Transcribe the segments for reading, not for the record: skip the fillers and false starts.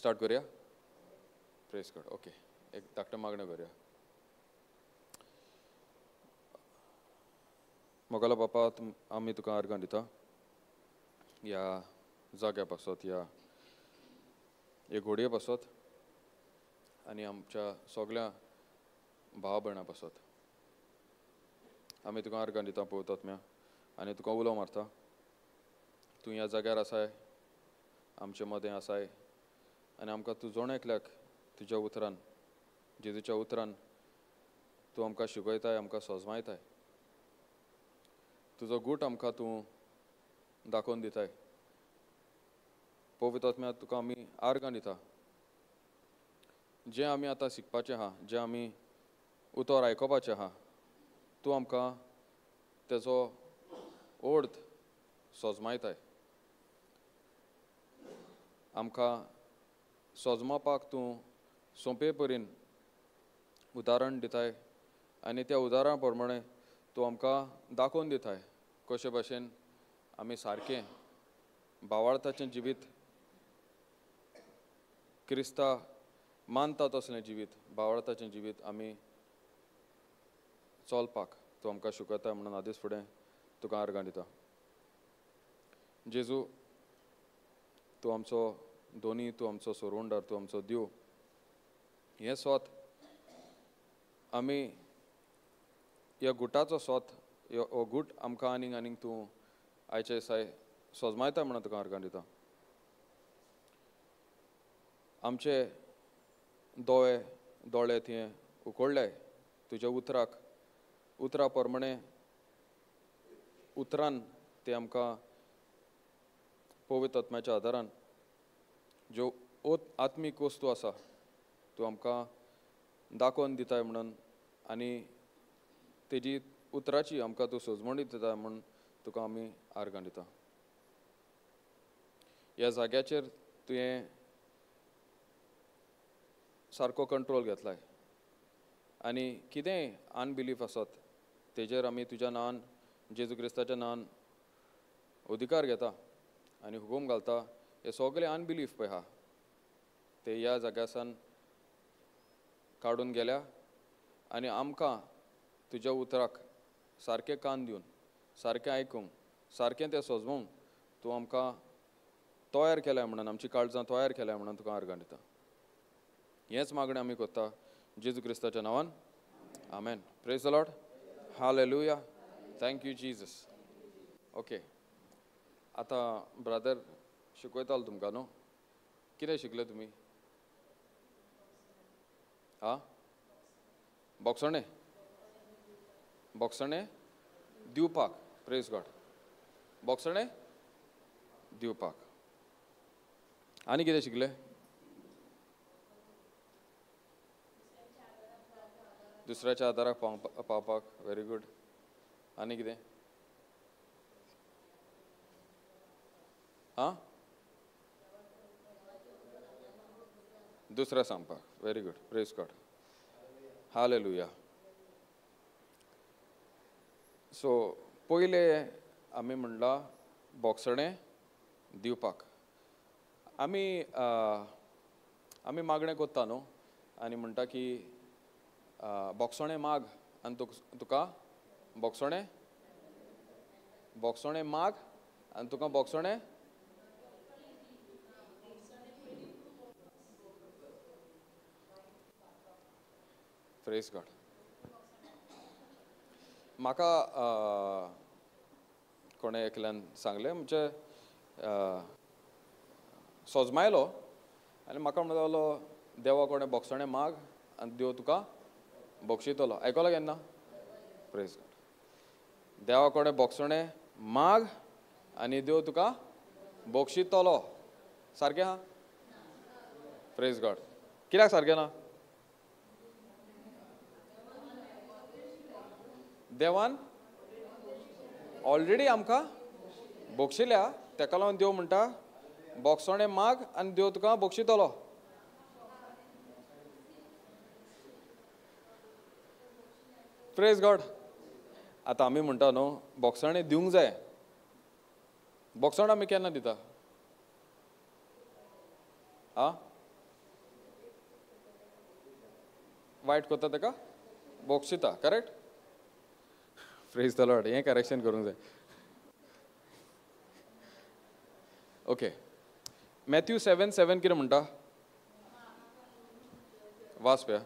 Start करूया? Praise God. Okay, एक धाकटें मागणें करूया. मोगालो बापा, आमी तुका आर्गां दिता ह्या जाग्या पासत, ह्या हे घोडये पासत आनी आमच्या सगळ्या भाव भयणां पासत आमी तुका आर्गां दिता पवित्र आत्म्या आनी तुका उलो मारता. तूं ह्या जाग्यार आसाय, आमचे मदें आसाय आनी आमकां तूं जण एकल्याक तुज्या उतरान, जेजूच्या उतरान तूं आमकां शिकयताय, आमकां सजमायताय. तुजो गूट आमकां तूं दाखोवन दिताय. पवित्र आत्म्या, तुका आमी आर्गां दिता. जें आमी आतां शिकपाचें आहा, जें आमी उतर आयकुपाचें आहा, तूं आमकां तेजो अर्थ सजमायताय. आमकां सजमावपाक तूं सोंपे परीन उदाहरण दिताय आनी त्या उदाहरणा प्रमाणे तूं आमकां दाखोवन दिताय कशे भाशेन आमी सारकें भावार्थाचें जिवीत, क्रिस्ता मानता तसलें जिवीत, भावार्थाचें जिवीत आमी चलपाक तूं आमकां शिकयता म्हणून आदींच फुडें तुका आर्गां दिता. जेजू, तूं आमचो दोनी, तूं आमचो सोरवंडार, तूं आमचो देव. हें सोत आमी ह्या गुटाचो सोत, हो गूट आमकां आनीक आनीक तूं आयचे दिसाय सजमायता म्हणून तुका आर्गां दिता. आमचे दोळे दोळे तुवें उकडले तुज्या उतराक, उतरा प्रमाणे उतरान ते आमकां पवित्र आत्म्याच्या आदारान ज्यो आत्मीक वस्तू आसा तूं आमकां दाखोवन दिताय म्हणून आनी तेजी उतराची आमकां तूं सजमणी दिता म्हूण तुका आमी आर्गां दिता. ह्या जाग्याचेर तुवें सारको कंट्रोल घेतलाय आनी कितेंय अनबिलीफ आसत तेजेर आमी तुज्या नांवान, जेजू क्रिस्ताच्या नांवान अधिकार घेता आनी हुकूम घालता. हे सगळे अनबिलीफ पळय आहा ते ह्या जाग्यासान काडून गेल्या आनी आमकां तुज्या उतराक सारकें कान दिवन, सारकें आयकूंक, सारकें तें सजमोवंक तूं आमकां तयार केल्या म्हणून, आमची काळजां तयार केल्या म्हणून तुका आर्गां दिता. हेंच मागणें आमी करता जेजू क्रिस्ताच्या नांवान. आमेन. Praise the Lord. Hallelujah. Thank you Jesus. Okay, आतां ब्रदर शिकयतालो तुमकां न्हू? कितें शिकले तुमी? आं, बोगसणें, बोगसणें दिवपाक. प्रेज गॉड. बोगसणें दिवपाक. आनी कितें शिकले? दुसऱ्याच्या आदाराक पावपाक. Very good. आनी कितें? आं, दुसऱ्या सांगपाक. Very good. Praise God. Hallelujah. So पयले आमी म्हणलां बोगसणें दिवपाक. आमी आमी मागणें करता न्हू आनी म्हणटा की बोगसणें माग आनी तुका बोगसणें, बोगसणें माग आनी तुका बोगसणें. Praise God. म्हाका कोणें एकल्यान सांगलें, म्हणजे सोजमायलो आनी म्हाका म्हणटा लागलो, देवा कोणें बोगसणें माग आनी देव तुका बक्षितलो. आयकलो केन्ना? Praise God. देवा कोणें बोगसणें माग आनी देव तुका बक्षितलो. सारकें आहा? प्रेज गॉड. कित्याक सारकें ना? देवान ऑलरेडी आमकां बक्षिल्या, तेका लागून देव म्हणटा बोगसणें माग आनी देव तुका बक्षितलो. Praise God. आतां आमी म्हणटा न्हू बोगसणें दिवंक जाय. बोगसण आमी केन्ना दिता? आं, वायट करता ताका बोगशिता. करेक्ट? प्रेज the Lord. हें करेक्शन करूंक जाय. ओके, मॅथ्यू 7:7 कितें म्हणटा? वाच पळया.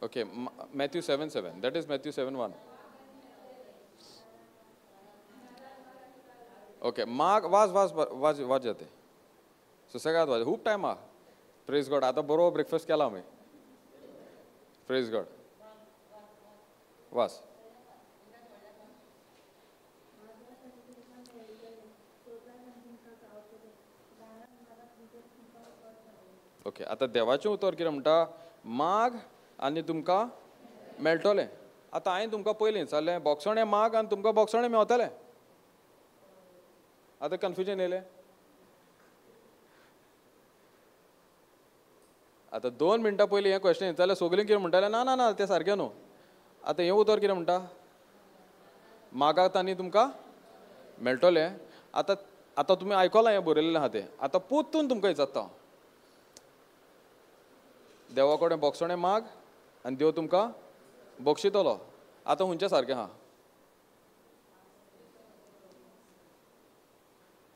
Okay, Matthew 7:7, that is Matthew 7:1. Okay, माग वाज वाज वाज वाज जाते सुसेगाद वाज. खूब टायम आहा. प्रेज गॉड. आतां बरो ब्रेकफास्ट केला आमी. प्रेज गॉड. वाज. ओके, आतां देवाचें उतर कितें म्हणटा? माग आनी तुमकां मेळटलें. आतां हांवें तुमकां पयलीं विचारलें, बोगसणें माग आनी तुमकां बोगसणें मेवतलें. आतां कन्फ्युजन येयलें. आतां 2 मिनटां पयलीं हें क्वेश्चन विचारलें, सगळीं कितें म्हणटालें, ना ना ना तें सारकें न्हू. आतां हें उतर कितें म्हणटा? मागात आनी तुमकां मेळटलें. आतां आतां तुमी आयकलां हें बरयलें आहा तें. आतां परतून तुमकां विचारता हांव, देवा कडेन बोगसणें माग आनी देव तुमकां बक्षितलो. आतां खंयचें सारकें आहा?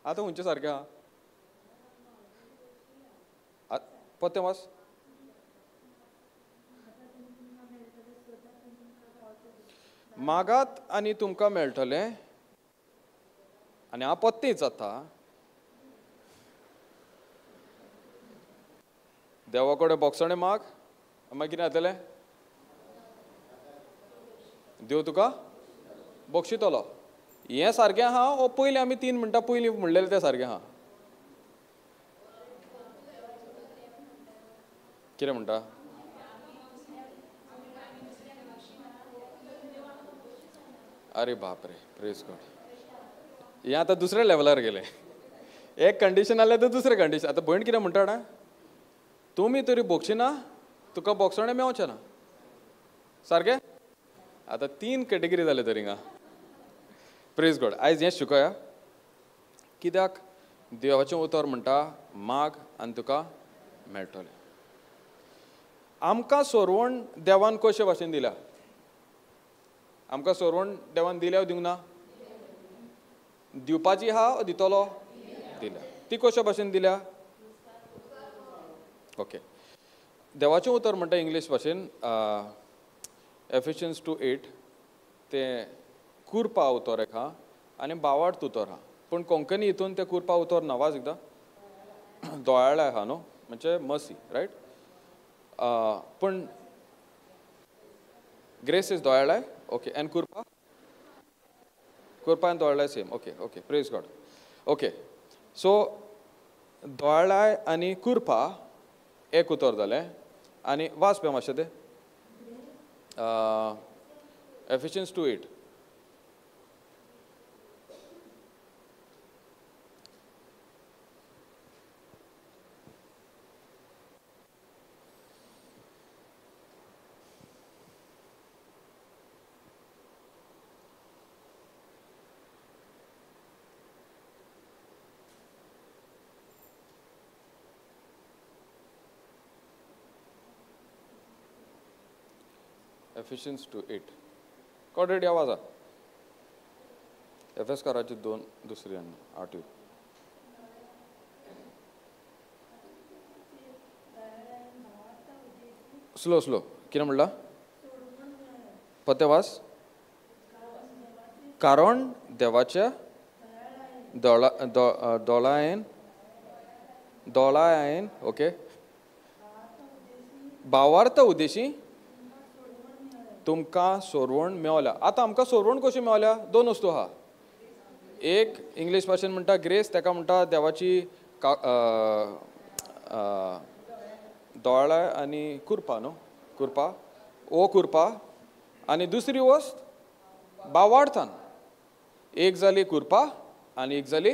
आतां खंयचें सारकें आहा? पत्तें वाच. मागात आनी तुमकां मेळटलें. आनी हांव पत्तें विचारता, देवा कडेन बोगसणें माग, मागीर कितें जातलें? देव तुका बक्षितलो. हें सारकें आहा वो पयलीं आमी 3 मिनटां पयलीं म्हणलेलें तें सारकें आहा? कितें म्हणटा? अरे बाप रे, प्रेज गॉड. हें आतां दुसऱ्या लेवलार गेलें. एक कंडिशन आसलें तर दुसरें कंडिशन. आतां भयण कितें म्हणटा ना, तुमी तरी बोगशिना, तुका बोगसणें मेवचें ना. सारकें? आतां 3 कॅटेगरी जाले तरी हिंगा. प्रेज गॉड. आयज हें शिकोया, कित्याक देवाचें उतर म्हणटा माग आनी तुका मेळटलें. आमकां सोरवण देवान कशे भाशेन दिल्या? आमकां सोरवण देवान दिल्या दिवंक ना? दिवपाची आहा दितलो? दिल्या. ती कशे भाशेन दिल्या? ओके, देवाचें उतर म्हणटा इंग्लीश भाशेन एफिशियन्स 2:8, तें कुरपा उतर एक आहा आनी बावार्थ उतर आहा. पूण कोंकणी हितून तें कुरपा उतर ना. वाज एकदां. दोयाळ आहा न्हू, म्हणजे मर्सी, रायट? पूण ग्रेस is दोयाळाय. ओके, आनी कुरपा? कुरपा आनी दोयाळाय same. Okay okay, praise God. Okay, so दोयाळाय आनी कुरपा एक उतर जालें. आनी वाच पळय मातशें तें एफिशियन्स 2:8. एफिशियन्स 2:8. कोण रेडी आवाज एफ एस कराची 2 दुसरी आनी 8. स्लो स्लो कितें म्हणला? पत्ते वास. कारण देवाच्या दोळायन दोळायन ओके भावार्थ उद्देशी तुमकां सोरवण मेवल्या. आतां आमकां सोरवण कशी मेवल्या? 2 वस्तू आहा. एक इंग्लीश भाशेन म्हणटा ग्रेस, ताका म्हणटा देवाची दोळाय आनी कुरपा न्हू, कुरपा ओ कुरपा. आनी दुसरी वस्त बावार्थान. एक जाली कुरपा आनी एक जाली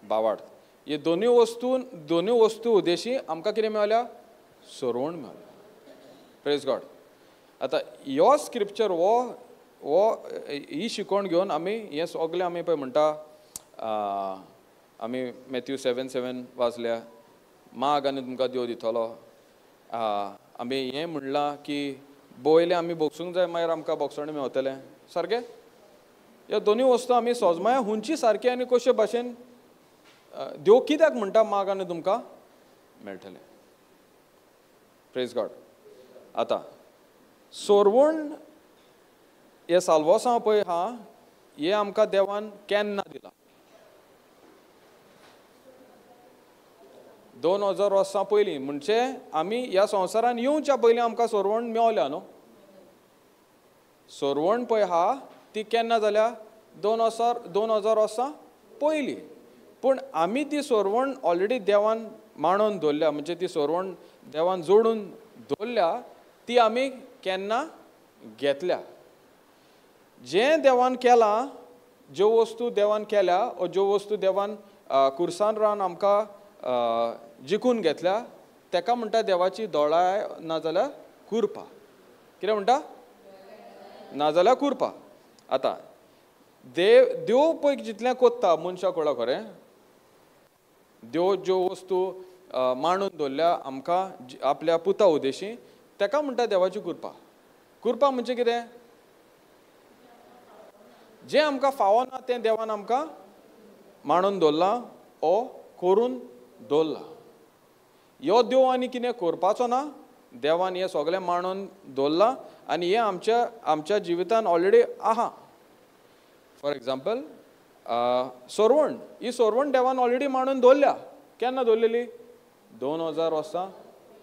बावार्थ. हे दोनूय वस्तू, दोनूय वस्तू उद्देशी आमकां कितें मेवल्या? सोरवण मेवल्या. Praise God. आतां ह्यो स्क्रिप्चर हो हो ही शिकवण घेवन आमी हें सगळें आमी पळय म्हणटा, आमी मॅथ्यू 7:7 वाचल्या, माग आनी तुमकां देव दितलो. आमी हें म्हणलां की बोयलें आमी बोगसूंक जाय, मागीर आमकां बोगसणें मेवतलें. सारकें? ह्यो दोनूय वस्तू आमी सोजमाया हुंची सारकी आनी कशे भाशेन देव कित्याक म्हणटा माग आनी तुमकां मेळटलें. Praise God. आतां सोरवण हे साल्वोसांव पळय आहा, हे आमकां देवान केन्ना दिला? 2000 वर्सां पयलीं. म्हणजे आमी ह्या संवसारान येवच्या पयलीं आमकां सोरवण मेवल्या न्हू. सोरवण पळय आहा ती केन्ना जाल्या? 2000 वर्सां पयलीं. पूण आमी ती सोरवण ऑलरेडी देवान मांडून दवरल्या, म्हणजे ती सोरवण देवान जोडून दवरल्या, ती आमी केन्ना घेतल्या. जें देवान केलां, ज्यो वस्तू देवान केल्या ओ ज्यो वस्तू देवान कुर्सान रावन आमकां जिखून घेतल्या, तेका म्हणटा देवाची दोळाय नाजाल्यार कुरपा. कितें म्हणटा? नाजाल्यार कुरपा. आतां देव पळय जितलें कोत्ता मनशाक कळ्ळा खरें, देव ज्यो वस्तू मांडून दवरल्या आमकां आपल्या पुता उदेशी, तेका म्हणटा देवाची कुरपा. कुरपा म्हणजे कितें? जें आमकां फावना तें देवान आमकां मांडून दवरलां ओ करून दवरलां. ह्यो देव आनी कितें करपाचो ना, देवान हें सगळें मांडून दवरलां आनी हें आमच्या आमच्या जिवितान ऑलरेडी आहा. फॉर एग्जाम्पल सोरवण, ही सोरवण देवान ऑलरेडी मांडून दवरल्या. केन्ना दवरलेली? 2000 वर्सां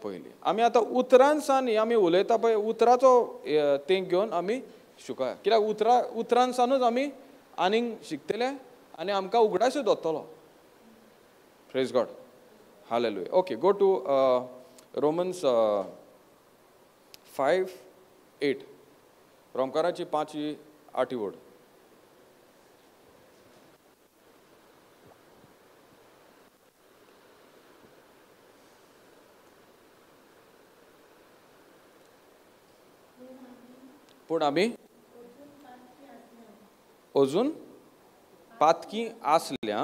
पयलीं. आमी आतां उतरांसान हे आमी उलयता पळय, उतराचो तेंक घेवन आमी शिकोया. कित्याक उतरांसानूच आमी आनीक शिकतले आनी आमकां उगडासूय दवरतलो. Praise God. Hallelujah. Okay, go to Romans 5:8. रोमकाराची 5:8 word. पूण आमी अजून पातकी आसल्या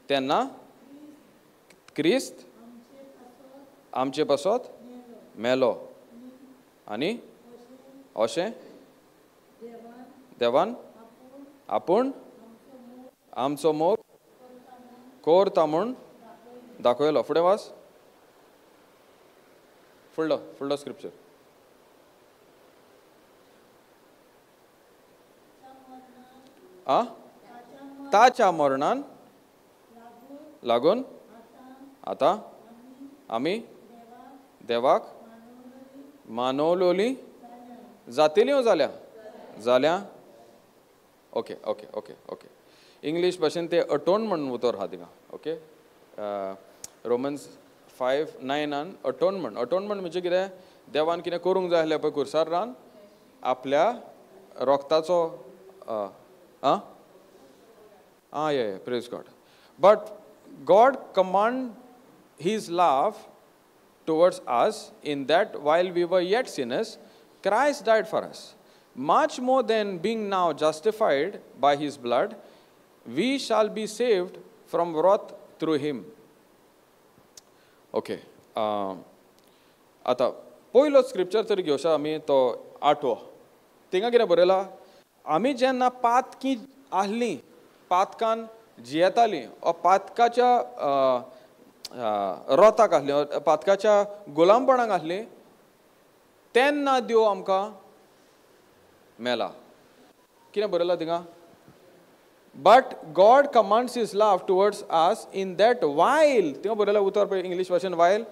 तेन्ना क्रिस्त आमचे पासत मेलो आनी अशें देवान आपूण आमचो मोग कोरता म्हूण दाखयलो. फुडें वाच, फुडलो फुडलो स्क्रिप्चर. आ ताच्या मरणान लागून आतां आमी देवाक मानवलोली जातेल्यो जाल्या जाल्या. Okay okay okay okay. English भाशेन ते अटोन म्हण उतर आहा थिंगा. Okay, Romans 5:9 atonement. अटोनमेंट म्हणजे कितें? देवान कितें करूंक जाय आसलें पळय कुर्सार रावन आपल्या रोगताचो. आं आं ये, praise God. But God command his love towards us in that while we were yet sinners, Christ died for us. Much more than being now justified by his blood, we shall be saved from wrath through him. Okay, आतां पयलो scripture तरी घेवया आमी, तो 8वो. थिंगा कितें बरयलां? आमी जेन्ना पातकी आहलीं, पातकान जियेतालीं, पातकाच्या रोताक आसलीं, पातकाच्या गुलामपणाक आसलीं, तेन्ना देव आमकां मेला. कितें बरयलां थिंगा? But God commands his love towards us in that while, थिंगा बरयलां उतर पळय इंग्लीश भाशेन वायल,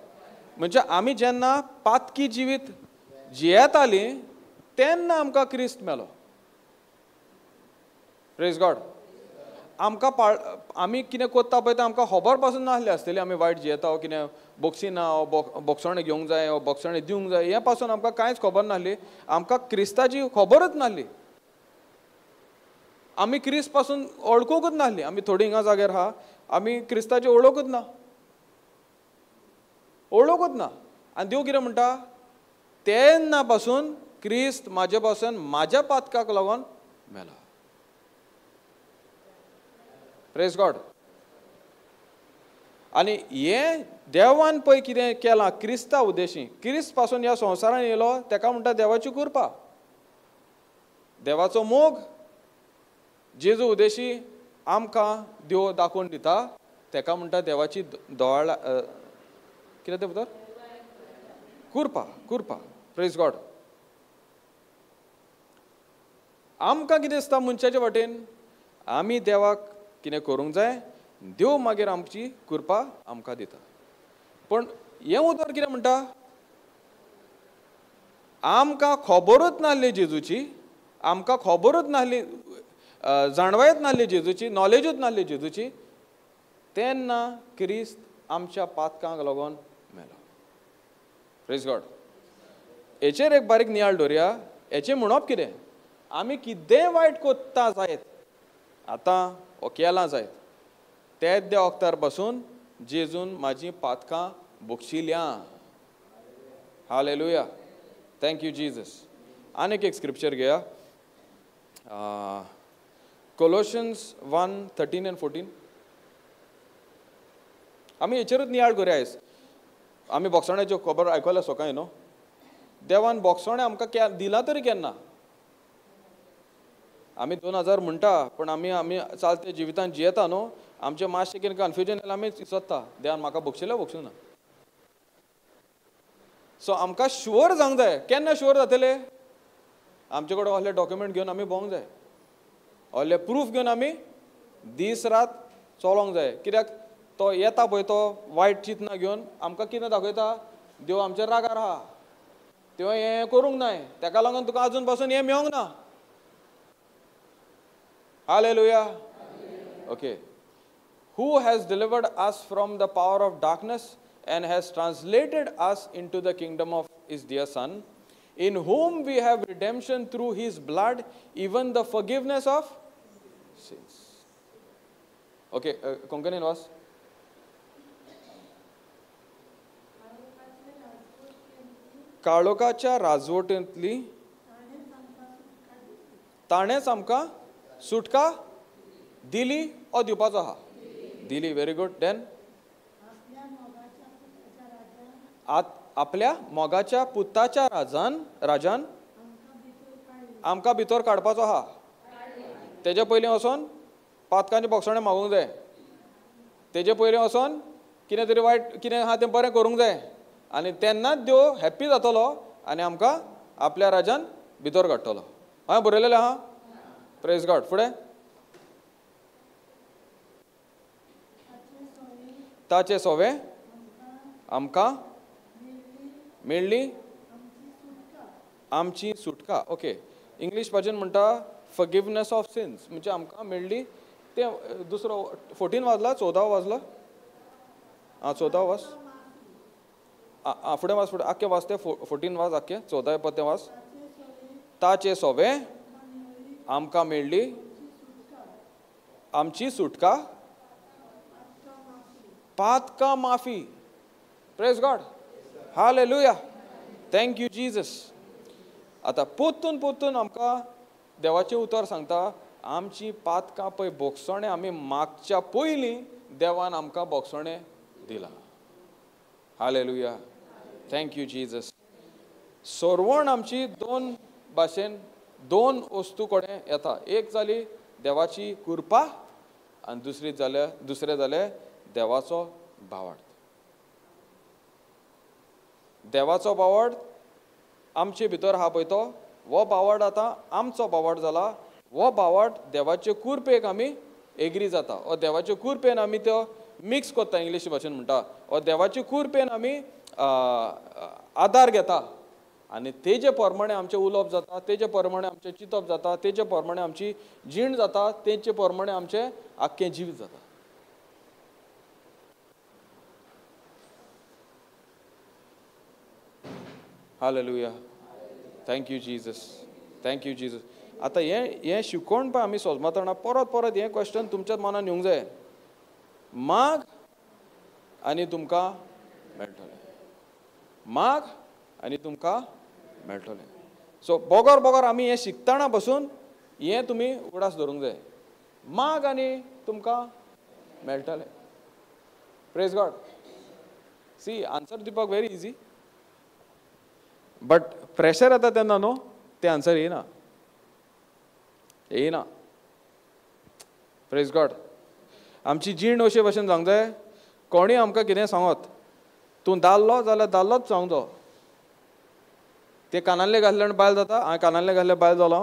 म्हणजे आमी जेन्ना पातकी जिवीत जियेतालीं तेन्ना आमकां क्रिस्त मेलो. Praise God. आमकां आमी कितें कोत्ता पळय तें आमकां खबर पासून नासलें आसतलें. आमी वायट जियेता वो कितें बोगसिना वो बोगसणें घेवंक जाय वो बोगसणें दिवंक जाय, हें पासून आमकां कांयच खबर नासली. आमकां क्रिस्ताची खबरच नासली. आमी क्रिस्त पासून वळखूंकच नासली. आमी थोडीं हिंगा जाग्यार आहा, आमी क्रिस्ताची वळखूच ना, वळखूच ना. आनी देव कितें म्हणटा? तेन्ना पासून क्रिस्त म्हाजे पासून म्हाज्या पातकाक लागून मेला. Praise God. आनी हें देवान पळय कितें केलां क्रिस्ता उद्देशी, क्रिस्त पासून ह्या संवसारान येयलो तेका म्हणटा देवाची कृपा, देवाचो मोग जेजू उद्देशी आमकां देव दाखोवन दिता, तेका म्हणटा देवाची दोळा कितें तें उतर कृपा, कृपा. Praise God. आमकां कितें दिसता मनशाचे वाटेन आमी देवाक कितें करूंक जाय, देव मागीर आमची कृपा आमकां दिता. पूण हें उतर कितें म्हणटा, आमकां खबरूच नासली जेजूची, आमकां खबरूच नासली, जाणवायच नासली जेजूची, नॉलेजूच नासली जेजूची, तेन्ना क्रिस्त आमच्या पातकांक लागून मेलो. Praise God. हेचेर एक बारीक नियाळ दवरया. हेचें म्हणप कितें, आमी कितेंय वायट कोत्ता जायत आतां ओ केलां जायत, तेद्या वखतार पासून जेजून म्हाजी पातकां बक्षिल्यां. हालेलुया. Thank you Jesus. आनीक एक स्क्रिप्चर घेया, Colossians 1:13 and 14. आमी हेचेरूच नियाळ करुया आयज. आमी बोगसण्याच्यो खबर आयकल्या सकाळी न्हू, देवान बोगसणें आमकां दिलां तरी केन्ना? आमी 2000 म्हणटा, पूण आमी आमी चालते जिवितान जियेता न्हू, आमचें मातशें कितें कन्फ्युजन जाल्यार आमी सोदता देवान म्हाका बक्षिलें बक्षूं ना. सो आमकां शुअर जावंक जाय. केन्ना शुअर जातले? आमचे कडेन असले डॉक्युमेंट घेवन आमी भोवंक जाय, असले प्रूफ घेवन आमी दीस रात चलोंक जाय. कित्याक तो येता पळय तो वायट चिंतना घेवन आमकां कितें दाखयता, देव आमचेर रागार आहा, देव हें करूंक नाय, तेका लागून तुका आजून पासून हें मेळोंक ना. Hallelujah. Okay. Who has delivered us from the power of darkness and has translated us into the kingdom of his dear Son, in whom we have redemption through his blood, even the forgiveness of sins. Okay, Konkani was? काळोखाच्या राजवटींतली ताणेंच आमकां सुटका दिली ओ दिवपाचो आहा, दिली. Very good. Then आपल्या मोगाच्या पुताच्या राजान आमकां भितर काडपाचो आहा. तेजे पयलीं वचोन पातकांचे बोगसणें मागूंक जाय, तेजे पयलीं वचोन कितें तरी वायट कितें आहा तें बरें करूंक जाय, आनी तेन्नाच देव हॅप्पी जातलो आनी आमकां आपल्या राजान भितर काडटलो. हांवें बरयलेलें आहा. Praise God. फुडें ताचे सोवे आमकां मेळ्ळी आमची सुटका. ओके, इंग्लीश भाशेन म्हणटा फॉरगिवनेस ऑफ सिन्स, म्हणजे आमकां मेळ्ळी. तें दुसरो 14 वाजला, 14 वाजला, आं 14 वाज, आं फुडें वाज, फुडें आख्खें वाज, तें 14 वाज आख्खें 14 पत्तें वाज. ताचे सोवे आमकां मेळ्ळी आमची सुटका, पातकां माफी. Praise God. Hallelujah. Thank you Jesus. आतां पोत्तून पोत्तून आमकां देवाचें उतर सांगता, आमची पातकां पळय बोगसणें आमी मागच्या पयलीं देवान आमकां बोगसणें दिलां. हालेलुया. Thank you Jesus. सरवण आमची दोन भाशेन दोन वस्तू कडेन येता. एक जाली देवाची कृपा आनी दुसरी जाल्या दुसरें जालें देवाचो भावार्थ. देवाचो भावार्थ आमचे भितर आहा पळय तो, हो भावार्थ आतां आमचो भावार्थ जाला. हो भावार्थ देवाचे कृपेक आमी एग्री जाता, हो देवाचे कृपेन आमी तो मिक्स करता, इंग्लीश भाशेन म्हणटा, हो देवाचे कृपेन आमी आदार घेता आनी तेजे प्रमाणे आमचें उलोवप जाता, तेजे प्रमाणे आमचें चिंतप जाता, तेजे प्रमाणे आमची जीण जाता, तेजे प्रमाणे आमचें आख्खें जिवीत जाता. Hallelujah. Thank you Jesus. Thank you Jesus. आतां हें हें शिकोवन पळय आमी सोजमतना परत परत हें क्वेश्चन तुमच्याच मनान येवंक जाय, माग आनी तुमकां मेळटलें, माग आनी तुमकां मेळटलें. सो बोगर बोगर आमी हें शिकतना बसून हें तुमी उगडास धरूंक जाय, माग आनी तुमकां मेळटलें. Praise God. See answer दिवपाक व्हेरी इजी, बट प्रेशर येता तेन्ना न्हू तें आन्सर येना येना. Praise God. आमची जीण अशे भशेन जावंक जाय, कोणूय आमकां कितें सांगत, तूं दादलो जाल्यार दादलोच जावंक जाय. ते कानांतले घातले आनी बायल जाता, हांवें कानांतले घातले बायल जालो,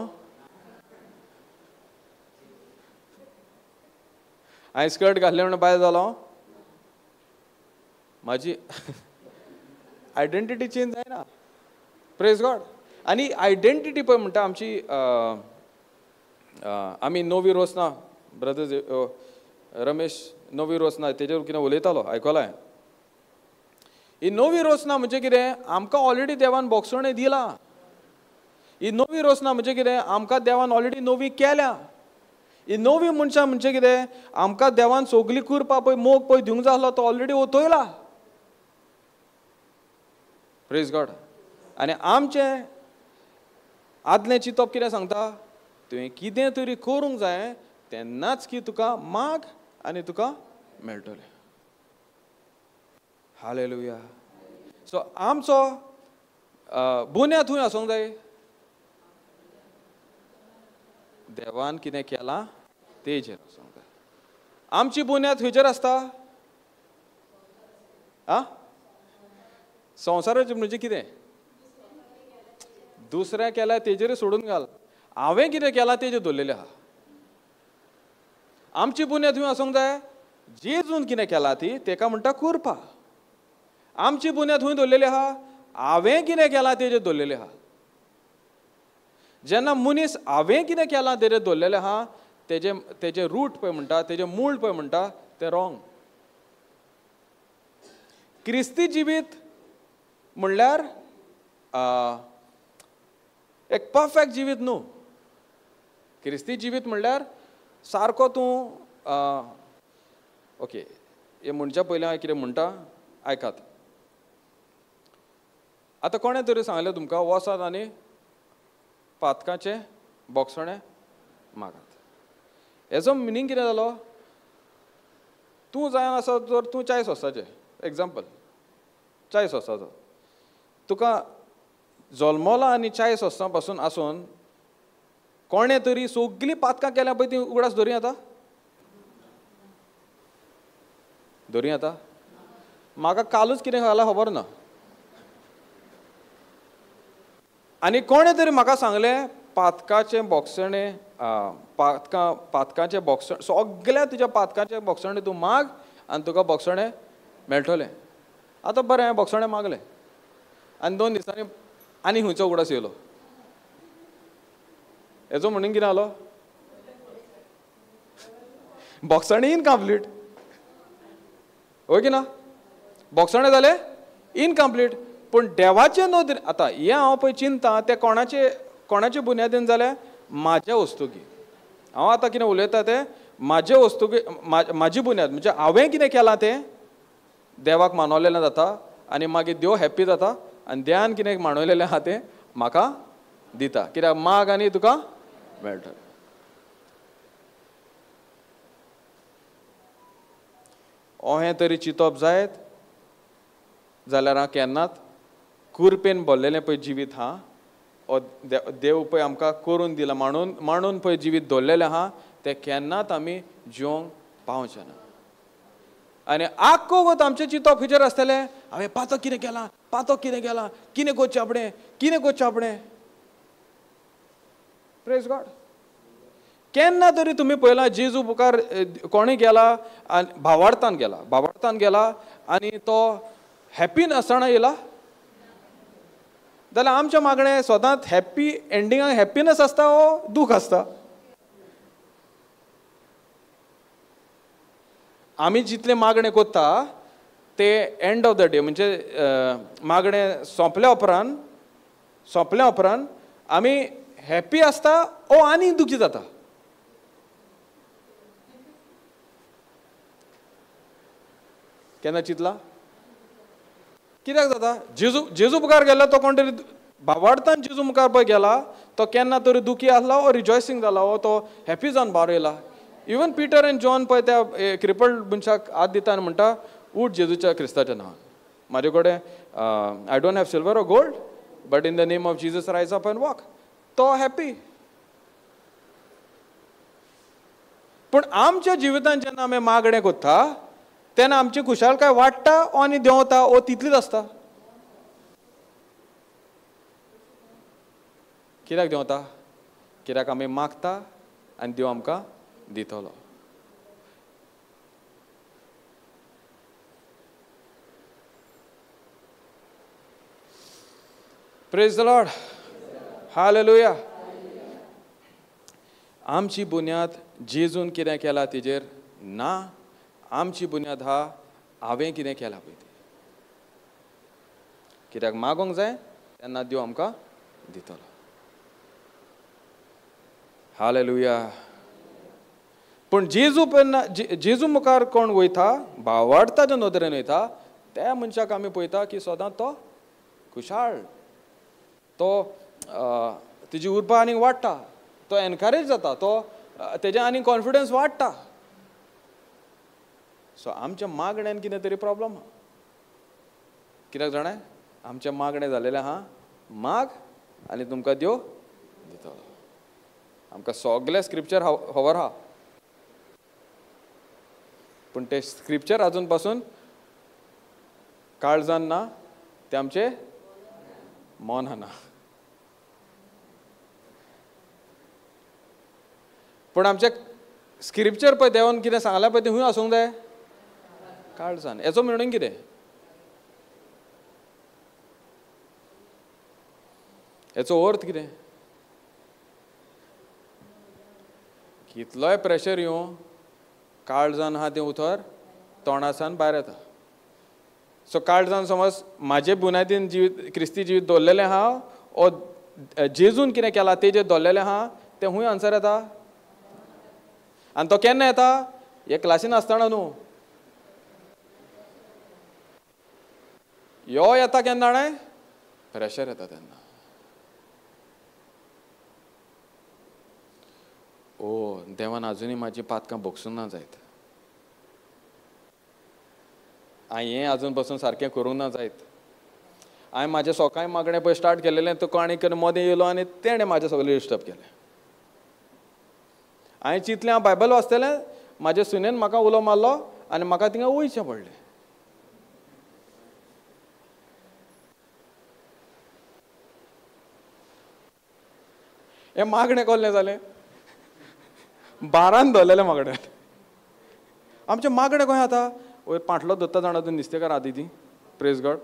हांवें स्कर्ट घातलें म्हणून बायल जालो, म्हाजी आयडेंटिटी चेंज जायना. Praise God. आनी आयडेंटिटी पळय म्हणटा आमची, आमी नवी रोसना, ब्रदर्स रमेश नवी रोसना तेजेर कितें उलयतालो आयकलां. ही नवी रोसना म्हणजे कितें, आमकां ऑलरेडी देवान बोगसणें दिलां. ही नवी रोसना म्हणजे कितें, आमकां देवान ऑलरेडी नवी केल्या. ही नवी मनशां म्हणजे कितें, आमकां देवान सगली कृपा पळय मोग पळय दिवंक जाय आसलो तो ऑलरेडी ओतयला. Praise God. आनी आमचें आदलें चिंतप कितें सांगता, तुवें कितें तरी करूंक जाय तेन्नाच की तुका माग आनी तुका मेळटलें. हालेलुया. सो आमचो बुन्याद खंय आसूंक जाय, देवान कितें केलां तेजेर आसूंक जाय. आमची बुन्याद खंयचेर आसता? आ संवसाराचेर म्हणजे कितें, दुसऱ्या केल्या तेजेर सोडून घाल, हांवें कितें केलां तेजेर दवरलेलें आहा. आमची बुन्याद खंय आसूंक जाय, जेजून कितें केलां ती तेका म्हणटा कृपा. आमची बुन्याद खंय दवरलेली आहा, हांवें कितें केलां तेजेर दवरलेली आहा. जेन्ना मनीस हांवें कितें केलां तेजेर दवरलेलें आहा, तेजें तेजें रूट पळय म्हणटा, तेजें मूळ पळय म्हणटा तें रॉंग. क्रिस्ती जिवीत म्हणल्यार एक परफेक्ट जिवीत न्हू. क्रिस्ती जिवीत म्हणल्यार सारको तूं ओके, हे म्हणच्या पयलीं हांव कितें म्हणटा आयकात. आतां कोणें तरी सांगलें तुमकां, वचात आनी पातकाचें बोगसणें मागात. हेजो मिनींग कितें जालो, तूं जायना आसत जर तूं 40 वर्साचें, एग्जाम्पल 40 वर्साचो, तुका जल्मला आनी 40 वर्सां पासून आसून कोणें तरी सगलीं पातकां केल्या पळय ती उगडास धरूं येता, धरूं येता? म्हाका कालूच कितें घालां खबर ना. आनी कोणें तरी म्हाका सांगलें पातकाचें बोगसणें, पातकां पातकाचें बोगसण, सगल्या तुज्या पातकाचें बोगसणें तूं माग आनी तुका बोगसणें मेळटलें. आतां बरें, हांवें बोगसणें मागलें आनी 2 दिसांनी आनी खंयचो उगडास येयलो. हेजो म्हणून कितें जालो, बोगसणें इनकम्प्लीट. हय की ना, बोगसणें जालें इनकम्प्लीट. पूण देवाचे नदरेन आतां हें हांव पळय चिंता तें कोणाचे कोणाचे बुन्यादीन जालें, म्हाज्या वस्तुकी. हांव आतां कितें उलयता तें म्हाजे वस्तुकी, म्हाजी बुन्याद म्हणजे हांवें कितें केलां तें देवाक मानवलेलें जाता आनी मागीर देव हॅप्पी जाता आनी देवान कितें मानवलेलें आहा तें म्हाका दिता, कित्याक माग आनी तुका मेळटा. अहें तरी चिंतप जायत जाल्यार हांव केन्नाच कुरपेन भरलेलें पळय जिवीत आहा, देव पळय आमकां करून दिलां मांडून मांडून पळय जिवीत दवरलेलें आहा तें केन्नाच आमी जिवंक पावचें ना. आनी आख्खो वत आमचें चिंतप खंयचेर आसतलें, हांवें पातो कितें केलां, पातो कितें केलां, कितें करचें आपणें, कितें करचें आपणें. Praise God. केन्ना तरी तुमी पळयलां जेजू मुखार कोणी गेला आनी भावार्थान गेला, भावार्थान गेला आनी तो हॅप्पी नासतना येयला जाल्यार आमच्या मागणें सदांच हॅप्पी एंडिंगाक हॅप्पीनस आसता वो दूख आसता. आमी जितलें मागणें करता ते एंड ऑफ the day म्हणजे मागणें सोंपल्या उपरांत, सोंपल्या उपरांत आमी हॅप्पी आसता ओ आनी दुखी जाता. केन्ना चिंतला कित्याक जाता? जेजू जेजू मुखार गेला तो कोण तरी भावार्थान जेजू मुखार पळय गेला तो केन्ना तरी दुखी आसला ओ रिजॉयसींग जाला ओ तो हॅप्पी जावन भायर येयला. इवन पीटर एंड जॉन पळय त्या क्रिपल्ड मनशाक हात दिता आनी म्हणटा उठ जेजूच्या क्रिस्ताच्या नांवान. म्हाजे कडेन I don't have silver or gold, but in the name of Jesus rise up and walk. तो हॅपी. पूण आमच्या जिवितान जेन्ना आमी मागणें कोत्ता तेन्ना आमची खुशालकाय वाडटा आनी देंवता ओ तितलीच आसता. कित्याक देंवता? कित्याक आमी मागता आनी देव आमकां दितलो. Praise the Lord. Hallelujah. आमची बुन्याद जेजून कितें केला तिजेर ना, आमची बुन्याद हा हांवें कितें केलां पळय ती. कित्याक मागोंक जाय तेन्ना देव आमकां दितलो. हालेलुया. पूण जेजू जेजू मुखार कोण वयता भावार्थाच्या नदरेन वयता त्या मनशाक आमी पळयता की सदां तो खुशाल, तो तेजी उर्बा आनीक वाडटा, तो एनकरेज जाता, तो तेजें आनीक कॉन्फिडन्स वाडटा. सो आमच्या मागण्यान कितें तरी प्रॉब्लम आहा. कित्याक जाणा आमचें मागणें जालेलें आहा, माग आनी तुमकां देव दितलो. आमकां सगलें स्क्रिप्चर खबर आहा, पूण तें स्क्रिप्चर आजून पासून काळजान ना, तें आमचें मन आना. पूण आमचें स्क्रिप्चर पळय देवान कितें सांगलां पळय तें खूंय आसूंक जाय? काळजान. हेचो मिनिंग कितें? हेचो अर्थ कितें? कितलोय प्रेशर येवं काळजान आहा तें उतर तोंडासान भायर येता. सो काळजान समज म्हाजे बुन्यादीन जिवीत क्रिस्ती जिवीत दवरलेलें आहा ओ जेजून कितें केलां तेजेर दवरलेलें आहा तें खूंय आन्सर येता? आनी तो केन्ना येता? हे क्लासीन आसतना न्हू. यो येता केन्ना जाणा? प्रेशर येता तेन्ना. ओ देवान आजुनूय म्हाजी पातकां भोगसूंक ना जायत, हांवें हें आजून पसून सारकें करूंक ना जायत, हांवें म्हाजें सकाळीं मागणें पळय स्टार्ट केलेलें तो कोण एक मदें येयलो आनी तेणें म्हाजें सगळें डिस्टर्ब केलें. हांवें चिंतलें हांव बायबल वाचतलें, म्हाजे सुनेन म्हाका उलो मारलो आनी म्हाका थिंगा वयचें पडलें. हें मागणें कोल्लें जालें? बारान धरलेलें मागणें. आमचें मागणें खंय जाता? वयर पांटलो धरता जाणा तूं नुस्तेकार आहा ती. Praise God.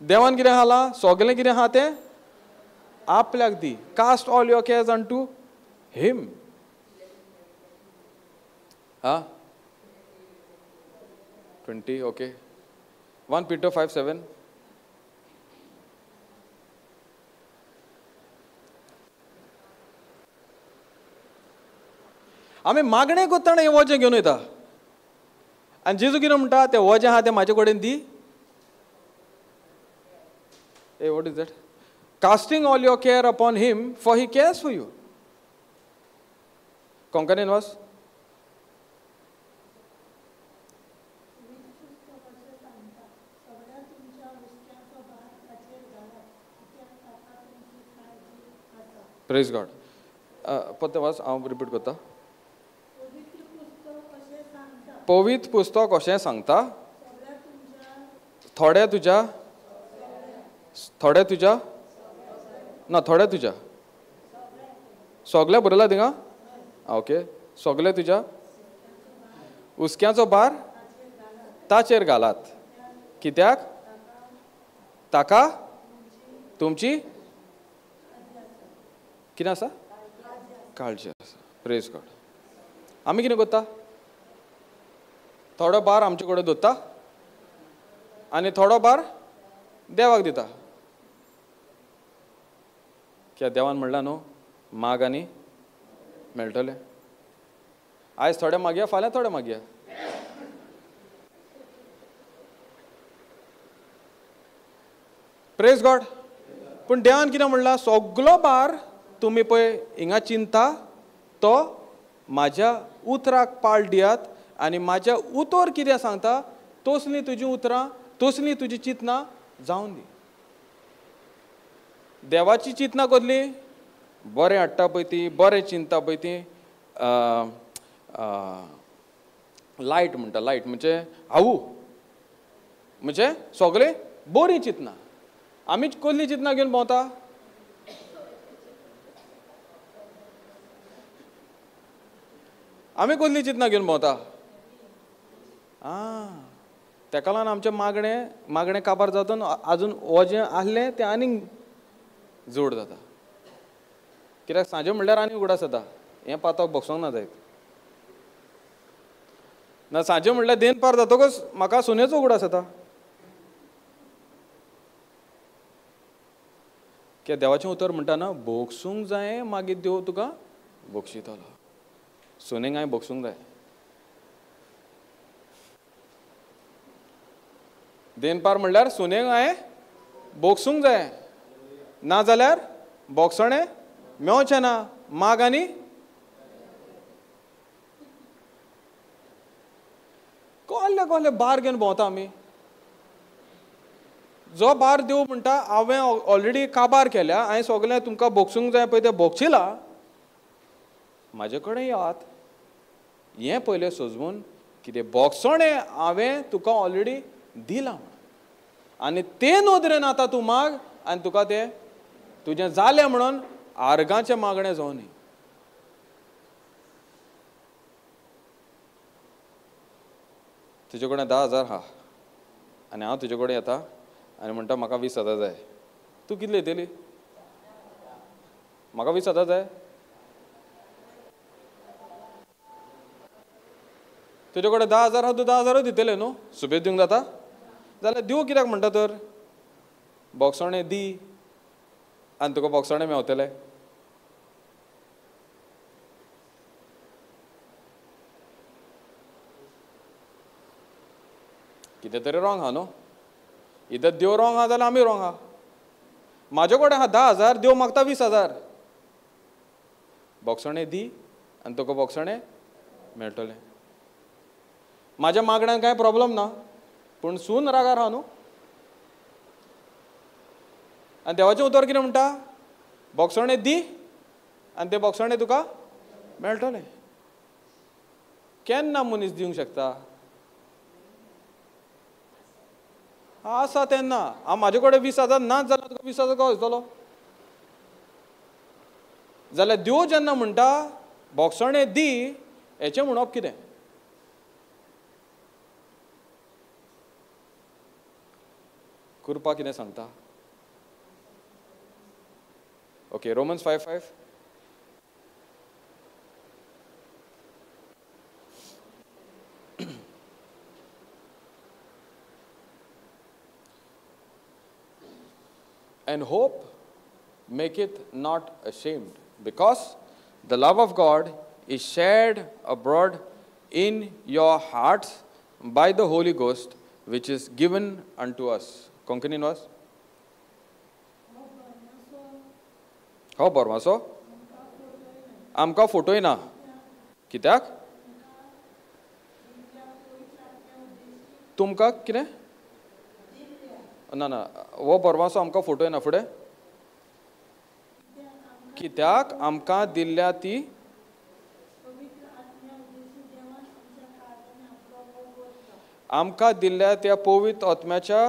देवान कितें घालां? सगलें कितें आहा तें आपल्याक दी. Cast all your cares unto him. हा 20. ओके. 1 Peter 5:7. आमी मागणें करतना हें वजें घेवन वयता आनी जेजू कितें म्हणटा? तें वजें आहा तें म्हाजे कडेन दी. ए what is that? Casting all your care upon him for he cares for you. कोंकणीन वाच. Praise God. परतें वाच, हांव रिपीट करता. पवित्र पुस्तक अशें सांगता, थोडे तुज्या, थोडे तुज्या ना, थोडे तुज्या सगळे बरयला थिंगा. ओके. सगळे तुज्या हुस्क्याचो भार ताचेर घालात, कित्याक ताका तुमची कितें आसा? काळजी आसा. Praise God. आमी कितें करता? थोडो भार आमचे कडेन दवरता आनी थोडो भार देवाक दिता. कित्याक देवान म्हणलां न्हू माग आनी मेळटलें. आयज थोडे मागया, फाल्यां थोडे मागया. Praise God. पूण देवान कितें म्हणलां? सगलो भार तुमी पळय हिंगा चिंता तो म्हाज्या उतराक पाळ दियात आनी म्हाज्या उतर कितें सांगता तसलीं तुजीं उतरां, तसलीं तुजी चिंतनां जावन दी. देवाची चिंतनां कसली? बरें हाडटा पळय ती, बरें चिंतता पळय ती, लायट म्हणटा, लायट म्हणजे हावू, म्हणजे सगळें बरीं चिंतनां. आमी कसलीं चिंतनां घेवन भोंवता? आमी कसलीं चिंतनां घेवन भोंवता? आं, तेका लागून आमचें मागणें मागणें काबार जाता, आजून वजें आहलें तें आनीक जोड जाता. कित्याक सांजे म्हणल्यार आनी उगडास जाता हें पातक भोगसोंक ना जायत ना. सांजे म्हणल्यार देनपार जातकच म्हाका सुनेचो उगडास येता. कित्याक देवाचें उतर म्हणटा ना, भोगसूंक जाय मागीर देव तुका भोगशितलो. सुनेक हांवें भोगसूंक जाय. देनपार म्हणल्यार सुनेक हांवें भोगसूंक जाय, ना जाल्यार भोगसणें मेवचें ना. माग आनी कहले कहले बार घेवन भोंवता आमी. जो बार देव म्हणटा हांवें ऑलरेडी काबार केल्या, हांवें सगळें तुमकां भोगसूंक जाय पळय तें भोगशिलां, म्हाजे कडेन येयात, हें पयलें सजवून कितें भोगसणें हांवें तुका ऑलरेडी दिलां आनी ते नदरेन आतां तूं माग आनी तुका तें तुजें जालें म्हणून आर्गाचें मागणें जावं न्ही. तुजे कडेन 10,000 आहा आनी हांव तुजे कडेन येता आनी म्हणटा म्हाका 20,000 जाय. तूं कितले येतली? म्हाका 20,000 जाय. तुजे कडेन 10,000 आहा, तूं 10,000 दितले न्हू, सुबेज दिवंक जाता जाल्यार दिवं कित्याक म्हणटा तर? भोगसणें दी आनी तुका भोगसणें मेवतलें. कितें तरी रॉंग आहा न्हू. इधर देव रॉंग आहा जाल्यार आमी रॉंग आहा. म्हाजे कडेन आहा 10,000, देव मागता 20,000. भोगसणें दी आनी तुका भोगसणें मेळटलें. म्हाज्या मागण्यान कांय प्रॉब्लम ना, पूण सून रागार आहा न्हू. आनी देवाचें उतर कितें म्हणटा? भोगसणें दी आनी तें भोगसणें तुका मेळटलें. केन्ना मनीस दिवंक शकता? आसा तेन्ना. हांव म्हाजे कडेन 20,000 नाच जाल्यार तुका 20,000 कसो दितलो? जाल्यार देव जेन्ना म्हणटा भोगसणें दी, हेचें म्हणप कितें? कृपा कितें सांगता? Okay, Romans 5:5. And hope maketh not ashamed, because the love of God is shed abroad in your hearts by the Holy Ghost, which is given unto us. Konkani was? हो बरमासो आमकां फोटोय ना. कित्याक? तुमकां कितें ना ना हो बरमासो आमकां फोटोय ना. फुडें कित्याक आमकां दिल्ल्या ती आमकां दिल्ल्या त्या पवित्र आत्म्याच्या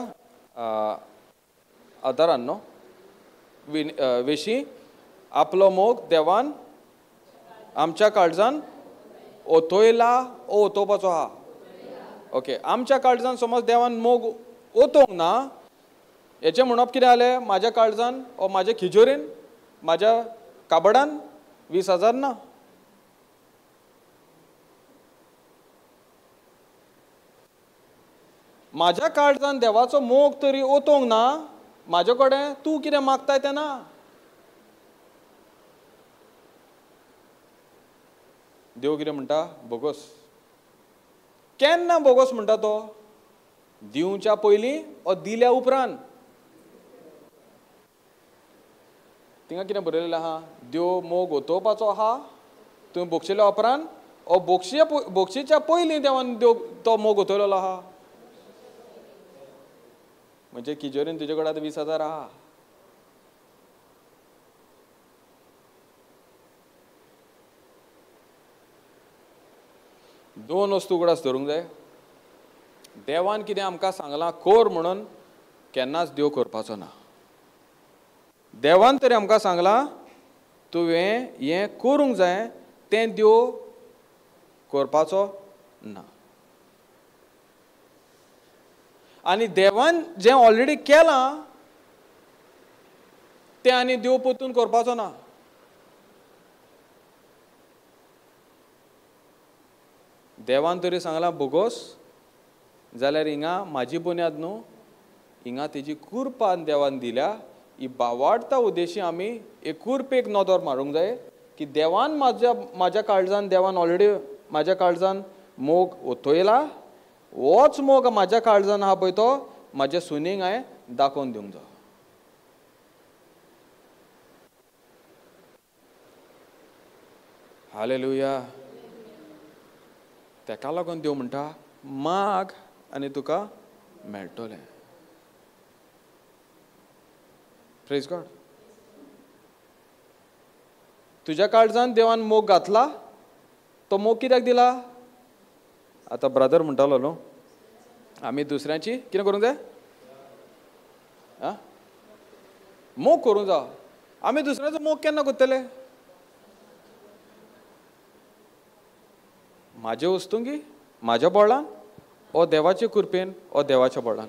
आदारान न्हू विशीं आपलो मोग देवान आमच्या काळजान ओतयला. ओतोवपाचो आहा. ओके, आमच्या काळजान समज देवान मोग ओतोवंक ना, हेचें म्हणप कितें जालें? म्हाज्या काळजान ओ म्हाज्या खिजोरीन म्हाज्या काबडान 20,000 ना. म्हाज्या काळजान देवाचो मोग तरी ओतोवंक ना, म्हाजे कडेन तूं कितें मागताय तें ना. देव कितें म्हणटा? बोगोस. केन्ना बोगोस म्हणटा तो? दिवच्या पयलीं ओ दिल्या उपरांत. थिंगा कितें बरयलेलें आहा? देव मोग ओतोवपाचो आहा, तुवें भोगशिल्या उपरांत ओ बोक्षे बोक्षेच्या पयलीं देवान देव तो मोग ओतयलेलो आहा. म्हणजे किजोरीन तुजे कडेन आतां 20,000 आहा. दोन वस्तू उगडास धरूंक जाय. देवान कितें आमकां सांगलां कर म्हणून केन्नाच देव करपाचो ना. देवान तरी आमकां सांगलां तुवें हें करूंक जाय, तें देव करपाचो ना. आनी देवान जें ऑलरेडी केलां तें आनी देव परतून करपाचो ना. देवान तरी सांगलां बोगोस जाल्यार हिंगा म्हाजी बुन्याद न्हू, हिंगा तेजी कुरपा देवान दिल्या. ही बावाडता उद्देशी आमी एक कुरपेक नदर मारूंक जाय की देवान म्हाज्या म्हाज्या काळजान, देवान ऑलरेडी म्हाज्या काळजान मोग ओतयला, होच मोग म्हाज्या काळजान आहा पळय तो म्हाज्या सुनेक हांवें दाखोवन दिवंक जाय. हालेलुया. तेका लागून देव म्हणटा माग आनी तुका मेळटलें. Praise God. तुज्या काळजान देवान मोग घातला, तो मोग कित्याक दिला? आतां ब्रदर म्हणटालो न्हू आमी दुसऱ्यांची कितें करूंक जाय, आं मोग करूंक जाय. आमी दुसऱ्यांचो मोग केन्ना करतले? म्हाजे वस्तूंकी म्हाज्या बळान ओ देवाचे कृपेन ओ देवाच्या बळान.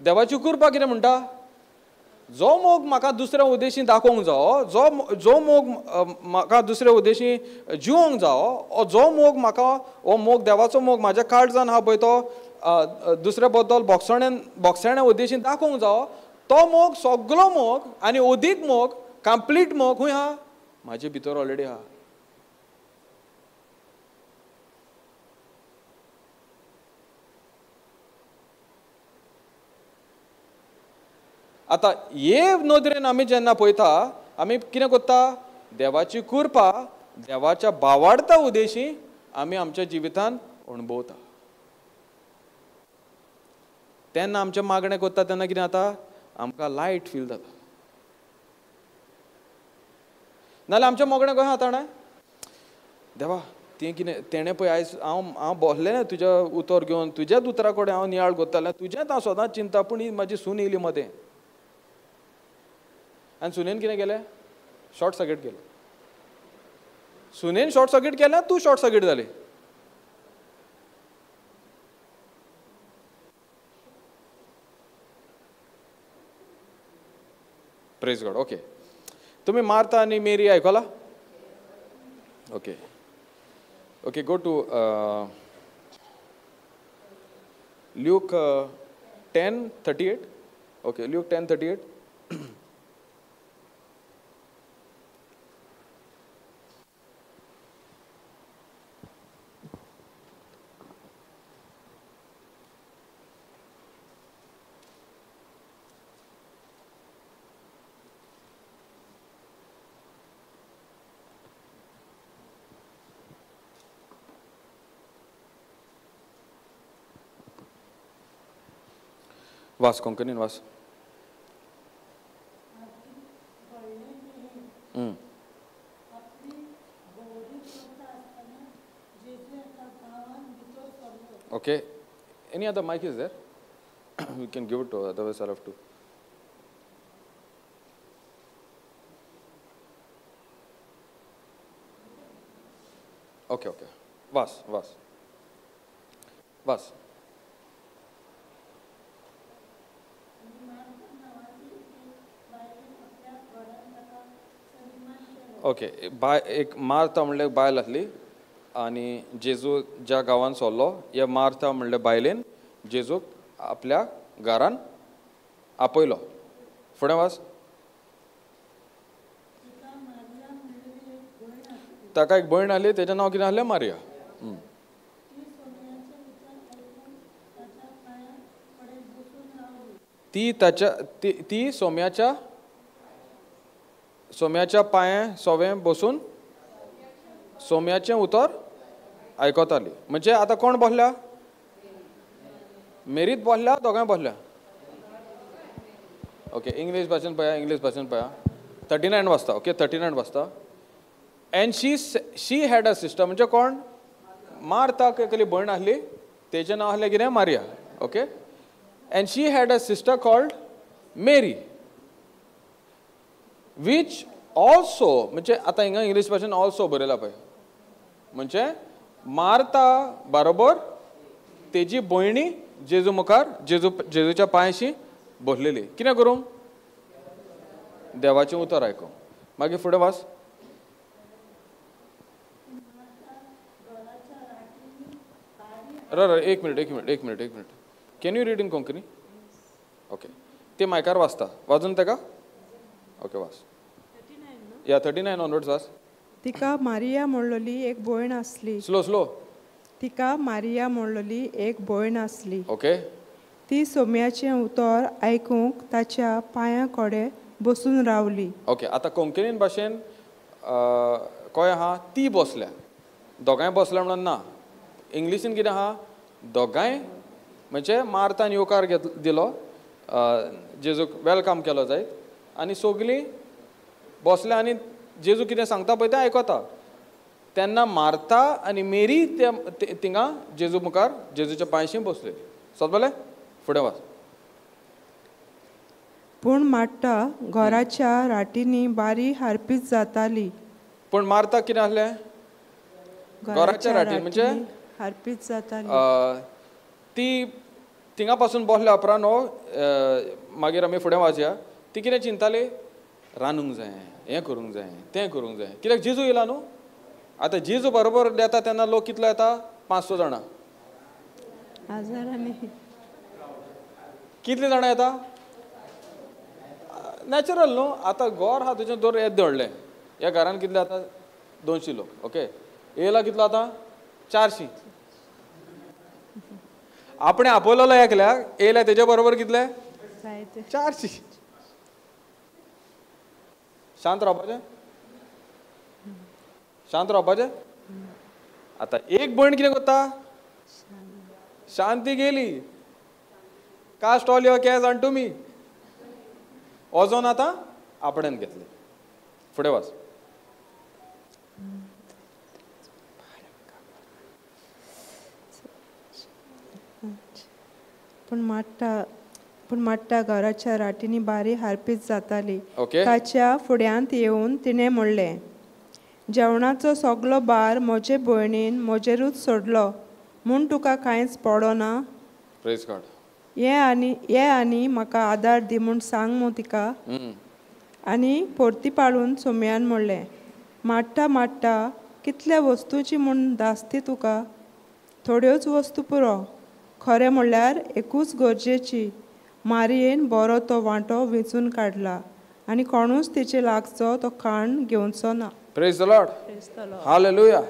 देवाची कृपा कितें म्हणटा? जो मोग म्हाका दुसऱ्या उद्देशी दाखोवंक जावो, जो जो मोग म्हाका दुसऱ्या उद्देशी जिवोंक जावो, जो मोग म्हाका हो मोग देवाचो मोग म्हाज्या काळजान आहा पळय तो दुसऱ्या बद्दल बोगसण्यान बोगसण्या उद्देशी दाखोवंक जावो, तो मोग सगलो मोग आनी अदीक मोग कंप्लीट मोग खूंय आहा? म्हाजे भितर ऑलरेडी आहा. आतां हे नदरेन आमी जेन्ना पळयता आमी कितें करता? देवाची कृपा देवाच्या बावाडता उद्देशी आमी आमच्या जिवितान अणभवता. तेन्ना आमचें मागणें करता तेन्ना कितें जाता? आमकां लायट फील जाता. नाजाल्यार आमचें मागणें कशें जाता जाणा? देवा तें कितें तेणें पळय आयज हांव हांव बसलें ना तुज्या उतर घेवन, तुज्याच उतरा कडेन हांव नियाळ करतालें, तुजेंच हांव सदांच चिंता, पूण ही म्हाजी सून येयली मदें आनी सुनेन कितें केलें? शॉर्ट सर्कीट केलें. सुनेन शॉर्ट सर्कीट केलें, तूं शॉर्ट सर्कीट जाली. Praise God. Okay, तुमी मार्था आनी मेरी आयकला? Okay okay, go to Luke 10:38. Okay, Luke 10:38. वास, कोंकणीन वास. Okay, any other mic is there? We can give it to, otherwise I'll have to. Okay okay, वास वास वास. ओके, बाय एक मार्था म्हणल्यार बायल आसली आनी जेजू ज्या गांवान सरलो ह्या मार्था म्हणल्या बायलेन जेजूक आपल्या घरान आपयलो. फुडें वास. ताका एक भयण आसली, तेजें नांव कितें आसलें? मारिया. ती ताच्या ती सोम्याच्या सोम्याच्या पांये सोवे बसून सोम्याचें उतर आयकताली. म्हणजे आतां कोण बसल्या? मेरीत बसल्या, दोगांय बसल्या. ओके, इंग्लीश भाशेन पळया, इंग्लीश भाशेन पळया. 39 वाजता. ओके, 39 वाजता. And she had a sister. म्हणजे कोण? मार्ताक एकली भयण आसली, तेजें नांव आसलें कितें? Maria. Okay, and she had a sister called Mary, which also. म्हणजे आतां हिंगा इंग्लीश भाशेन ऑल्सो बरयला पळय, म्हणजे मार्ता बरोबर तेजी भयणी जेजू मुखार, जेजूच्या पांयशी बसलेली. कितें करूंक? देवाचें उतर आयकूंक. मागीर फुडें वाच. र एक मिनट, एक मिनट, एक मिनट, एक minute. Can you read in Konkani? Okay, ते मायकार वाचता, वाजून तेका. ओके, वाच. या 39 ऑनवर्ड्स वाच. तिका मारिया म्हणलोली एक भयण आसली. Slow slow. तिका मारिया म्हणलोली एक भयण आसली. ओके. ती सोम्याचें उतर आयकूंक ताच्या पांयां कडेन बसून रावली. ओके, आतां कोंकणीन भाशेन कळ्ळें आहा, ती बसल्या, दोगांय बसल्या म्हणून ना. इंग्लिशीन कितें आहा? दोगांय म्हणजे मार्तान येवकार दिलो, जेजूक welcome केलो जायत, आनी सगलीं बसल्या आनी जेजू कितें सांगता पळय तें आयकता. तेन्ना मार्ता आनी मेरी त्या थिंगा जेजू मुखार, जेजूच्या पांयशी बसलेली. समजलें? फुडें वाच. पूण मार्ता घराच्या राटींनी बारी हारपीत जाताली. पूण मार्ता कितें आसलें? घराच्या राटीन म्हणजे हारपीत जाताली. ती थिंगा पासून बसल्या उपरांत न्हू, मागीर आमी फुडें वाचया. ती कितें चिंताली? रांदूंक जाय, हें करूंक जाय, तें करूंक जाय, कित्याक जेजू येयला न्हू. आतां जेजू बरोबर येता तेन्ना लोक कितलो येता? 500 जाणां. हजारांनी. कितली जाणां येता? नॅचरल न्हू. आतां घर आहा तुजें दर येद्दें व्हडलें, ह्या घरान कितले आतां? 200 लोक. ओके, येयला कितलो आतां? 400. आपणें आपयलेलो एकल्याक, येयल्या तेजे बरोबर कितले? 400. शांत रावपाचें, शांत रावपाचें. आतां एक भयण कितें करता? शांती गेली. Cast all your cares unto me. वचोन आतां आपणेन घेतलें. फुडें वाच. पूण मार्ता घराच्या राटींनी बारी हारपीत जाताली. ताच्या फुड्यांत येवन तिणें म्हणलें, जेवणाचो सगलो भार म्हजे भयणीन म्हजेरूच सोडलो, म्हूण तुका कांयच पडना. Praise God. ये आनी म्हाका आदार दी म्हूण सांग मू तिका. आनी परती पाळून सोम्यान म्हणलें, मार्ता मार्ता, कितल्या वस्तूची म्हूण धास्ती तुका? थोड्योच वस्तू पुरो. खरें म्हणल्यार एकूच गरजेची. मारियेन बरो तो वांटो वेंचून काडला आनी कोणूच तिचे लागचो तो खाण घेवचो ना. Praise the Lord. Hallelujah.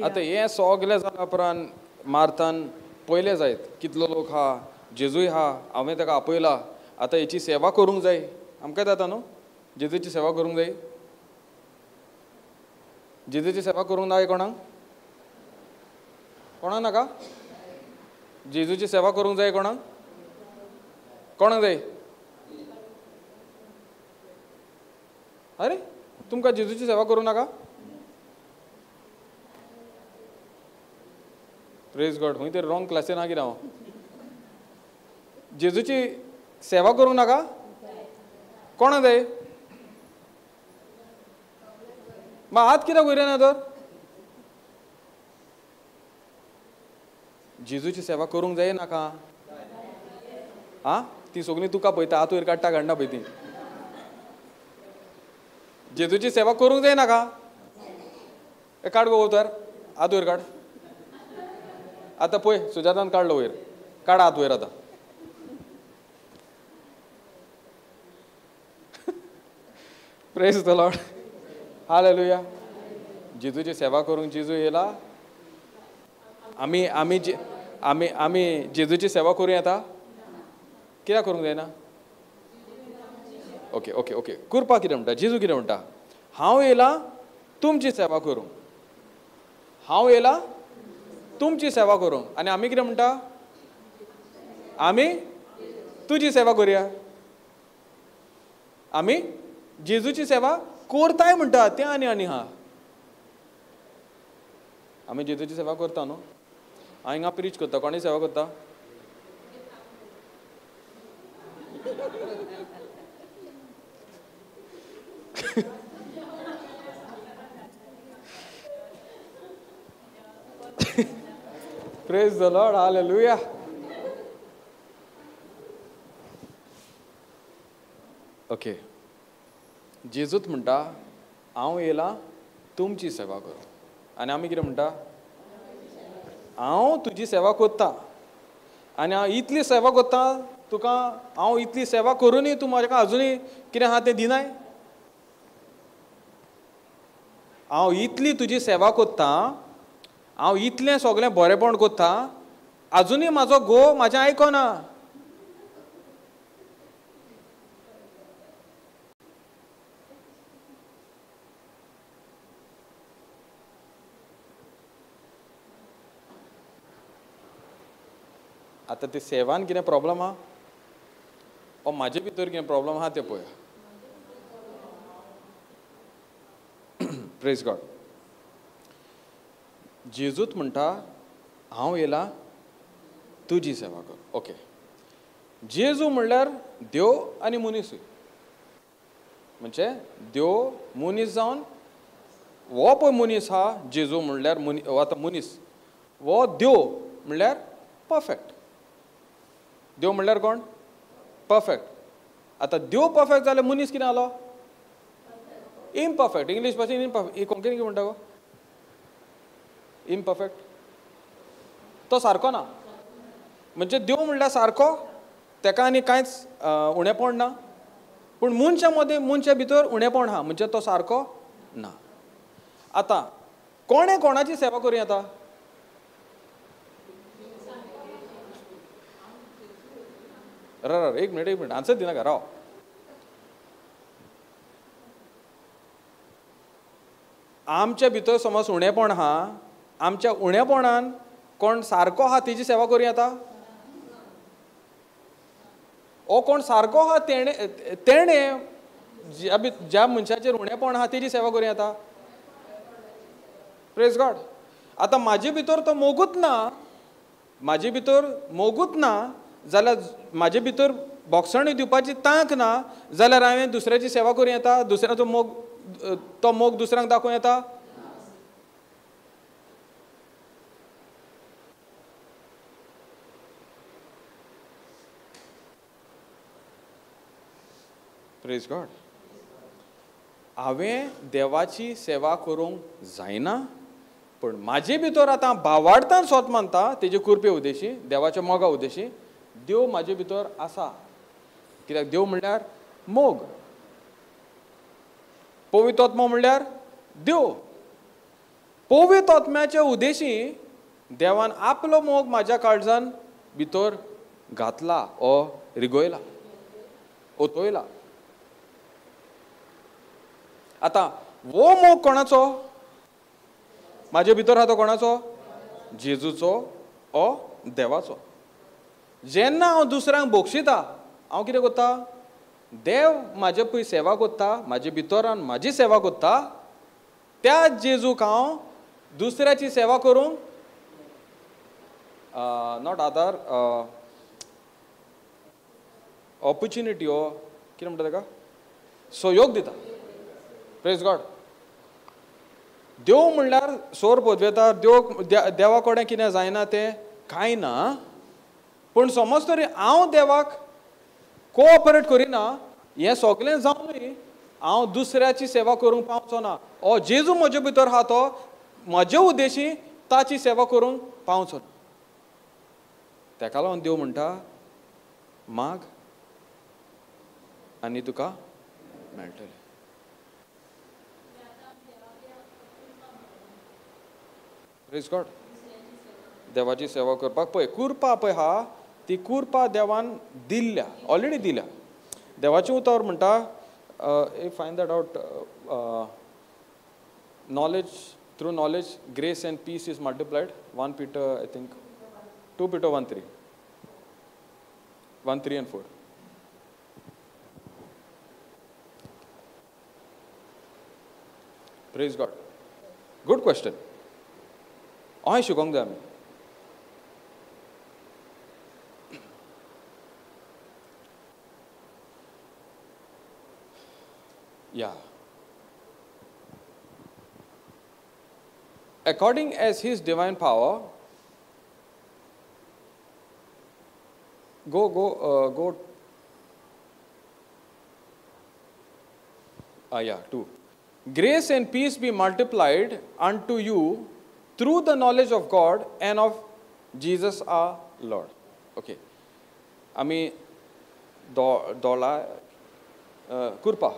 आतां हें सगलें जाल्या उपरांत मार्तान पयलें जायत कितलो लोक आहा, जेजूय आहा, हांवें ताका आपयला, आतां हेची सेवा करूंक जाय. आमकां जाता न्हू जेजूची सेवा करूंक जाय. जेजूची सेवा करूंक जाय कोणाक? कोणाक नाका? जेजूची सेवा करूंक जाय कोणाक? कोणाक जाय? अरे तुमकां जेजूची सेवा करूं नाका? प्रेज गॉड. खंय तरी रॉंग क्लासीन आहा कितें हांव. जेजूची सेवा करूंक नाका? कोणाक जाय? मागीर हात कित्याक वयर येना तर? जेजूची सेवा करूंक जाय नाका? आं, ती सगळीं तुका पळयता, हात वयर काडटा काडना पळय ती. जेजूची सेवा करूंक जाय नाका? काड गो तर हात वयर काड. आतां पळय सुजातान काडलो वयर, काड हात वयर आतां. Praise the Lord. Hallelujah. जेजूची सेवा करूंक जेजू येयला. आमी आमी आमी आमी जेजूची सेवा करूं येता? कित्याक करूंक जायना? Okay okay okay. कुरपा कितें म्हणटा? जेजू कितें म्हणटा? हांव येयला तुमची सेवा करूंक. हांव येयला तुमची सेवा करूंक. आनी आमी कितें म्हणटा? आमी तुजी सेवा करुया, आमी जेजूची सेवा करताय म्हणटा तें. आनी आनी हा, आमी जेजूची सेवा करता न्हू. हांव हिंगा प्रीच करता, कोणी सेवा करता? Praise the Lord, hallelujah. Okay, जेजूच म्हणटा हांव येयला तुमची सेवा करूं. आनी आमी कितें म्हणटा? हांव तुजी सेवा करता आनी हांव इतली सेवा करता तुका, हांव इतली सेवा करुनूय तूं म्हाका अजुनूय कितें आहा तें दिनाय. हांव इतली तुजी सेवा करता, हांव इतलें सगळें बरेंपण करता, अजुनूय म्हाजो घोव म्हाजें आयकना. आतां ते सेवान कितें प्रॉब्लम आहा ओ म्हाजे भितर कितें प्रॉब्लम आहा तें पळया. Praise God. जेजूच म्हणटा हांव येयला तुजी सेवा कर. ओके, जेजू म्हणल्यार देव आनी मनीसूय. म्हणजे देव मनीस जावन हो पळय मनीस आहा, जेजू म्हणल्यार आतां मनीस, हो देव म्हणल्यार परफेक्ट. देव म्हणल्यार कोण? परफेक्ट. आतां देव परफेक्ट जाल्यार मनीस कितें जालो? इम्परफेक्ट. इंग्लीश भाशेन इम्परफेक्ट, कोंकणी कितें म्हणटा गो? इम्परफेक्ट. तो सारको ना. म्हणजे देव म्हणल्यार सारको, तेका आनी कांयच उणेपण ना, पूण मनशा मदें मनशा भितर उणेपण आहा, म्हणजे तो सारको ना. आतां कोणें कोणाची सेवा करूं येता? राव, एक मिनट, एक मिनट, आन्सर दिनाका, राव. आमच्या भितर समज उणेपण आहा, आमच्या उणेपणान कोण सारको आहा तेजी सेवा करूं येता? ओ कोण सारको आहा तेणें तेणें ज्या मनशाचेर उणेपण आहा तेजी सेवा करूं येता? Praise God. आतां म्हाजे भितर तो मोगूच ना, म्हाजे भितर मोगूच ना जाल्यार म्हाजे भितर बोगसणी दिवपाची तांक ना जाल्यार हांवें दुसऱ्याची सेवा करूं येता? दुसऱ्याचो मोग, तो मोग दुसऱ्यांक दाखोवं येता? Praise God. हांवें देवाची सेवा करूंक जायना, पूण म्हाजे भितर आतां भावार्थान सोत मानता तेजे कृपे उद्देशी, देवाच्या मोगा उद्देशी देव म्हाजे भितर आसा. कित्याक देव म्हणल्यार मोग, पवित्र आत्मो म्हणल्यार देव. पवित्र आत्म्याच्या उद्देशी देवान आपलो मोग म्हाज्या काळजान भितर घातला, ओ रिगयला, ओतयला. आतां वो मोग कोणाचो? म्हाजे भितर आहा तो कोणाचो? जेजूचो ओ देवाचो. जेन्ना हांव दुसऱ्यांक बक्षिता, हांव कितें करता? देव म्हाजे पळय सेवा करता, म्हाजे भितरान म्हाजी सेवा करता, त्या जेजूक हांव दुसऱ्याची सेवा करूंक not Aadhaar opportunity हो कितें म्हणटा ताका, सहयोग दिता. Praise God. देव म्हणल्यार सोर पदवेतार, देव देवा कडेन कितें जायना तें कांय ना, पूण समज तरी हांव देवाक कोऑपरेट करिना, हें सगळें जावनूय हांव दुसऱ्याची सेवा करूंक पावचो ना. ओ जेजू म्हजे भितर आहा तो म्हजे उद्देशी ताची सेवा करूंक पावचो ना. तेका लागून देव म्हणटा माग आनी तुका मेळटलें. Praise God. देवाची सेवा करपाक पळय कृपा पळय आहा ती कृपा देवान दिल्ल्या, ऑलरेडी दिल्या. देवाचें उतर म्हणटा, if find that out knowledge Through knowledge grace and peace is multiplied. 1 Peter, I think 2 Peter 1:3. 1:3 and 4. Praise God. Good question. हय शिकोंक जाय आमी. Yeah. According as his divine power, go. Yeah, 2. Grace and peace be multiplied unto you through the knowledge of God and of Jesus our Lord. Okay. Ami dola kurpa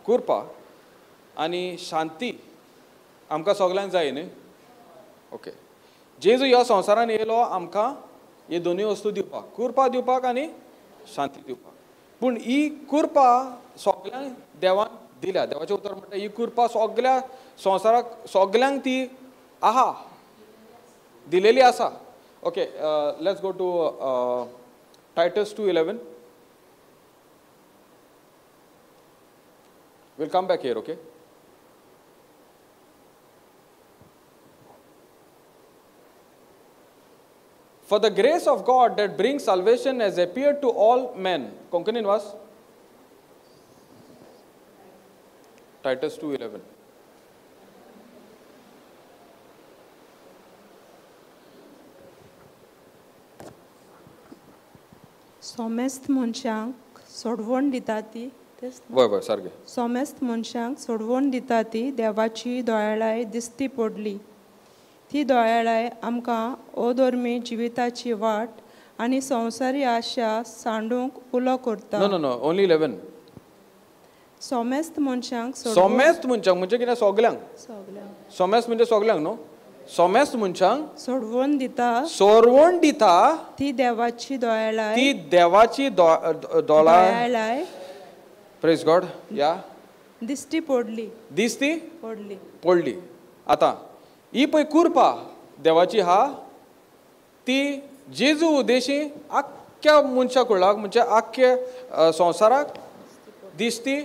kurpa ani shanti आमकां सगल्यांक जाय न्ही. Okay, जेजू ह्या संवसारान येयलो आमकां हे दोनूय वस्तू दिवपाक, कृपा दिवपाक आनी शांती दिवपाक. पूण ही कृपा सगल्यांक देवान दिल्या. देवाचें उतर म्हणटा ही कृपा सगल्या संवसाराक सगल्यांक ती आहा, दिलेली आसा. Okay, let's go to Titus 2:11. We'll come back here, okay? For the grace of God that brings salvation has appeared to all men. Konkanin was? Titus 2:11. सोमेस्त मनशांक सोडवण दिता ती, वय वय सारकें. सोमेस्त मनशांक सोडवण दिता ती देवाची दयाळाय दिसती पडली. ती दयाळाय आमकां अधर्मी जिविताची वाट आनी संवसारी आशा सांडूंक उलो करता. No no no, only 11. सोमेस्त मनशांक, सोमेस्त मनशांक म्हणजे कितें? सगल्यांक. सगल्यांक. सोमेस्त म्हणजे सगल्यांक न्हू. सोमेस्त मनशांक सोडवण दिता, सोडवण दिता ती देवाची दयाळाय, ती देवाची दयाळाय. Praise God. या दिसती पडली, दिसती पडली, पडली. आतां ही पळय कृपा देवाची हा, ती जेजू उद्देशी आख्ख्या मनशा कुळाक म्हणजे आख्ख्या संवसाराक दिसती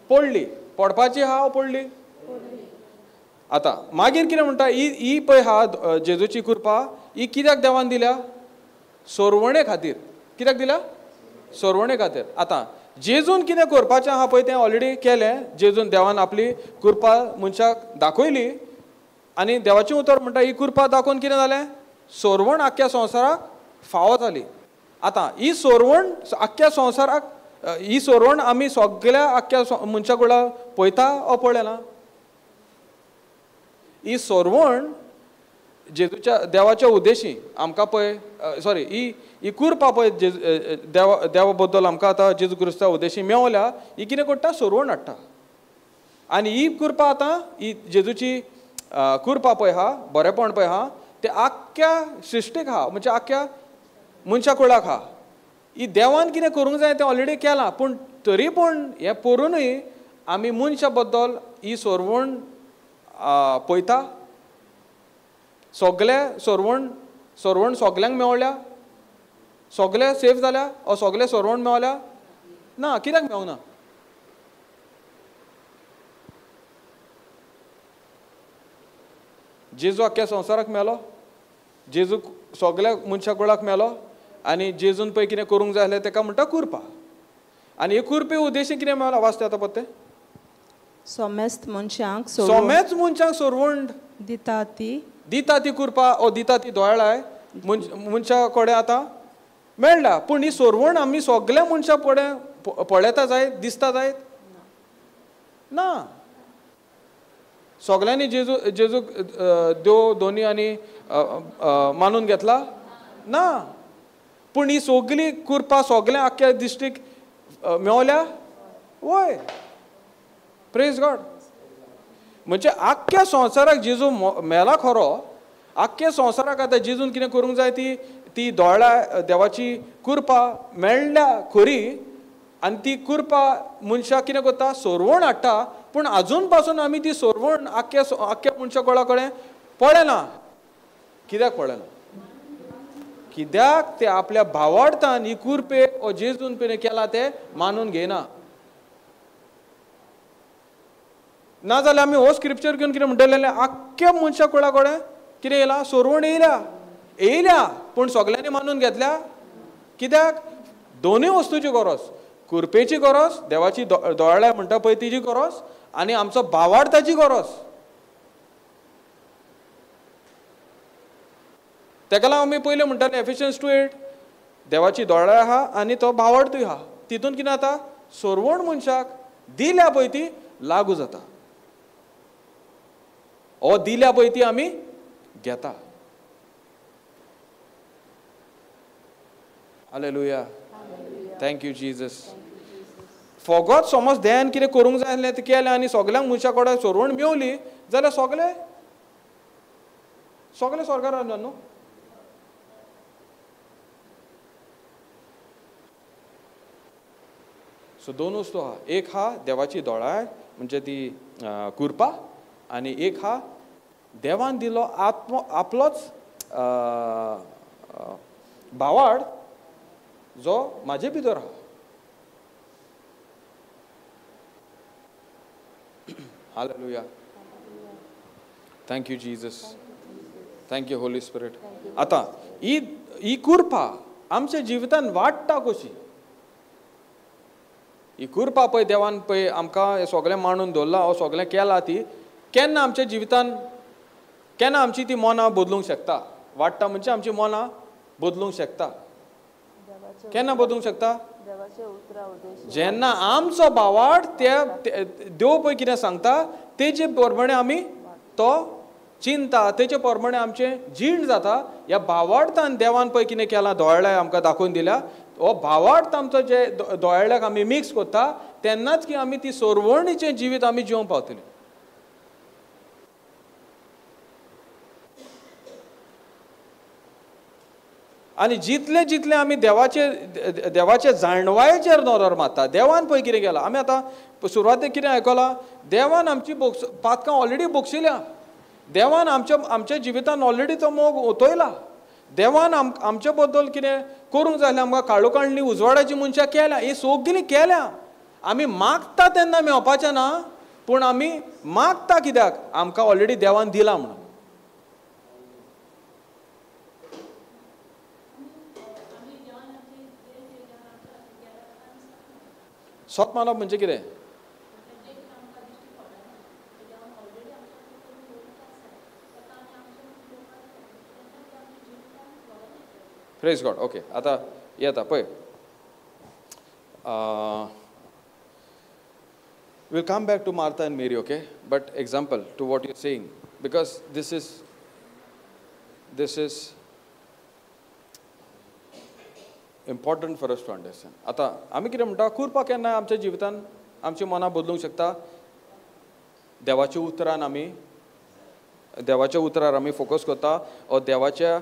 पडली. पडपाची हा पडली. आतां मागीर कितें म्हणटा, ही ही पळय हा जेजूची कृपा ही कित्याक देवान दिल्या? सोरवणे खातीर. कित्याक दिल्या? सोरवणे खातीर. आतां जेजून कितें करपाचें आहा पळय तें ऑलरेडी केलें. जेजून देवान आपली कृपा मनशाक दाखयली आनी देवाचें उतर म्हणटा ही कृपा दाखोवन कितें जालें? सोरवण आख्ख्या संवसाराक फावो जाली. आतां ही सोरवण आख्ख्या संवसाराक, ही सोरवण आमी सगल्या आख्ख्या मनशा कुळा पळयता ओ पळयना? ही सोरवण जेजूच्या देवाच्या उद्देशी आमकां पळय, सॉरी, ही ही कृपा पळय जेजू देवा देवा बद्दल आमकां आतां जेजू क्रिस्ता उद्देशी मेवल्या, ही कितें करता? सोरवण हाडटा. आनी ही कृपा आतां ही जेजूची कृपा पळय आहा, बरेपण पळय आहा, तें आख्ख्या सृश्टीक आहा, म्हणजे आख्ख्या मनशा कुळाक आहा. ही देवान कितें करूंक जाय तें ऑलरेडी केलां, पूण तरी पूण हें करुनूय आमी मनशा बद्दल ही सोरवण पळयता? सगळे सोरवण, सोरवण सगल्यांक मेवल्या? सगळे सेफ जाल्या ओ सगळे सोरवण मेवल्या? ना. कित्याक मेवना? जेजू आख्ख्या संवसाराक मेलो, जेजू सगल्या मनशा कुळाक मेलो आनी जेजून पळय कितें करूंक जाय आसलें तेका म्हणटा कृपा. आनी हे कृपे उद्देशी कितें मेवला? वाचता आतां पत्ते. सोमेस्त मनशांक, सोमेस्त मनशांक सोरवण दिता ती, दिता ती कृपा ओ दिता ती दयाळाय मनशा कडेन आतां मेळ्ळा. पूण ही सोरवण आमी सगल्या मनशा कडेन पळयता जायत, दिसता जायत ना. सगल्यांनी जेजू जेजूक देव दोनी आनी मानून घेतला ना. पूण ही सगली कृपा सगल्या आख्ख्या दिश्टीक मेवल्या? वय. Praise God. म्हणजे आख्ख्या संवसाराक जेजू मेला खरो, आख्ख्या संवसाराक आतां जेजून कितें करूंक जाय ती ती दोळा देवाची कृपा मेळ्ळ्या खरी, आनी ती कृपा मनशाक कितें करता, सोरवण हाडटा. पूण आजून पासून आमी ती सोरवण आख्या आख्या मनशा कोणा कडेन पळयना. कित्याक पळयना? कित्याक ते आपल्या भावार्थान ही कुरपेक ओ जेजून पिने केला ते मानून घेयना. नाजाल्यार आमी हो स्क्रिप्चर घेवन कितें म्हणटले, आख्या मनशा कोणा कडेन कितें येयला, सोरवण येयल्या येयल्या, पूण सगल्यांनी मानून घेतल्या. कित्याक? दोनूय वस्तूची गरज, कुरपेची गरज, देवाची दोळ्या म्हणटा पळय तिजी गरज, आनी आमचो भावार्थाची गरज. तेका लागून आमी पयलीं म्हणटाले एफिशियन्स 2:8, देवाची दोळ्या आहा आनी तो भावार्थूय आहा. तितून कितें जाता, सोरवण मनशाक दिल्या पळय ती लागू जाता. ओ दिल्या पळय ती आमी घेता. Hallelujah, thank you Jesus. फॉगत समज देन कितें करूंक जाय आसलें तें केलें आनी सगल्यांक मनशा कडेन सोरवण मेवली जाल्यार सगळे सगळे स्वर्गार वचना न्हू. सो दोन वस्तू आहा, एक हा देवाची दोळाय म्हणजे ती कृपा, आनी एक हा देवान दिलो आत्मो आपलोच भावार्थ जो म्हाजे भितर आहा. Hallelujah, thank you Jesus, thank you Holy Spirit. आतां ही ही कृपा आमच्या जिवितान वाडटा कशी? ही कृपा पळय देवान पळय आमकां हें सगळें मांडून दवरलां, हो सगळें केलां, ती केन्ना आमच्या जिवितान केन्ना आमची ती मनां बदलूंक शकता? वाडटा म्हणजे आमची मनां बदलूंक शकता. केन्ना बदलूंक शकता? जेन्ना आमचो भावार्थ ते देव पळय कितें सांगता तेजे प्रमाणे आमी तो चिंता, तेजे प्रमाणे आमचें जीण जाता. ह्या भावार्थान देवान पळय कितें केलां, दोळ्याक आमकां दाखोवन दिल्या. हो भावार्थ आमचो जे दोळ्याक आमी मिक्स करता तेन्नाच की आमी ती सोरवणीचें जिवीत आमी जिवंक पावतली. आनी जितले जितले आमी देवाचे देवाचे जाणवायेचेर नदर मारता, देवान पळय कितें केलां. आमी आतां सुरवातेक कितें आयकलां, देवान आमची बोक्स पातकां ऑलरेडी बोगशिल्या, देवान आमच्या आमच्या जिवितान ऑलरेडी तो मोग ओतयला, देवान आमचे बद्दल कितें करूंक जाय जाल्यार आमकां काळोखांतली उजवाडाची मनशां केल्या, ही सगळीं केल्या. आमी मागता तेन्ना मेळपाचें ना, पूण आमी मागता कित्याक, आमकां ऑलरेडी देवान दिलां म्हणून. सत मानप म्हणजे कितें? Praise God. Okay, आतां येता पळय, we'll come back to Martha and Mary, okay? But example to what you're saying, because this is important for us to understand. आतां आमी कितें म्हणटा, कृपा केन्ना आमच्या जिवितान आमची मनां बदलूंक शकता? देवाच्या उतरान आमी, देवाच्या उतरार आमी फोकस करता, ओ देवाच्या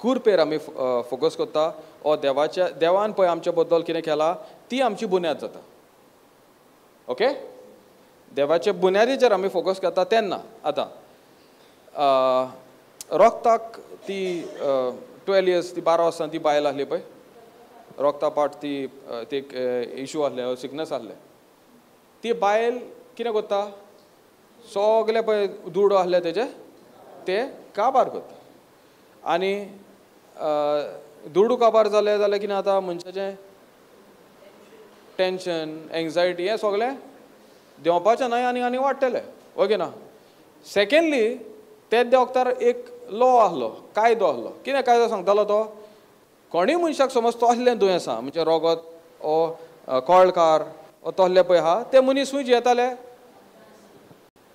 कुरपेर आमी फोकस करता, ओ देवाच्या देवान पळय आमच्या बद्दल कितें केलां ती आमची बुन्याद जाता. ओके, देवाच्या बुन्यादीचेर आमी फोकस करता तेन्ना. आतां रोगताक ती 12 इयर्स ती 12 वर्सां ती बायल आसली पळय, रोगता पाट ती एक इशू आसलें, सिकनस आसलें. ती बायल कितें करता, सगळे पळय दुडू आसले तेजे ते काबार करता. आनी दुडू काबार जाले जाल्यार कितें जाता, मनशाचें टेंशन, एंग्जायटी हें सगळें देंवपाचें न्हय आनी आनी वाडटलें. ओके ना? सेकेंडली, तेच वखतार एक लॉ आसलो, कायदो आसलो. कितें कायदो सांगतालो तो, कोणूय मनशाक समज तसलें दुयेंस आसा, म्हणजे रोगत ओ कळकार ओ तसलें पळय आहा, ते मनीस खंय जियेताले,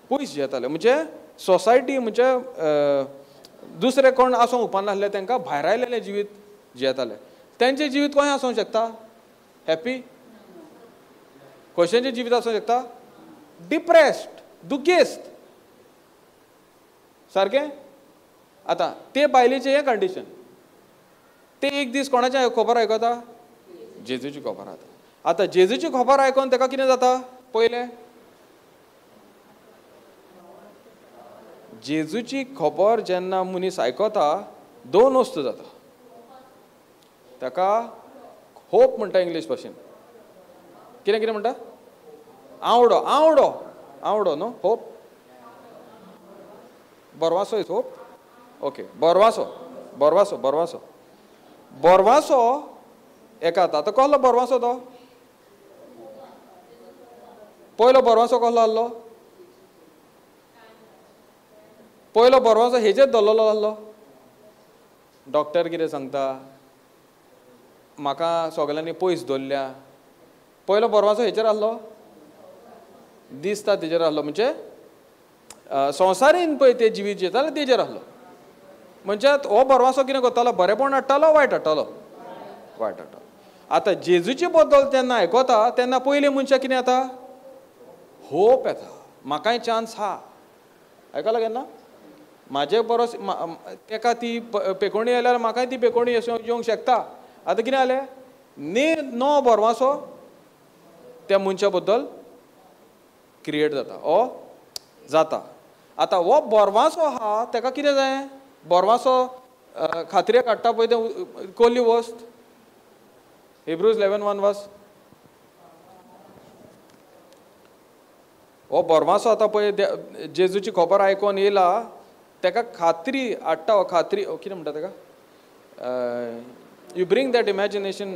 पयस जियेताले. म्हणजे सोसायटी म्हणजे दुसरे कोण आसूंक उपकारनासले तांकां भायर आयलेलें जिवीत जियेताले. तेंचें जिवीत कशें आसूंक शकता? हॅप्पी कशेंचें जिवीत आसूंक शकता? डिप्रेस्ड, दुखेस्त सारकें. आतां ते बायलेचें हें कंडिशन, ते एक दीस कोणाचें खबर आयकता, जेजूची खबर जाता. आतां जेजूची खबर आयकोन ताका कितें जाता? पयलें जेजूची खबर जेन्ना मनीस आयकता दोन वस्तू जाता. ताका होप म्हणटा इंग्लीश भाशेन. कितें कितें म्हणटा? आवडो, आवडो, आवडो न्हू होप, बरवासो is hope. Okay, बरवासो, बरवासो, बरवासो, बरवासो एका. आतां कसलो बरवासो तो? पयलो बरवासो कसलो आहलो? पयलो बरवासो हेजेर दवरलेलो आहलो. डॉक्टर कितें सांगता, म्हाका सगल्यांनी पयस दवरल्या. पयलो बरवासो हेचेर आहलो, दिसता तेजेर आहलो. म्हणजे संवसारीन पळय ते जिवीत जियेताले तेजेर आहलो. म्हणजे हो बरवासो कितें करतालो? बरेपण हाडटालो, वायट हाडटालो? वायट हाडटालो. आतां जेजूचे बद्दल तेन्ना आयकता तेन्ना पयलीं मनशाक कितें येता? होप येता, म्हाकाय चान्स आहा. आयकलां केन्ना? म्हाजे बरोस तेका ती पेकोणी आयल्यार म्हाकाय ती पेकोणी येवंक शकता. आतां कितें जालें? ने नो बरवासो त्या मनशा बद्दल क्रिएट जाता, ओ जाता. आतां हो बरवासो आहा तेका कितें जाय? बरवासो खात्रेक हाडटा पळय तें कोल्ली वस्त. हिब्रूज 11:1 वास. हो बरवासो आतां पळय जेजूची खबर आयकोन येयला तेका खात्री हाडटा. हो खात्री कितें म्हणटा तेका? You bring that imagination.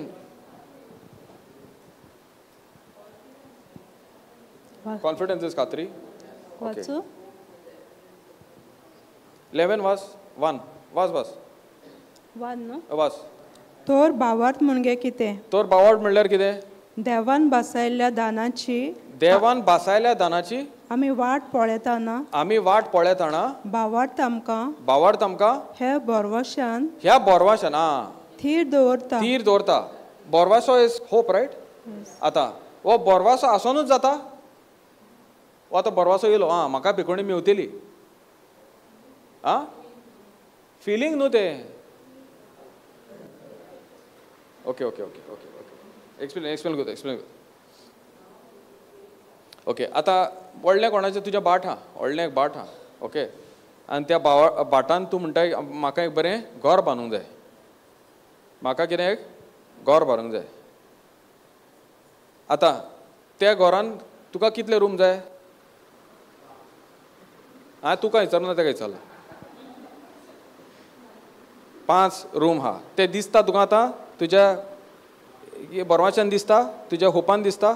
Confidence is खात्री. ओके, 11:1 वास वास वास. तोर भावार्थ म्हणजे कितें? तोर भावार्थ म्हणल्यार कितें? देवान भासायल्ल्या दानाची, देवान भासायल्ल्या दानाची आमी वाट पळयतना, आमी वाट पळयतना भावार्थ आमकां, भावार्थ आमकां ह्या भरवशान, ह्या भरवशान थीर दवरता, थीर दवरता. भरवसो is hope, right? आतां हो भरवसो आसोनूच जाता. हो आतां भरवसो येयलो, आं म्हाका भिकोणी मेवतली, आं फिलींग न्हू तें. Okay okay okay okay okay, explain explain करता, एक्सप्लेन करता. ओके, आतां व्हडलें कोणाचें तुजें भाट आहा, व्हडलें एक भाट आहा. ओके, आनी त्या भाटान तूं म्हणटा म्हाका एक बरें घर बांदूंक जाय, म्हाका कितें एक घर बांदूंक जाय. आतां त्या घरान तुका कितले रूम जाय? हांवें तुका विचारना, तेका विचारलां. 5 रूम आहा. ते दिसता तुका आतां तुज्या बरवाच्यान दिसता, तुज्या होपान दिसता,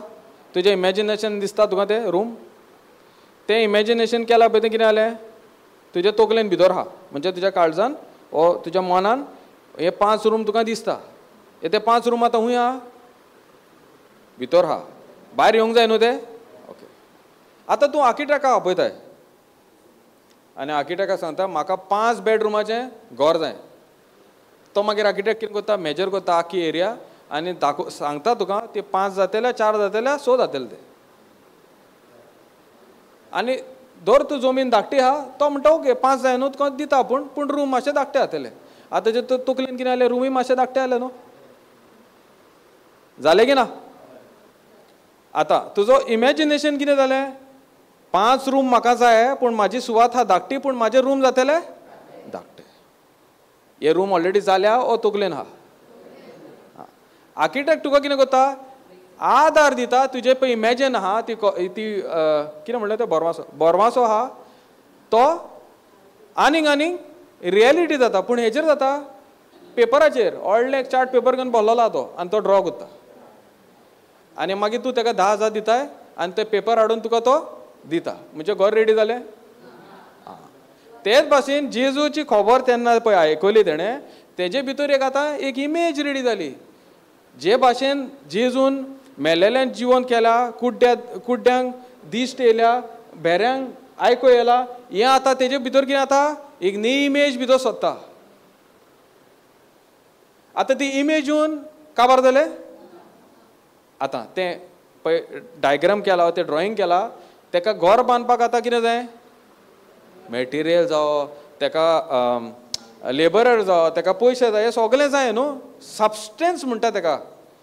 तुजें इमेजिनेशन दिसता तुका ते रूम. तें इमेजिनेशन केलां पळय तें कितें जालें? तुज्या तकलेन भितर आहा, म्हणजे तुज्या काळजान ओ तुज्या मनान हे 5 रूम तुका दिसता. हे ते 5 रूम आतां खूंय आहा? भितर आहा, भायर येवंक जाय न्हू ते. ओके, आतां तूं आर्किटेक्टाक आपयताय आनी आर्किटेक्टाक सांगता म्हाका 5 बेडरुमाचें घर जाय. तो मागीर आर्किटेक्ट कितें करता? मेजर करता आख्खी एरिया आनी दाखो सांगता तुका ते 5 जातले, 4 जातले, 6 जातले ते. आनी दर तूं जमीन धाकटी आहा तो म्हणटा ओके 5 जाय न्हू तुका दिता, पूण पूण रूम मातशे धाकटे जातले. आतां जे तकलेन कितें जालें? रुमूय मातशे धाकटे जाले न्हू, जालें की ना? आतां तुजो इमेजिनेशन कितें जालें? 5 रूम म्हाका जाय, पूण म्हाजी सुवात आहा धाकटी, पूण म्हाजे रूम जातले धाकटे. हे रूम ऑलरेडी जाल्या ओ तकलेन आहा. आर्किटेक्ट तुका कितें करता? आदार दिता तुजे पळय इमेजीन आहा ती ती कितें म्हणलें तें बरवासो, बरवासो आहा तो आनीक आनीक रियलिटी जाता. पूण हेचेर जाता पेपराचेर, व्हडलें एक चार्ट पेपर घेवन भरलेलो आहा तो आनी तो ड्रॉ करता आनी मागीर तूं तेका 10,000 दिताय आनी ते पेपर हाडून तुका तो दिता. म्हणजे घर रेडी जालें. तेच भाशेन जेजूची खबर तेन्ना पळय आयकली तेणें, तेजे भितर एक आतां एक इमेज रेडी जाली. जे भाशेन जेजून मेलेल्यान जिवन केला, कुड्ड्यांक दिश्ट येयल्या, भेऱ्यांक आयको येयला, हें आतां तेजे भितर कितें जाता? एक न्ही इमेज भितर सोदता. आतां ती इमेज येवन काबार जालें. आतां तें पळय डायग्राम केला, तें ड्रॉइंग केला, तेका घर बांदपाक आतां कितें जाय? मटेरियल जावं, तेका लेबरर जावं, तेका पयशे जाय, हें सगळें जाय न्हू. सबस्टन्स म्हणटा तेका.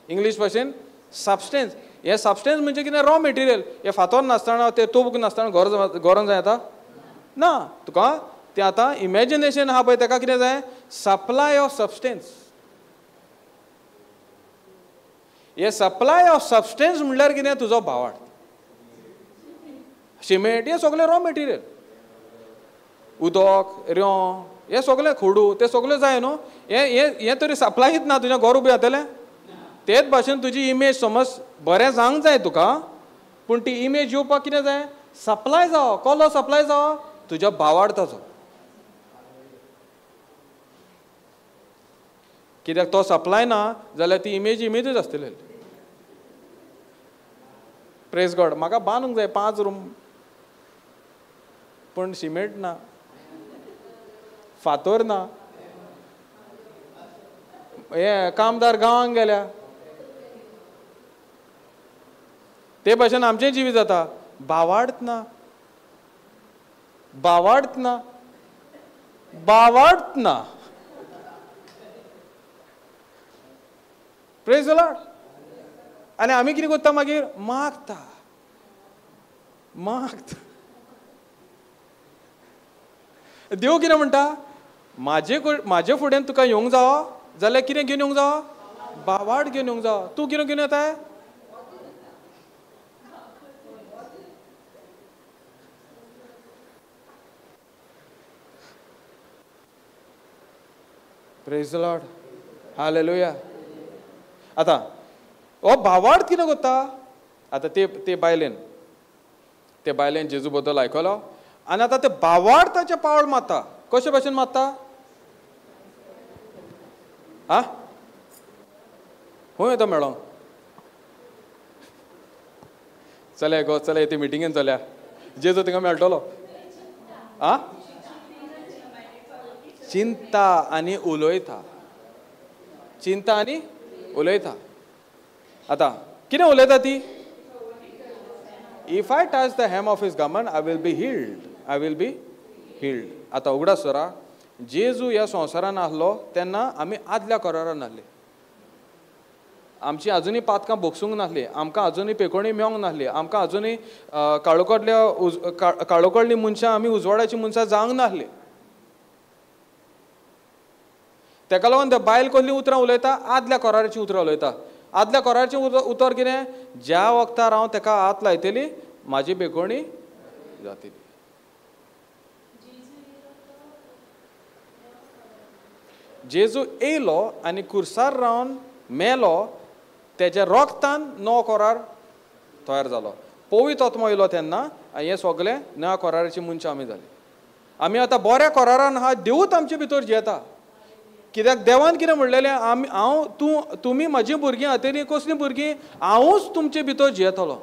इंग्लीश भाशेन सबस्टेन्स. हें सबस्टेन्स म्हणजे कितें? Raw material. हें फातोर नासतना, तें तोबूक नासतना घर घरान जाय येता ना तुका. तें आतां इमेजिनेशन आहा पळय, ताका कितें जाय? Supply of substance. हे सप्लाय ऑफ सबस्टेन्स म्हणल्यार कितें? तुजो भावार्थ. सिमेंट हें सगळें रॉ मटेरियल, उदक, रेंव, हें सगळें खोडू, तें सगळें जाय न्हू. हें हें तरी सप्लायच ना, तुजें घर उबें जातलें. तेच भाशेन तुजी इमेज समज बरें जावंक जाय तुका, पूण ती इमेज येवपाक कितें जाय? सप्लाय जावो. कसलो सप्लाय जावो? तुज्या भावार्थाचो. कित्याक तो सप्लाय ना जाल्यार ती इमेज इमेजूच आसतली. प्रेज गॉड. म्हाका बांदूंक जाय 5 रूम, पूण सिमेंट ना, फातोर ना, हे कामदार गांवांक गेल्या. ते भाशेन आमचें जिवीत जाता. भावार्थ ना, भावार्थ ना, भावार्थ ना. Praise the Lord. आनी आमी कितें करता मागीर? मागता, मागता. देव कितें म्हणटा? म्हाजे म्हाजे फुडें तुका येवंक जावो जाल्यार कितें घेवन येवंक जावो? भावार्थ घेवन येवंक जावो. तूं कितें घेवन येताय? Praise the Lord. Hallelujah. आतां हो भावार्थ कितें करता? आतां ते ते बायलेन, ते बायलेन जेजू बद्दल आयकलो आनी आतां ते भावार्थाचें पावल मारता. कशे भाशेन मारता? आं, खंय येता मेळोंक? चलया गो, चलया, ते मिटिंगेन चलया, जेजू थिंगा मेळटलो. आं, चिंता आनी उलयता, चिंता आनी उलयता. आतां कितें उलयता ती? If I touch the hem of his garment I will be healed, I will be healed. आतां उगडास दवरा, जेजू ह्या संवसारान आसलो तेन्ना आमी आदल्या करारान आसले. आमची अजुनूय पातकां भोगसूंक नासली, आमकां अजुनूय पेकोणी मेळोंक नासली, आमकां अजुनूय काळोकडल्या काळोकडली मनशां, आमी उजवाडाची मनशां जावंक नासली. तेका लागून त्या बायल कसलीं उतरां उलयता? आदल्या कराराचीं उतरां उलयता. आदल्या कराराचें उतर कितें? ज्या वखदार हांव तेका हात लायतली म्हाजी बेकोणी जातली. जेजू येयलो आनी कुर्सार रावन मेलो, तेज्या रोगतान नवो करार तयार जालो. पवित्र आत्मो येयलो तेन्ना आनी हें सगळें नव्या कराराची मनशां आमी जाली. आमी आतां बऱ्या करारान आहा, देवूच आमचे भितर जियेता. कित्याक देवान कितें म्हणलेलें? आमी, हांव, तूं, तुमी म्हाजी भुरगीं आतली. कसलीं भुरगीं? हांवूच तुमचे भितर जियेतलो.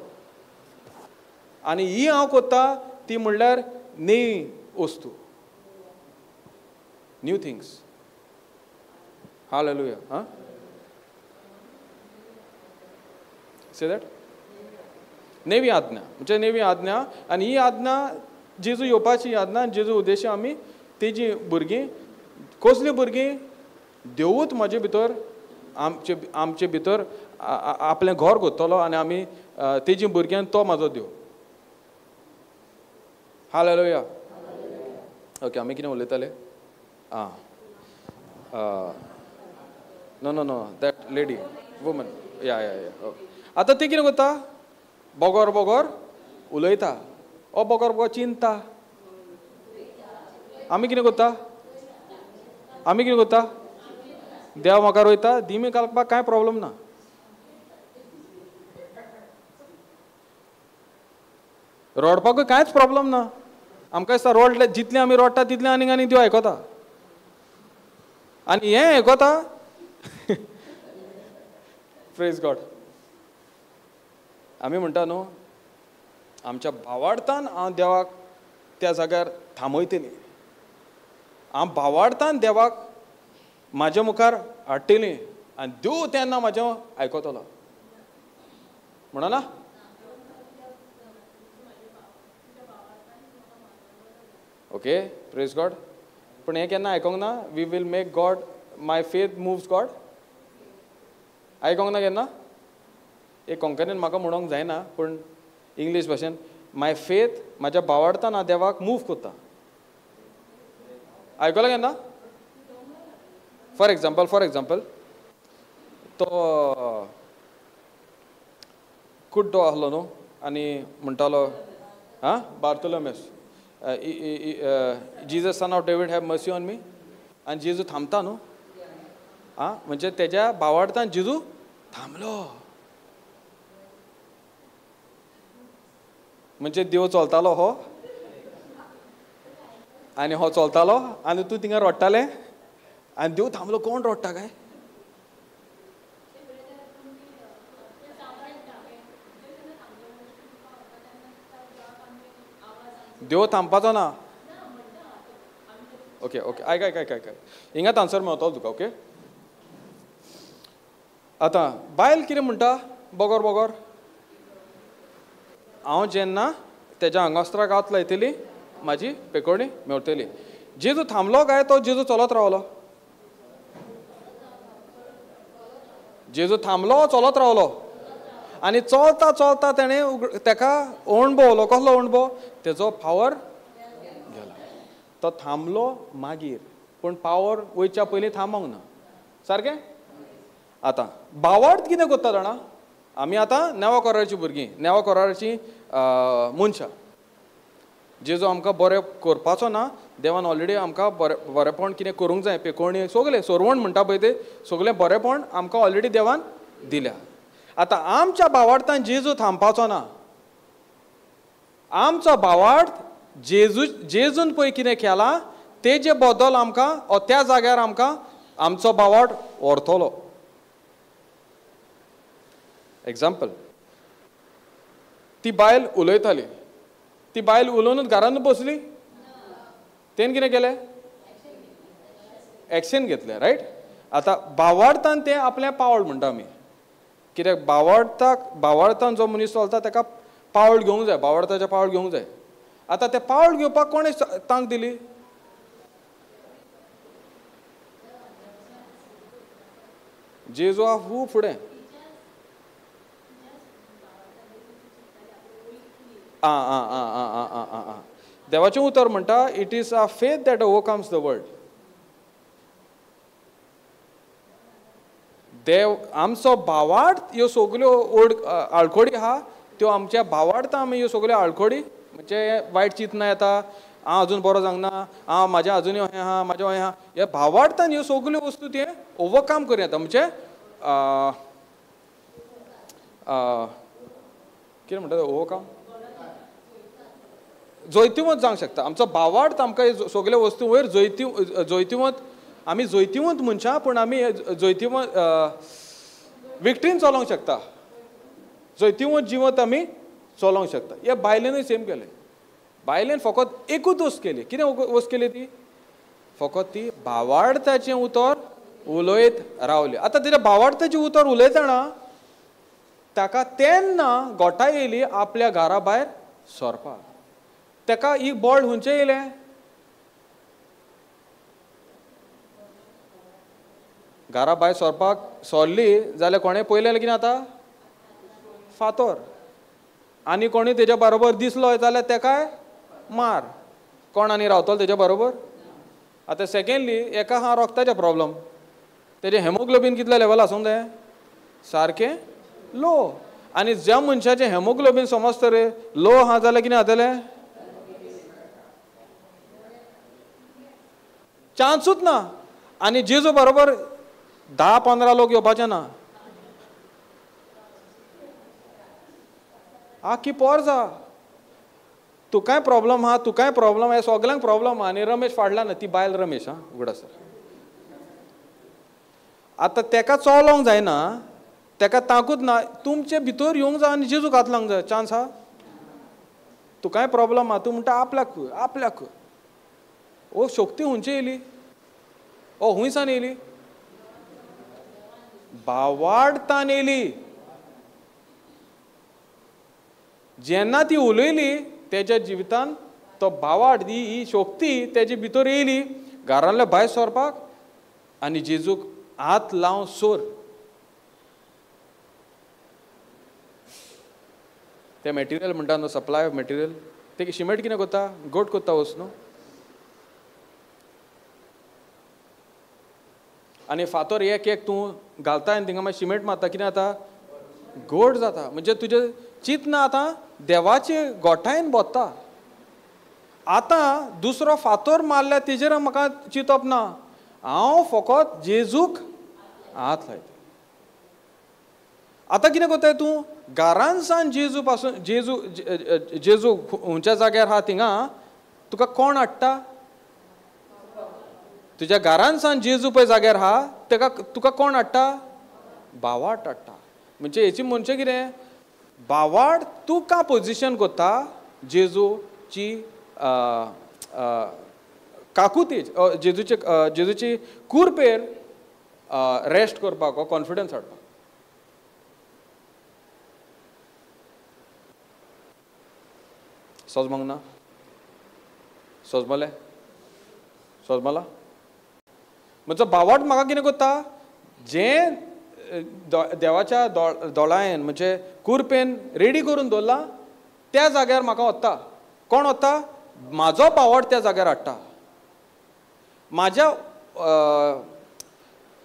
आनी ही हांव करता ती म्हणल्यार नवी वस्तू, न्यू थिंग्स. हालेलुया. आं, से that नेवी आज्ञा म्हणजे नेवी आज्ञा. आनी ही आज्ञा जेजू येवपाची आज्ञा, जेजू उद्देश आमी तेजी भुरगीं. कसलीं भुरगीं? देवूच म्हजे भितर, आमचे आमचे भितर आपलें घर करतलो आनी आमी तेजी भुरगीं, तो म्हाजो देव. हालेलुया. ओके, आमी कितें उलयताले? आं, no no no, that lady, woman, yeah yeah yeah. आतां ती कितें करता? बोगोर बोगोर उलयता, ओ बोगोर बोगोर चिंता. आमी कितें करता? आमी कितें करता? देव म्हाका रोयता, दिमी घालपाक कांय प्रॉब्लम ना. रडपाकूय कांयच प्रॉब्लम ना. आमकां दिसता रडले, जितलें आमी रडटा तितलें आनीक आनी देव आयकता. आनी हें आयकता. Praise God. आमी म्हणटा न्हू, आमच्या भावार्थान हांव देवाक त्या जाग्यार थांबयतली, हांव भावार्थान देवाक म्हाज्या मुखार हाडटली आनी देव तेन्ना म्हाजें आयकतलो म्हणना. Okay, praise God. पूण हें केन्ना आयकोंक ना? We will make God, my faith moves God. आयकोंक ना केन्ना? एक कोंकणीन म्हाका म्हणूंक जायना पूण इंग्लीश भाशेन माय फेथ म्हाज्या भावार्थान हांव देवाक मूव करता. आयकलां केन्ना? फॉर एग्जाम्पल तो कुड्डो आसलो न्हू आनी म्हणटालो आं Bartholomeus, Jesus son of David have mercy on me. आनी जेजू थांबता न्हू, आं म्हणजे तेज्या भावार्थान जेजू थांबलो. म्हणजे देव चलतालो हो आनी हो चलतालो आनी तूं थिंगा रडटालें आनी देव थांबलो. कोण रडटा काय? देव थांबपाचो ना. ओके ओके आयक आयक आयक आयक हिंगात आन्सर मेळटलो तुका. ओके आतां बायल कितें म्हणटा बोगोर बोगोर, हांव जेन्ना तेज्या आंगवस्त्राक हात लायतली म्हाजी पेकोणी मेवतली. जेजू थांबलो काय तो जेजू चलत रावलो? जेजू थांबलो, चलत रावलो. आनी चलता चलता तेणें तेका अणभवलो. कसलो अणभव? तेजो पावर गेला. तो थांबलो मागीर, पूण पावर वयच्या पयलीं थांबोंक ना. सारकें? आतां भावार्थ कितें करता जाणा? आमी आतां नेवा कोराची भुरगीं, नेवा कोराची मनशां. जेजू आमकां बरें करपाचो ना, देवान ऑलरेडी आमकां बरें बरेंपण कितें करूंक जाय, पेकोणी सगलें सोरवण म्हणटा पळय तें सगलें बरेंपण आमकां ऑलरेडी देवान दिल्या. आतां आमच्या भावार्थान जेजू थांबपाचो ना. आमचो भावार्थ जेजू जेजून पळय कितें केलां तेजे बदल आमकां त्या जाग्यार आमकां आमचो भावार्थ व्हरतलो. एग्जाम्पल, ती बायल उलयताली, ती बायल उलोवनूच घरानूच बसली. तेणें कितें केलें? एक्शन घेतलें, रायट? आतां भावार्थान तें आपलें पावल म्हणटा आमी. कित्याक भावार्थाक भावार्थान जो मनीस चलता ताका पावल घेवंक जाय, भावार्थाचें पावल घेवंक जाय. आतां तें पावल घेवपाक कोणें तांक दिली? जेजू आहा खूब फुडें. आं आं आं आं आं आं आं आं देवाचें उतर म्हणटा it is a faith that overcomes the world. देव आमचो भावार्थ ह्यो सगल्यो ओड आळखोडी आहा त्यो आमच्या भावार्थान आमी ह्यो सगल्यो आळखोडी म्हणजे वायट चिंतना येता, हांव अजून बरो जावंक ना, हांव म्हाजें अजुनूय अहें आहा, म्हाजें अहें आहा, ह्या भावार्थान ह्यो सगल्यो वस्तू ते ओवरकम करूं येता. म्हणजे कितें म्हणटा ओवरकम? जैतिवंत जावंक शकता. आमचो भावार्थ आमकां सगल्यो वस्तू वयर जैतिवंत, आमी जैतिवंत मनशां पूण आमी जैतिवंत विक्ट्रीन चलोवंक शकता, जैतिवंत जिवंत आमी चलोवंक शकता. ह्या बायलेनूय सेम केलें. बायलेन फकत एकूच वस्त केली. कितें वस्त केली ती? फकत ती भावार्थाचें उतर उलयत रावली. आतां तिच्या भावार्थाचें उतर उलयतना ताका तेन्ना गोठाय येयली आपल्या घरा भायर सरपाक. ताका ही बळ खंयचें येयलें? घरा भायर सरपाक सरली जाल्यार कोणें पळयलें कितें आतां? फातोर. आनी कोणूय तेज्या बरोबर दिसलो जाल्यार तेकाय मार. कोण आनी रावतलो तेज्या बरोबर? आतां सेकेंडली एका आहा रोगताचें प्रॉब्लम, तेजें हेमोग्लोबीन कितलें लेवल आसूंक जाय? सारकें लो. आनी ज्या मनशाचें हेमोग्लोबीन समज तर लो आहा जाल्यार कितें जातलें? चान्सूच ना. आनी जेजू बरोबर 10-15 लोक येवपाचे ना, आखी पोर जा. तुकाय प्रॉब्लम आहा, तुकाय प्रॉब्लम आहा, सगल्यांक प्रॉब्लम आहा. आनी रमेश फाडला ना, ती बायल रमेश आं उगड आसा. आतां तेका चलोवंक जायना, तेका तांकूच ना, तुमचे भितर येवंक जाय आनी जेजूक हात लावंक जाय. चान्स आहा? तुकाय प्रॉब्लम आहा, तूं म्हणटा आपल्याक आपल्याक. ओ शक्ती खंयची येयली? ओ हुंयसान येयली? भावार्थान येयली. जेन्ना ती उलयली तेज्या जिवितान तो भावार्थ ही शक्ती तेजे भितर येयली घरांतल्या भायर सरपाक आनी जेजूक हात लावन सोर. तें मटेरियल म्हणटा न्हू, सप्लाय ऑफ मटेरियल, ते शिमेट कितें करता, गोट करता वच न्हू. आनी फातोर एक एक तूं घालता आनी थिंगा मागीर शिमेट मारता, कितें जाता, गोड जाता. म्हणजे तुजें चिंतना आतां देवाचे गोठायेन बोत्ता. आतां दुसरो फातोर मारल्यार तेजेर म्हाका चिंतप ना, हांव फकत जेजूक हात लायता. आतां कितें करताय तूं, घरान सावन जेजू पासून, जेजू जेजू खंयच्या जाग्यार आहा थिंगा तुका कोण हाडटा, तुज्या घरान सावन जेजू पळय जाग्यार आहा तेका तुका कोण हाडटा, भावार्थ हाडटा. म्हणजे हेची म्हणचें कितें, भावार्थ तुका पोजिशन करता जेजूची काकुतेज, जेजूचे जेजूची कुरपेर रेस्ट करपाक, कॉन्फिडन्स हाडपाक. सोजमोंग ना, सोजमलें, सोजमला. म्हणजे भावार्थ म्हाका कितें करता, जें देवाच्या दोळायेन म्हणजे कुरपेन रेडी करून दवरला त्या जाग्यार म्हाका वता. कोण वता, म्हाजो भावार्थ त्या जाग्यार हाडटा. म्हाज्या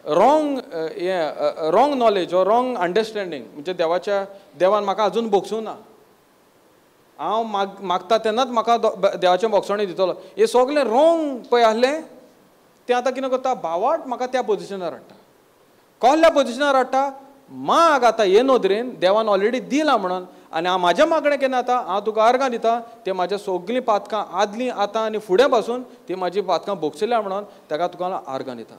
रॉंग हें रॉंग नॉलेज वो रॉंग अंडरस्टँडींग, म्हणजे देवाच्या देवान म्हाका अजून भोगसूं ना, हांव मागता तेन्नाच म्हाका देवाचें भोगसणें दितलो, हें सगळें रॉंग पळय आसलें तें आतां कितें करता, भावार्थ म्हाका त्या पोजिशनार हाडटा. कसल्या पोजिशनार हाडटा, माग आतां हे नदरेन देवान ऑलरेडी दिलां म्हणून, आनी हांव म्हाजें मागणें केन्ना जाता, हांव तुका अर्गां दिता, ते म्हाज्या सगळीं पातकां आदलीं आतां आनी फुडें पासून ती म्हाजी पातकां भोगशिल्या म्हणून ताका तुका अर्गां दिता.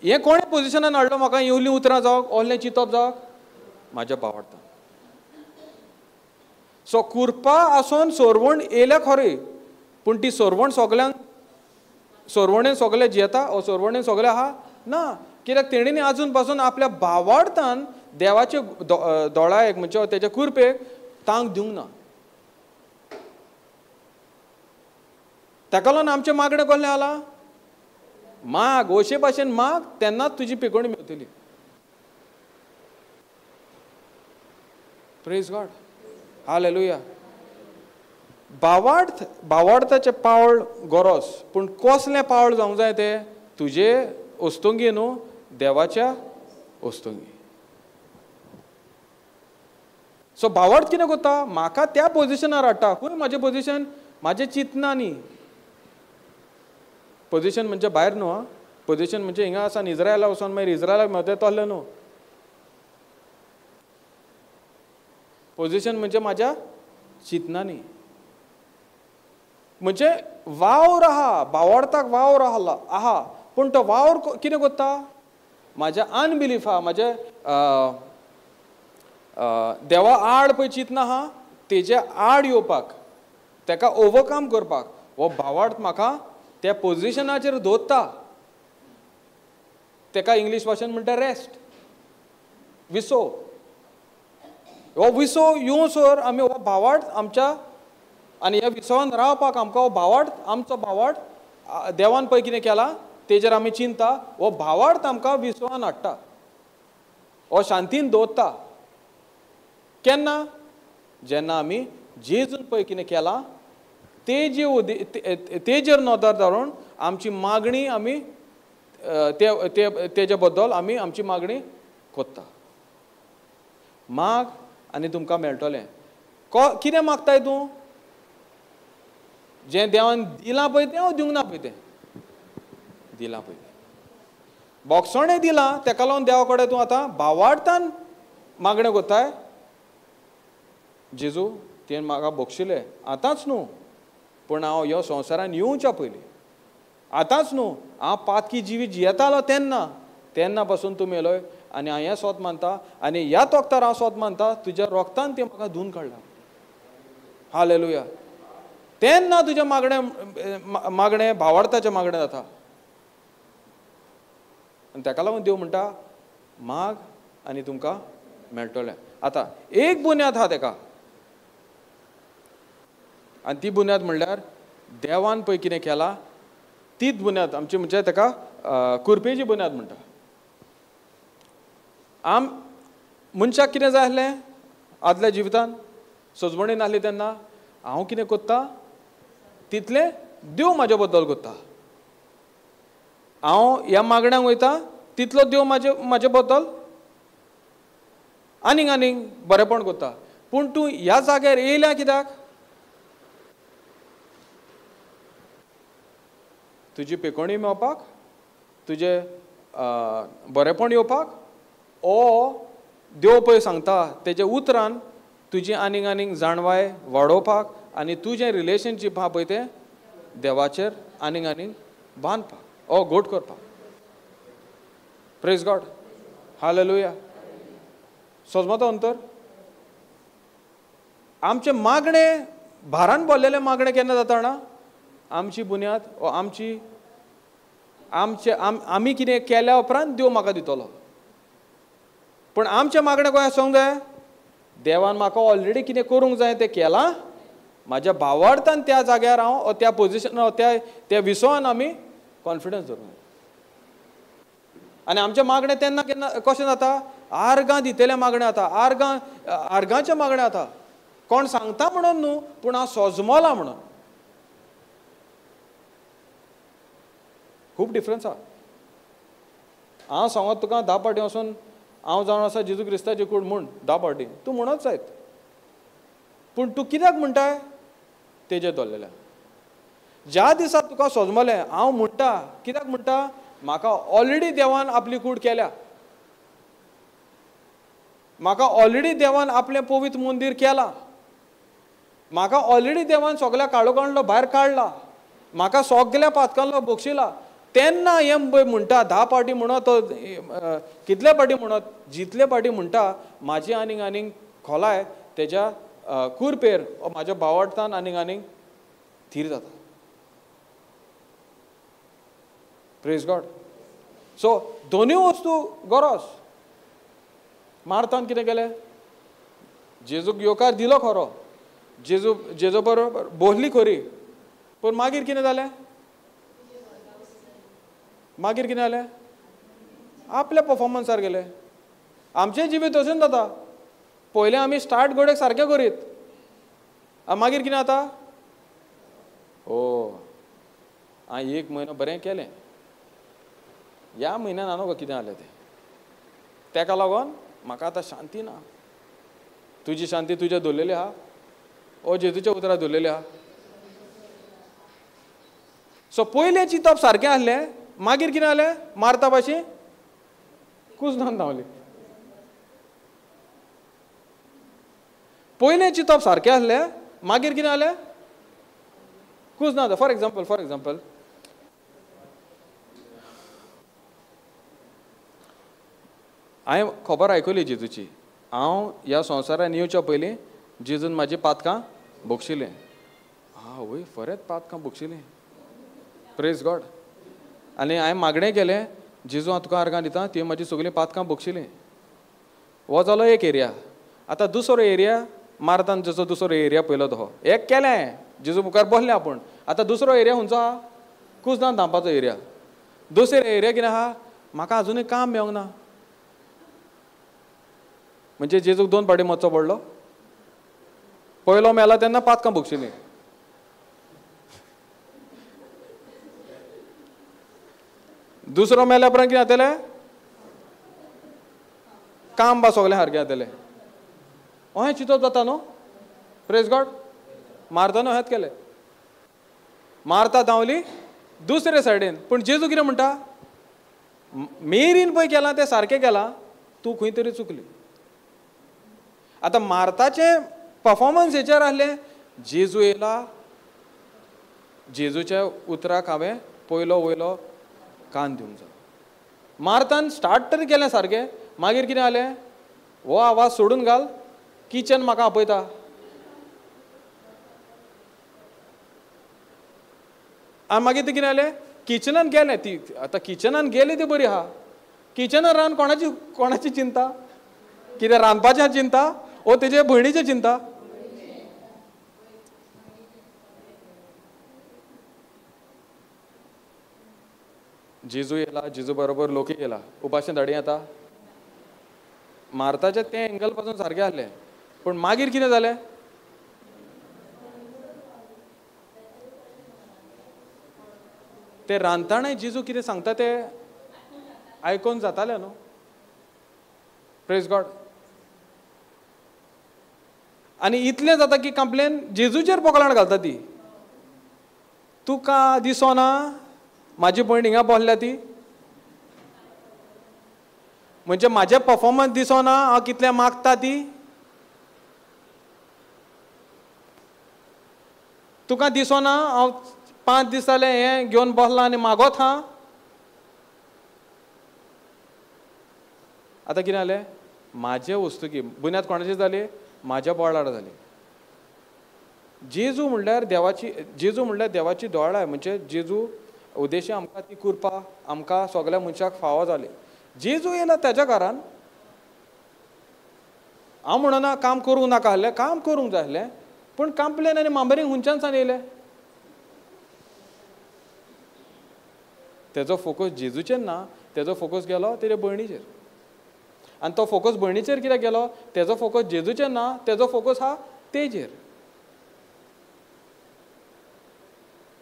हें कोणें पोजिशनान हाडलो म्हाका, येवलीं उतरां जावक, ओहलें चिंतप जावक, म्हाज्या भावार्थान. सो कुरपा आसून सोरवण येयल्या खरी, पूण ती सोरवण सगल्यांक, सोरवणेन सगळे जियेता ओ सोरवणेन सगळे आहा ना, कित्याक तेणेन आजून पासून आपल्या भावार्थान देवाचे दोळायेक म्हणजे तेच्या कुरपेक तांक दिवंक ना. ताका लागून आमचें मागणें कसलें आलां, माग ओशे भाशेन माग तेन्नाच तुजी पिकोवणी मेळटली. Praise God, hallelujah. भावार्थ, भावार्थाचें पावळ गरज, पूण कसलें पावळ जावंक जाय तें तुजे वस्तुंगी न्हू, देवाच्या वस्तुंगी. सो भावार्थ कितें करता, म्हाका त्या पोजिशनार हाडटा. खंय म्हाजें पोजिशन, म्हाजें चिंतना न्ही. पोजिशन म्हणजे भायर न्हू, आं, पोजिशन म्हणजे हिंगा आसा इज्रायला वचोन मागीर इज्रायलाक मेळटा तसलें न्हू. पोजिशन म्हणजे म्हाज्या चिंतनांनी, म्हणजे वावर आहा, भावार्थाक वावर आहा, पूण तो वावर कितें करता, म्हाज्या अनबिलीफ आहा, म्हाज्या देवा आड पळय चिंतना आहा तेजे आड येवपाक, तेका ओवरकम करपाक हो भावार्थ म्हाका त्या पोजिशनाचेर दवरता. तेका इंग्लीश भाशेन म्हणटा रेस्ट, विसो. हो विसो येवसर आमी हो भावार्थ आमच्या, आनी ह्या विसवान रावपाक आमकां हो भावार्थ, आमचो भावार्थ देवान पळय कितें केला तेजेर आमी चिंता, हो भावार्थ आमकां विसवान हाडटा, हो शांतीन दवरता. केन्ना, जेन्ना आमी जेजून पळय कितें केलां तेजे तेजेर नदर धरून आमची मागणी आमी तेजे बद्दल आमी आमची मागणी कोत्ता. माग आनी तुमकां मेळटलें. कितें मागताय तूं, जें देवान दिलां पळय तें हांव दिवंक ना पळय तें दिलां पळय तें बोगसणें दिलां, तेका लागून देवा कडेन तूं आतां भावार्थान मागणें कोत्ताय, जेजू तुवें म्हाका बोगशिलें आतांच न्हू, पूण हांव ह्या संवसारान येवच्या पयलीं, आतांच न्हू, हांव पातकी जिवीत जियेतालो तेन्ना, तेन्ना पासून तूं मेलोय आनी हांव हें सोद मानता आनी ह्या तोखतार हांव सोद मानता तुज्या रोगतान तें म्हाका धुवन काडलां. हालेलुया. तेन्ना तुजें मागणें मागणें भावार्थाचें मागणें जाता. आनी ताका लागून देव म्हणटा माग आनी तुमकां मेळटलें. आतां एक बुन्याद आहा तेका, आनी ती बुन्याद म्हणल्यार देवान पळय कितें केलां तीच बुन्याद आमची, म्हणजे तेका कुरपेची बुन्याद म्हणटा. मनशाक कितें जाय आसलें आदल्या जिवितान? सजमणी नासली तेन्ना हांव कितें कोत्ता तितलें देव म्हाजे बद्दल कोत्ता, हांव ह्या मागण्यांक वयता तितलो देव म्हाजे बद्दल आनीक आनीक बरेंपण कोत्ता. पूण तूं ह्या जाग्यार येयल्या कित्याक? तुजी पेकोणी मेळपाक, तुजें बरेंपण येवपाक, ओ देव पळय सांगता तेज्या उतरान तुजी आनीक आनीक जाणवाय वाडोवपाक आनी तुजें रिलेशनशीप आहा पळय तें देवाचेर आनीक आनीक बांदपाक ओ घोट करपाक. Praise God, hallelujah. सजमतो अंतर आमचें मागणें भारान भरलेलें मागणें केन्ना जाता जाणा? आमची बुन्याद ओ आमची आमचे आमी कितें केल्या उपरांत देव म्हाका दितलो. पूण आमचें मागणें खंय आसूंक जाय? देवान म्हाका ऑलरेडी कितें करूंक जाय तें केलां, म्हाज्या भावार्थान त्या जाग्यार हांव त्या पोजिशन त्या त्या विसवान आमी कॉन्फिडन्स धरूंक जाय. आनी आमचें मागणें तेन्ना केन्ना कशें जाता? आर्गां दितलें मागणें जाता, आर्गां आर्गांचें मागणें जाता. कोण सांगता म्हणून न्हू, पूण हांव सोजमोलां म्हणून. खूब डिफरन्स आहा. हांव सांगत तुका 10 फावटी वचून हांव जावन आसा जेजू क्रिस्ताची कूड म्हूण 10 फावटी तूं म्हणत जायत, पूण तूं कित्याक म्हणटाय तेजेर दवरलेलें. ज्या दिसा तुका सोजमलें हांव म्हणटा, कित्याक म्हणटा? म्हाका ऑलरेडी देवान आपली कूड केल्या, म्हाका ऑलरेडी देवान आपलें पवित्र मंदीर केलां, म्हाका ऑलरेडी देवान सगल्या काळोखांतलो भायर काडला, म्हाका सगल्या पातकांतलो बक्षिला. तेन्ना हें पळय म्हणटा 10 फावटी म्हणत, कितले फावटी म्हणत, जितले फावटी म्हणटा म्हाजी आनीक आनीक खोलाय तेज्या कुरपेर म्हाज्या भावार्थान आनीक आनीक थीर जाता. Praise God. सो दोनूय वस्तू गरज. मार्तान कितें केलें? जेजूक येवकार दिलो खरो, जेजू जेजू बरोबर बोल्ली खरी, पूण मागीर कितें जालें? मागीर कितें जालें? आपल्या पफॉर्मन्सार गेले. आमचें जिवीत तशेंच जाता. पयलें आमी स्टार्ट घडयेक सारकें करीत, मागीर कितें जाता? ओ हांवें 1 म्हयनो बरें केलें, ह्या म्हयन्यान हांव कितें जालें तें, तेका लागून म्हाका आतां शांती ना. तुजी शांती तुज्या दवरलेली आहा, ओ जेजूच्या उतरां दवरलेली आहा. सो पयलें चिंतप सारकें आसलें, मागीर कितें जालें? मारता भाशेन कुजनान धांवली. पयलें चिंतप सारकें आसलें, मागीर कितें जालें? कुजना. फॉर एग्जाम्पल हांवें खबर आयकली जेजूची. हांव ह्या संवसारान येवच्या पयलीं जेजून म्हाजी पातकां बक्षिलीं. आं वय, फरेंच पातकां बक्षिलीं. Praise God. आनी हांवें मागणें केलें, जेजू हांव तुका आर्गां दिता, तुवें म्हाजी सगळीं पातकां बक्षिलीं. हो जालो एक एरिया. आतां दुसरो एरिया मार्तान जसो दुसरो एरिया पयलो तो एक केलें, जेजू मुखार बसलें आपूण. आतां दुसरो एरिया खंयचो आहा? कुजनान धांवपाचो एरिया. दुसरो एरिया कितें आहा? म्हाका आजुनूय काम मेळोंक ना. म्हणजे जेजूक 2 फावटी मरचो पडलो. पयलो मेला तेन्ना पातकां बक्षिलीं, दुसरो मेल्या उपरांत कितें जातलें? काम बा सगळें सारकें जातलें. अहें चिंतप जाता न्हू? Praise God. मार्तान अहेंच केलें. मार्ता धांवली दुसरे सायडीन, पूण जेजू कितें म्हणटा? मेरीन पळय केलां तें सारकें केलां, तूं खंय तरी चुकली. आतां मार्ताचें पफॉर्मन्स हेचेर आसलें, जेजू येयला, जेजूच्या उतराक हांवें पयलो वयलो कान दिवंक जाय. मार्तान स्टार्ट तरी केलें सारकें, मागीर कितें जालें? हो आवाज सोडून घाल, किचन म्हाका आपयता. आनी मागीर तें कितें जालें? किचनान गेलें ती. आतां किचनान गेली ती बरी आहा, किचनान रावन कोणाची कोणाची चिंता? कितें रांदपाचें चिंता ओ तेजे भयणीचें चिंता? जेजू येयला, जेजू बरोबर लोकूय येयला, उपाशी धाडी येता. मार्ताचें तें एंगल पासून सारकें आसलें, पूण मागीर कितें जालें? ते रांदताणें जेजू कितें सांगता तें आयकोन जातालें न्हू. Praise God. आनी इतलें जाता की कंप्लेन जेजूचेर बोकलाण घालता ती, तुका दिसोना म्हाजी भयण हिंगा बसल्या ती, म्हणजे म्हाजें परफॉर्मन्स दिसोना हांव कितलें मागता ती, तुका दिसोना हांव 5 दीस जाले हें घेवन बसलां आनी मागोत हा. आतां कितें जालें? म्हाजे वस्तुकी बुन्याद कोणाची जाली? म्हाज्या बोळार जाली. जेजू म्हणल्यार देवाची, जेजू म्हणल्यार देवाची दोळाय, म्हणजे जेजू उद्देशी आमकां ती कृपा आमकां सगल्या मनशाक फावो जाली. जेजू येयला तेज्या घरान, हांव म्हणना काम करूंक नाका आसलें, काम करूंक जाय आसलें, पूण कंप्लेन आनी मांबरींग खंयच्यान सान येयलें? तेजो फोकस जेजूचेर ना, तेजो फोकस गेलो तेजे भयणीचेर. आनी तो फोकस भयणीचेर कित्याक गेलो? तेजो फोकस जेजूचेर ना, तेजो फोकस हा तेजेर.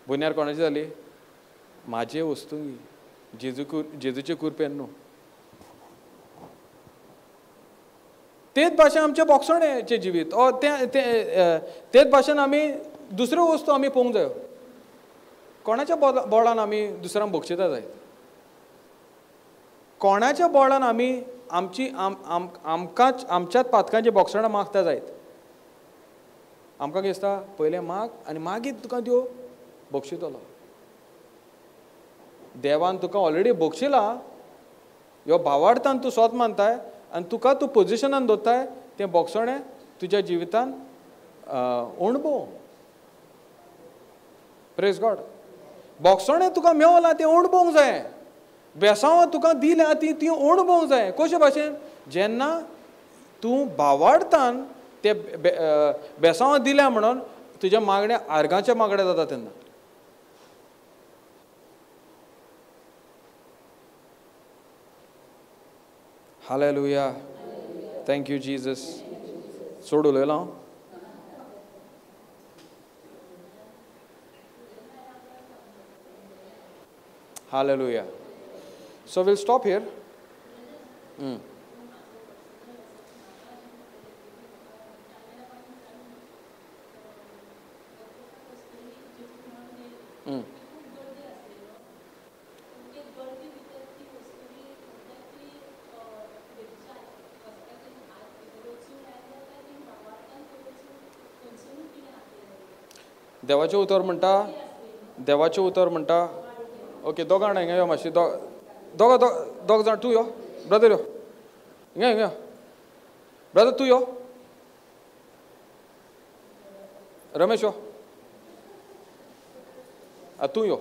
बुन्यार कोणाची जाली? म्हाजे वस्तुंगी, जेजू जेजूचे कृपेन न्हू. तेच भाशेन आमचें बोगसणेचें जिवीत, तेच भाशेन आमी दुसऱ्यो वस्तू आमी पळोवंक जायो. कोणाच्या बोळान आमी दुसऱ्यांक बक्षिता जायत? कोणाच्या बोळान आमी आमची आमकांच आमच्याच पातकांची बोगसणां मागता जायत? आमकां कितें दिसता? पयलें माग आनी मागीर तुका देव बक्षितलो. देवान तुका ऑलरेडी बक्षिला, ह्यो भावार्थान तूं सोत मानताय आनी तुका तूं पोजिशनान दवरताय, तें बोगसणें तुज्या जिवितान अणभव. Praise God. बोगसणें तुका मेवलां तें अणभवंक जाय, बेसांवां तुका दिल्या ती ती अणभवंक जाय. कशे भाशेन? जेन्ना तूं भावार्थान ते बेसांवां दिल्या म्हणून तुज्या मागण्या आर्गांच्या मागण्या जाता तेन्ना. Hallelujah. Thank you Jesus. चड उलयलां हांव? Hallelujah. So we'll stop here. देवाचें उतर म्हणटा, देवाचें उतर म्हणटा. ओके, दोगां जाणां हिंगा यो मातशी, दोग दोग जाण, तूं यो ब्रदर, यो हिंगा हिंगा ब्रदर, तूं यो, रमेश यो, तूं यो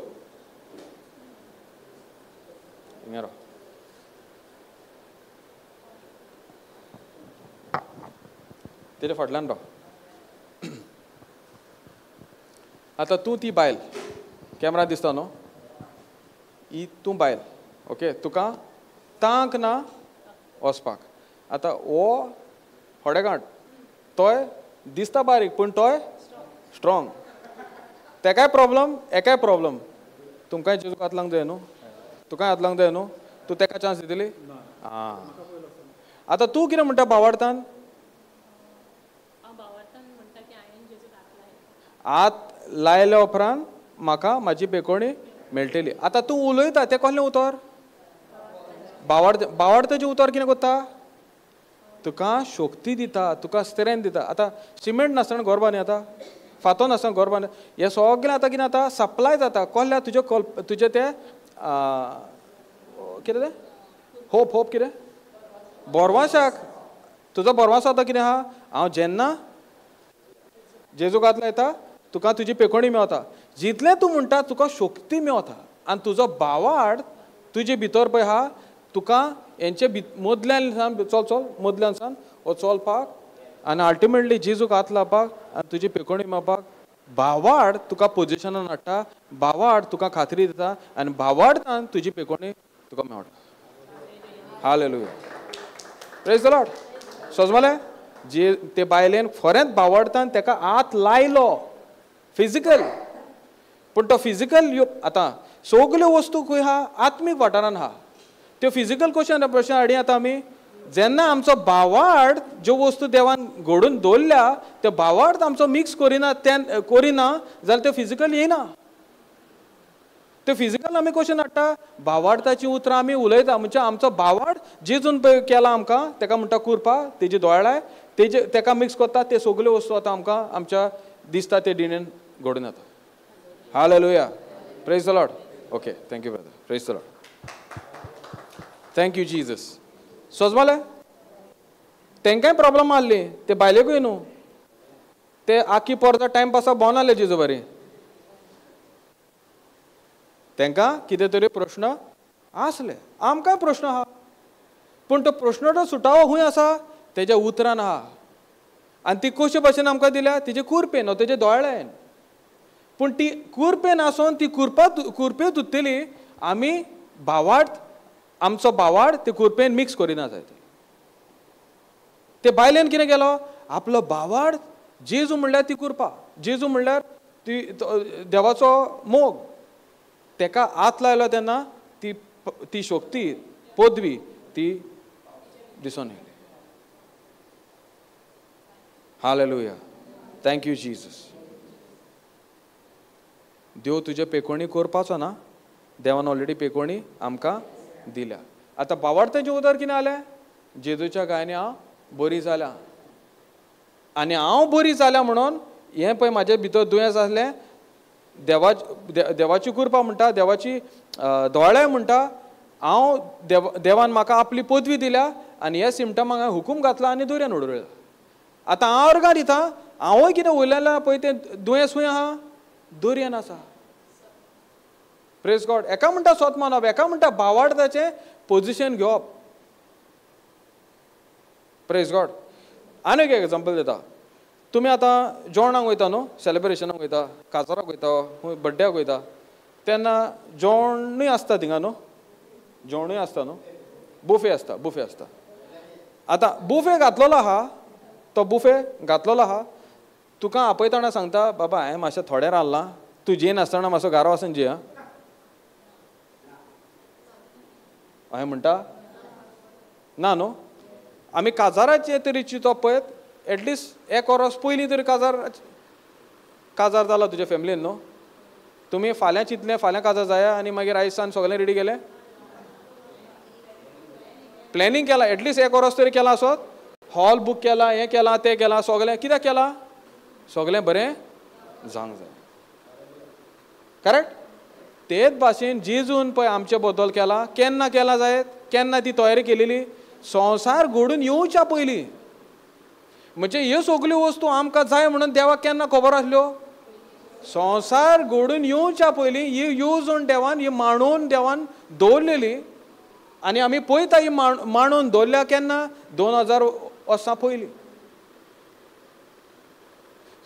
हिंगा राव. तेजे फाटल्यान राव. आतां तूं ती बायल, कॅमेरा दिसता न्हू, ही तूं बायल, ओके, तुका तांक ना वचपाक. आतां हो होडेगांठ तोय दिसता बारीक पूण तोय स्ट्रॉंग, तेकाय प्रॉब्लम एकाय प्रॉब्लम. तुमकांय जेजूक हात लावंक जाय न्हू, तुकाय हात लावंक जाय न्हू, तूं तेका चान्स दितली? आं, आतां तूं कितें म्हणटा भावार्थान? हात लायल्या उपरांत म्हाका म्हाजी बेकोणी मेळटली. आतां तूं उलयता तें कसलें उतर? भावार्थ. भावार्थाचें उतर कितें करता? तुका शक्ती दिता, तुका स्ट्रेंथ दिता. आतां सिमेंट नासतना घर बांदूं येता, फातर नासतना घर बांदूं, हें सगळें आतां कितें जाता? सप्लाय जाता. कसल्या तुज्या कल्प तुजें तें कितें तें होप, होप कितें बोरवासाक, तुजो बोरवासो आतां कितें आहा? हांव जेन्ना जेजूक हात लायता तुका तुजी पेकोणी मेवता. जितलें तूं म्हणटा तुका शक्ती मेवता आनी तुजो भावार्थ तुजे भितर पळय आहा, तुका हेंचे मदल्यान सान चल चल मदल्यान सान हो चलपाक आनी अल्टिमेटली जेजूक हात लावपाक आनी तुजी पेकोणी मेळपाक भावार्थ तुका पोजिशनान हाडटा, भावार्थ तुका खात्री दिता आनी भावार्थान तुजी पेकोणी तुका मेळटा. हालेलुया. Praise the Lord. सजमलें जे ते बायलेन खरेंच बावडतान तेका हात लायलो फिजिकल, पूण तो फिजिकल यो आतां सगल्यो वस्तू खंय आहा आत्मीक वाठारान आहा. त्यो फिजिकल क्वेश्चन प्रश्न हाडी आतां आमी जेन्ना आमचो भावार्थ ज्यो वस्तू देवान घडून दवरल्या त्यो भावार्थ आमचो मिक्स करिना ते करिना जाल्यार त्यो फिजिकल येना. त्यो फिजिकल आमी क्वेश्चन हाडटा भावार्थाची उतरां आमी उलयता म्हणजे आमचो भावार्थ जेजून पळय केला आमकां तेका म्हणटा कुरपा तेजी दोळाय तेजे तेका मिक्स करता ते सगल्यो वस्तू आतां आमकां आमच्या दिसता ते डिणेन घडून येता. Hallelujah. Praise the Lord. Okay, thank you brother. Praise the Lord. Thank you Jesus. सजमालें तेंकांय प्रॉब्लम आहली ते बायलेकूय न्हू ते आखी पोरता टायमपासाक भोंवन आहले जेजू बरी तेंकां कितें तरी प्रश्न आसले. आमकांय प्रश्न आहा पूण तो प्रश्न सुटावो खूंय आसा तेज्या उतरान आहा आनी ती कशे भाशेन आमकां दिल्या तेजे कुरपेन तेजे दोळ्यान. पूण ती कुरपेन आसून ती कुरपा कुरपे धुतली आमी भावार्थ आमचो भावार्थ ते कुरपेन मिक्स करिना जाय. ते बायलेन कितें केलो आपलो भावार्थ जेजू म्हणल्यार ती कुरपा, जेजू म्हणल्यार ती देवाचो मोग, तेका हात लायलो तेन्ना ती ती शक्ती पदवी ती दिसून येयली. Hallelujah. Thank you Jesus. देव तुजे पेकोणी करपाचो ना, देवान ऑलरेडी पेकोणी आमकां दिल्या. आतां भावार्थाचें उतर कितें जालें जेजूच्या गायनी हांव बरी जाल्या आनी हांव बरी जाल्या म्हणून हें पळय म्हाजे भितर दुयेंस आसलें देवाची कृपा म्हणटा देवाची दोळे म्हणटा हांव देवान म्हाका आपली पदवी दिल्या आनी ह्या सिमटमाक हांवें हुकूम घातला आनी दर्यान उडयला. आतां हांव अर्गां दिता हांवूय कितें उलयलां पळय तें दुयेंस खंय आहा दर्यान आसा. Praise God. एका म्हणटा सोत मानप, एका म्हणटा भावार्थाचें पोजिशन घेवप. Praise God. आनी एक एग्जाम्पल दिता. तुमी आतां जेवणाक वयता न्हू, सेलिब्रेशनाक वयता, काजाराक वयता, बड्ड्याक वयता तेन्ना जेवणूय आसता थिंगा न्हू, जेवणूय आसता न्हू, बुफे आसता, बुफे आसता. आतां बुफे घातलेलो आहा तो बुफे घातलेलो आहा तुका आपयतना सांगता बाबा हांवें मातशें थोडें रांदलां तूं जेयनासतना मातसो घरा वचून जेय. हांवें म्हणटा ना न्हू, आमी काजाराचें तरी चिंतप पळयत एटलिस्ट एक वरस पयलीं तरी काजार काजार जाला तुज्या फॅमिलीन न्हू, तुमी फाल्यां चिंतलें फाल्यां काजार जाया आनी मागीर आयज सावन सगळें रेडी केलें प्लॅनिंग केलां एटलिस्ट एक वरस तरी केलां आसत, हॉल बूक केला, हें केलां तें केलां, सगळें कित्याक केलां सगळें बरें जावंक जाय. करेक्ट. तेच भाशेन जेजून पळय आमचे बदल केला. केन्ना केला जायत, केन्ना ती तयारी केलेली संवसार घडून येवच्या पयलीं. म्हणजे ह्यो सगल्यो वस्तू आमकां जाय म्हणून देवाक केन्ना खबर आसल्यो संवसार घडून येवच्या पयलीं. ही येवजण देवान ही मांडून देवान दवरलेली आनी आमी पळयता ही मांडून दवरल्या केन्ना 2000 वर्सां पयलीं.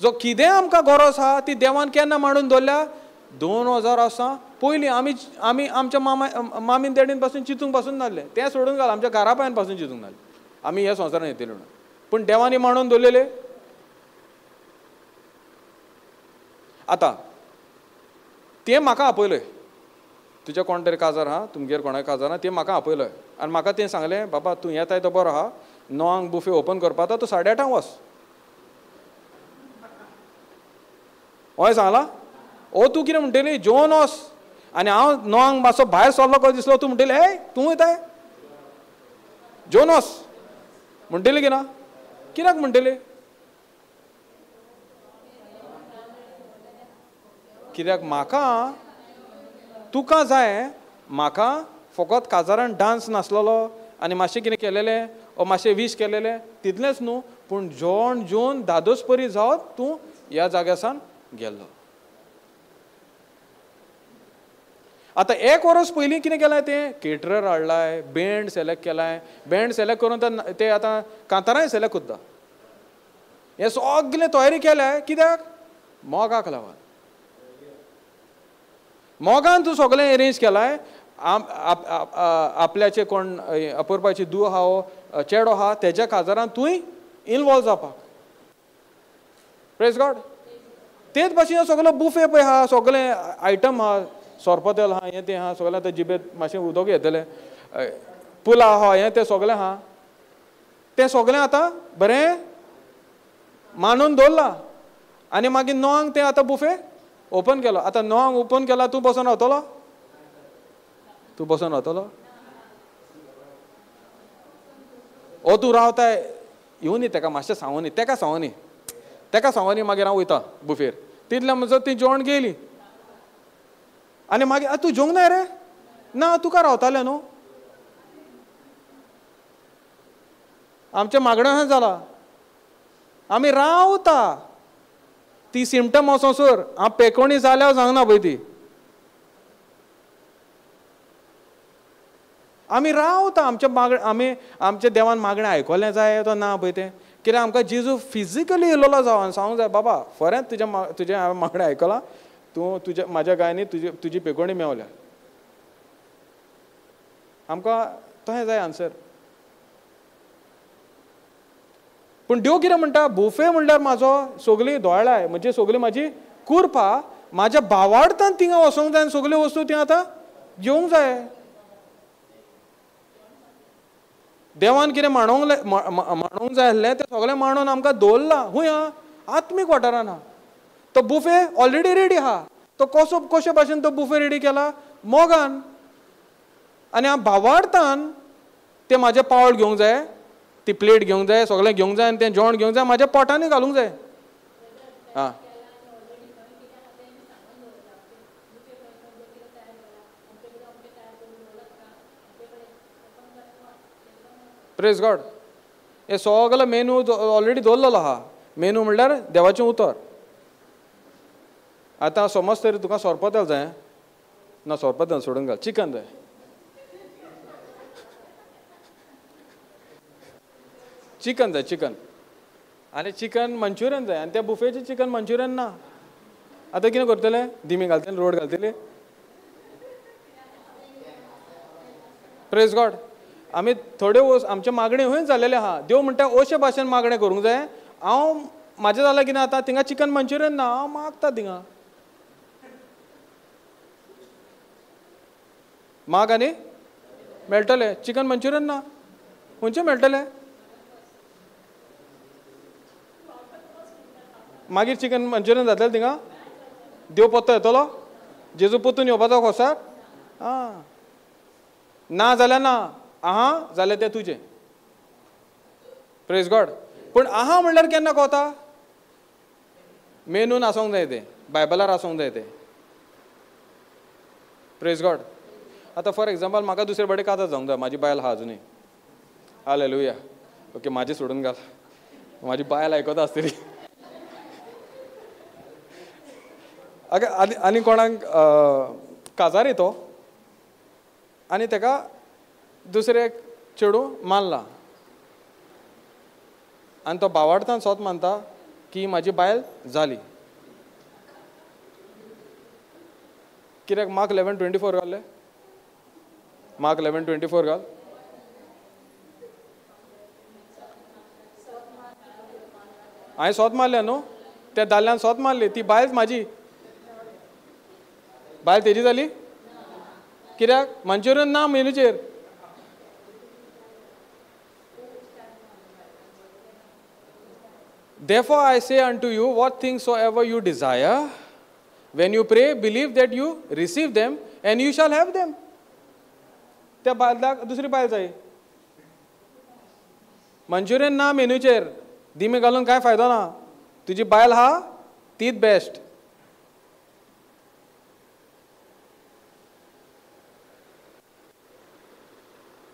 जो कितें आमकां गरज आहा ती देवान केन्ना मांडून दवरल्या 2000 वर्सां पयलीं. आमी आमी आमच्या मामा मामीन डॅडीन पासून चिंतूंक पासून नासलें, तें सोडून घाल आमच्या घरा पायान पासून चिंतूंक नासलें आमी ह्या संवसारान येतले म्हणून, पूण देवान मांडून दवरलेले. आतां तें म्हाका आपयलें तुज्या कोण तरी काजार आहा तुमगेर कोणाय काजार आहा तें म्हाका आपयलें आनी म्हाका तें सांगलें बाबा तूं येताय तो बरो आहा 9 बुफे ओपन करपा तूं 8:30 वच. हय सांगलां ओ तूं कितें म्हणटली जेवन वच आनी हांव 9 मातसो भायर सरलो कसो दिसलो तूं म्हणटली हे तूं वयताय जेवन वच म्हणटली की ना, कित्याक म्हणटली कित्याक म्हाका तुका जाय म्हाका फकत काजारान डांस नासलेलो आनी मातशें कितें केलेलें ओ मातशें वीश केलेलें तितलेंच न्हू, पूण जेवण जेवन दादोस परी जावत तूं ह्या जाग्या सावन गेल्लो. आतां एक वरस पयलीं कितें केलां तें केटरर हाडलाय, बँड सिलेक्ट केलाय, बँड सिलेक्ट करून ते आतां कांतारांय सिलेक्ट करता, हें सगळें तयारी केल्या कित्याक मोगाक लागून. मोगान तूं सगळें एरेंज केलाय. आपल्याचे कोण अपुरपाची दू आहा, चेडो आहा, तेज्या काजारान तूंय इनवॉल्व जावपाक. Praise God. तेच भाशेन सगलो बुफे पळय आहा, सगलें आयटम आहा, सोरपोतेल आहा, हें तें आहा, सगलें आतां जिबेत मातशें उदक येतलें, पुलाव आहा, हें तें सगलें आहा, तें सगलें आतां बरें मानून दवरलां. आनी मागीर 9 तें आतां बुफे ओपन केलो. आतां 9 ओपन केला, तूं बसून रावतलो? तूं बसून रावतलो? ओ तूं रावताय येवनी तेका मातशें सांगोनी, तेका सांगोनी, तेका सांगोनी, मागीर हांव वयता बुफेर. तितल्या म्हणसर ती जेवण गेली. आनी मागीर तूं जेवंक ना रे? ना, तुका रावतालें न्हू. आमचें मागणें अशें जालां, आमी रावता ती सिमटम वचोसर हांव पेकोणी जाल्यार सांगना पळय ती. आमी रावता आमच्या मागणें, आमी आमच्या देवान मागणें आयकलें जाय तो ना पळय तें, कित्याक आमकां जेजू फिजिकली येयलेलो जावन सांगूंक जाय, बाबा फरेंच तुजें तुजें हांवें मागणें आयकलां, तूं तुज्या म्हाज्या गायनी तुजी तुजी पेकोणी मेवल्या. आमकां तशें जाय आन्सर. पूण देव कितें म्हणटा, बुफे म्हणल्यार म्हाजो सगळी दोळाय, म्हणजे सगळी म्हाजी कुरपा म्हाज्या भावार्थान थिंगा वचोंक जाय आनी सगल्यो वस्तू ती आतां घेवंक जाय. देवान कितें मांडोवंक मांडोवंक जाय आसलें तें सगळें मांडून आमकां दवरलां. खूंय आहा? आत्मीक वाठारान आहा. तो बुफे ऑलरेडी रेडी आहा. तो कसो कशे भाशेन तो बुफे रेडी केला? मोगान. आनी हांव भावार्थान तें म्हाजें पावल घेवंक जाय, ती प्लेट घेवंक जाय, सगळें घेवंक जाय आनी तें जेवण घेवंक जाय, म्हाज्या पोटांनी घालूंक जाय. आं, प्रेज गॉड. हे सगलो मेनू ऑलरेडी दवरलेलो आहा. मेनू म्हणल्यार देवाचें उतर. आतां समज तरी तुका सोरपोतेल जाय, ना सोरपोतेल सोडून घाल, चिकन जाय. चिकन जाय, चिकन. आनी चिकन मंचुरियन जाय, आनी त्या बुफेचें चिकन मंचुरियन ना. आतां कितें करतलें? दिमी घालतलें, रोड घालतले. Praise God. आमी थोड्यो वस्त आमचे मागणें खंय जालेलें आहा. देव म्हणटा अशे भाशेन मागणें करूंक जाय. हांव म्हाजें जालां कितें आतां थिंगा चिकन मंचुरियन ना, हांव मागता थिंगा. माग आनी मेळटलें. चिकन मंचुरियन ना, खंयचें मेळटलें? मागीर चिकन मंचुरियन जातलें थिंगा? देव पत्तो येतलो? जेजू परतून येवपाचो खोसार? आं, ना जाल्यार ना, आहा जाल्यार तें तुजें. Praise God. पूण आहा म्हणल्यार केन्ना कोता? मेनून आसूंक जाय तें, बायबलार आसूंक जाय तें. Praise God. आतां फॉर एग्जाम्पल म्हाका दुसरे बडे काजार जावंक जाय, म्हाजी बायल आहा अजुनूय. हालेलुया. ओके, म्हाजी सोडून घाल, म्हाजी बायल आयकता आसतली. अगे आनी आनी कोणाक काजारी तो आनी तेका दुसरे चेडूं मारला आनी तो बावार्थान सोत मानता की म्हाजी बायल जाली. कित्याक मार्क 11:24 घाले? मार्क 11:24 घाल. हांवें सोत मारल्या न्हू, त्या दादल्यान सोत मारली, ती बायल म्हाजी. बायल तेजी जाली? कित्याक मंचुरियन ना मेनूचेर. Therefore I say unto you, what things soever you desire, when you pray, believe that you receive them, and you shall have them. त्या बायलाक दुसरी बायल जाय. मंचुरियन ना मेनूचेर, दिमी घालून कांय फायदो ना. तुजी बायल आहा तीच बेस्ट.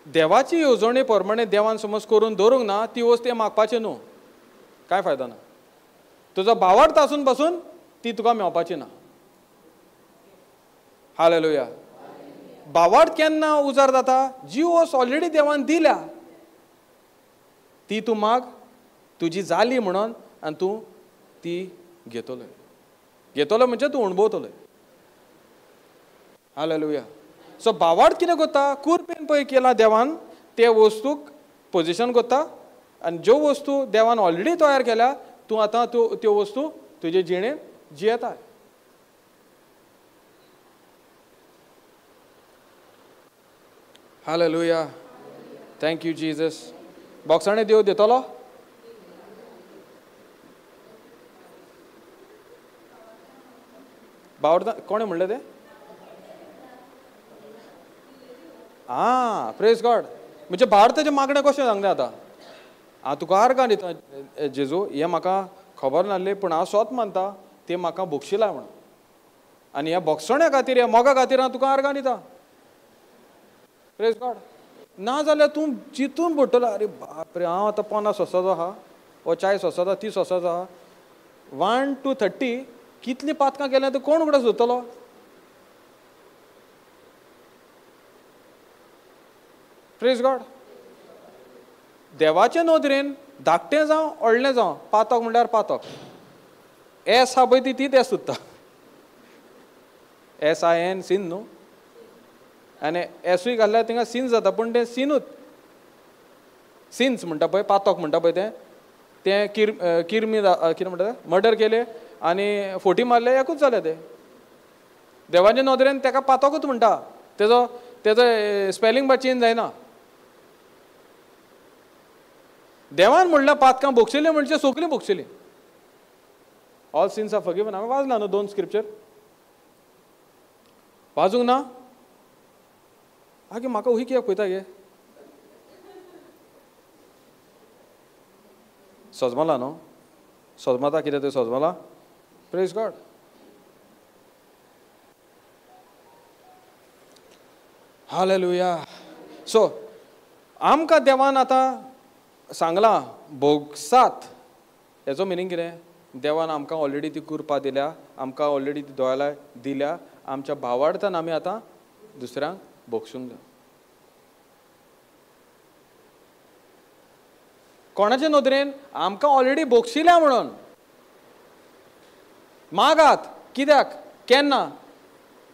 देवाची येवजणे प्रमाणे देवान समज करून दवरूंक ना ती वस्त तें मागपाचें न्हू, कांय फायदो ना. तुजो भावार्थ आसून पासून ती तुका मेळपाची ना. हालेलुया. भावार्थ केन्ना उजार जाता? जी वस्त ऑलरेडी देवान दिल्या ती तूं माग, तुजी जाली म्हणून, आनी तूं ती घेतलो. घेतलो म्हणजे तूं अणभवतलो. हालेलुया. सो भावार्थ कितें करता, कुरपेन पळय केला देवान ते वस्तूक पोजिशन करता आनी ज्यो वस्तू देवान ऑलरेडी तयार केल्या तूं आतां त्यो वस्तू तुजे जिणेंत जियेता. Hallelujah, thank you Jesus. बोक्साणे देव दितलो? बावडता कोणें म्हणलें तें? आं, प्रेज गॉड. म्हणजे भारताचें मागणें कशें सांगलें आतां, हांव तुका आर्गां दिता जेजू, हें म्हाका खबर नासलें पूण हांव सोत मानता तें म्हाका बोगशिला म्हणून, आनी ह्या बोगसण्या खातीर ह्या मोगा खातीर हांव तुका आर्गां दिता. Praise God. ना जाल्यार तूं चिंतून पडटलो, अरे बापरे हांव आतां 50 वर्साचो आहा, वो 40 वर्साचो, 30 वर्साचो आहा, 1 to 30 कितलीं पातकां केल्यां तें कोण उगडास दवरतलो? Praise God. देवाचे नदरेन धाकटें जावं व्हडलें जावं पातक म्हणल्यार पातक. एस आहा पळय ती तीच एस उरता, SIN scene न्हू, आनी एसूय घातल्यार थिंगा सीन जाता, पूण तें सिनूच, सिन्स म्हणटा पळय, पातक म्हणटा पळय तें, तें किर्मी कितें म्हणटा, मर्डर केलें आनी फोटी मारले, एकूच जालें तें. देवाचे नदरेन तेका पातकूच म्हणटा, तेजो तेजो स्पेलिंग बा चेंज जायना. देवान म्हणल्यार पातकां भोगशिलीं म्हणजे सगलीं भोगशिलीं. All sins are forgiven. हांवें वाजला न्हू 2 स्क्रिप्चर, वाजूंक ना? आगे म्हाका हुंय कित्याक पळयता गे? सजमला न्हू, सजमता कितें तें सजमला. Praise God. Hallelujah. सो आमकां देवान आतां सांगलां भोगसात, हेजो मिनींग कितें? देवान आमकां ऑलरेडी ती कृपा दिल्या, आमकां ऑलरेडी ती दोळाय दिल्या, आमच्या भावार्थान आमी आतां दुसऱ्यांक भोगसूंक जाय. कोणाचे नदरेन आमकां ऑलरेडी भोगशिल्या म्हणून मागात, कित्याक केन्ना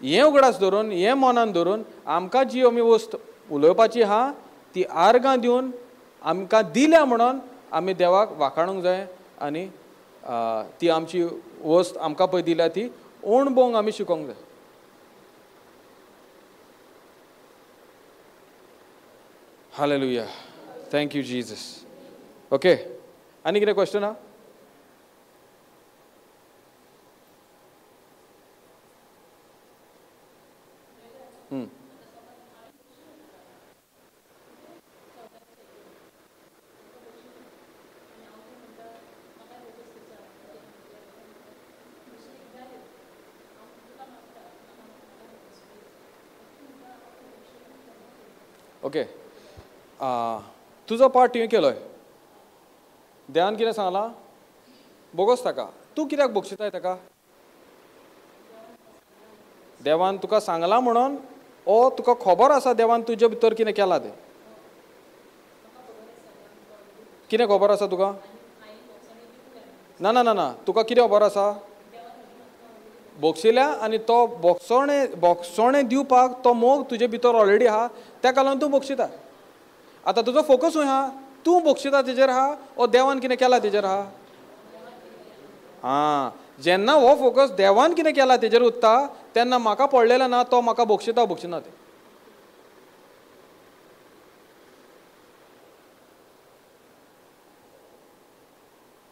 हें उगडास धरून, हें मनान धरून आमकां जी आमी वस्त उलोवपाची आहा ती आर्गां दिवन आमकां दिल्या म्हणून आमी देवाक वाखाणूंक जाय आनी ती आमची वस्त आमकां पळय दिल्या ती ओणबोंक आमी शिकोंक जाय. Hallelujah, thank you Jesus. Okay, आनी कितें क्वेश्चन आहा? ओके, तुजो पार्ट तुवें केलोय, देवान कितें सांगलां बोगोस ताका, तूं कित्याक बक्षिताय ताका? देवान तुका सांगलां म्हणून ओ तुका खबर आसा देवान तुजे भितर कितें केलां तें, कितें खबर आसा तुका? ना ना ना ना, तुका कितें खबर आसा? बोगशिल्या आनी तो बोगसोणे बोगसोणे दिवपाक तो मोग तुजे भितर ऑलरेडी आहा, तेका लागून तूं बोगशिता. आतां तुजो फोकस खंय आहा? तूं बोगशिता तेजेर आहा ओ देवान कितें केलां तेजेर आहा? आं, जेन्ना हो फोकस देवान कितें केलां तेजेर उरता तेन्ना म्हाका पडलेलें ना तो म्हाका बोगशिता बोगशिना तें.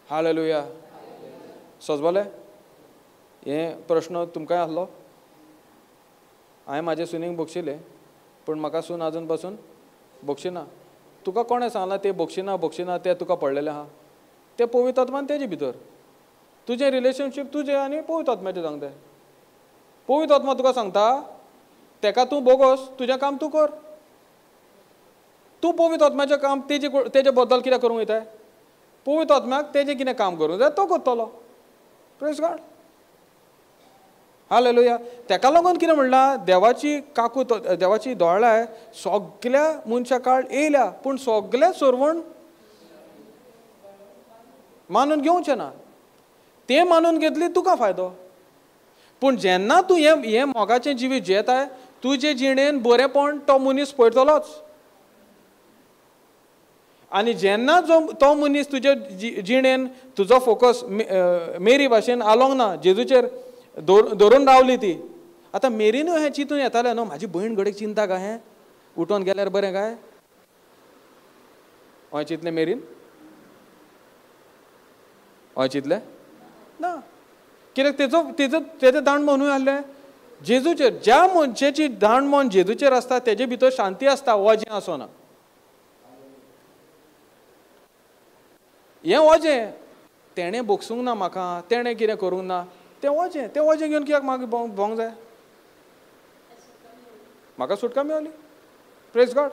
हालेलुया. सजबलें हें प्रश्न तुमकांय आसलो? हांवें म्हाजे सुनीक बोगशिलें पूण म्हाका सून आजून पासून बोगशिना. तुका कोणें सांगलां तें बोगशिना बोगशिना तें तुका पडलेलें आहा? तें पवित्र आत्मान तेजे भितर, तुजें रिलेशनशीप तुजें आनी पवित्र आत्म्याचें सांगता. पवित्र आत्मा तुका सांगता तेका तूं बोगोस, तुजें काम तूं कर. तूं पवित्र आत्म्याचें काम तेजे तेजे बद्दल कितें करूंक वयताय? पवित्र आत्म्याक तेजें कितें काम करूंक जाय तो करतलो. Praise God. Hallelujah. तेका लागून कितें म्हणलां, देवाची काकूत देवाची दोळाय सगल्या मनशा काळ येयल्या पूण सगळें सर्वण मानून घेवचें ना. तें मानून घेतली तुका फायदो. पूण जेन्ना तूं हें हें मोगाचें जिवीत जियेताय तुजे जिणेन बरेंपण तो मनीस पळयतलोच. आनी जेन्ना जो तो मनीस तुजे जिणेन तुजो फोकस मेरी भाशेन आलोंक ना, जेजूचेर धरून रावली ती. आतां मेरीनूय हें चिंतून येतालें न्हू, म्हाजी भयण घडये चिंता काय हें उठोन गेल्यार बरें काय, हय चिंतलें मेरीन? हय चिंतलें ना, कित्याक तेजो तेजो तेजें दांडमोनूय आहलें जेजूचेर. ज्या मनशाची दांडमोन जेजूचेर आसता तेजे भितर शांती आसता, वजें आसना. हें वजें तेणें भोगसूंक ना म्हाका, तेणें कितें करूंक ना, तें वजें, तें वजें घेवन कित्याक म्हाका भोंवंक जाय? म्हाका सुटका मेवली, प्रेज गॉड.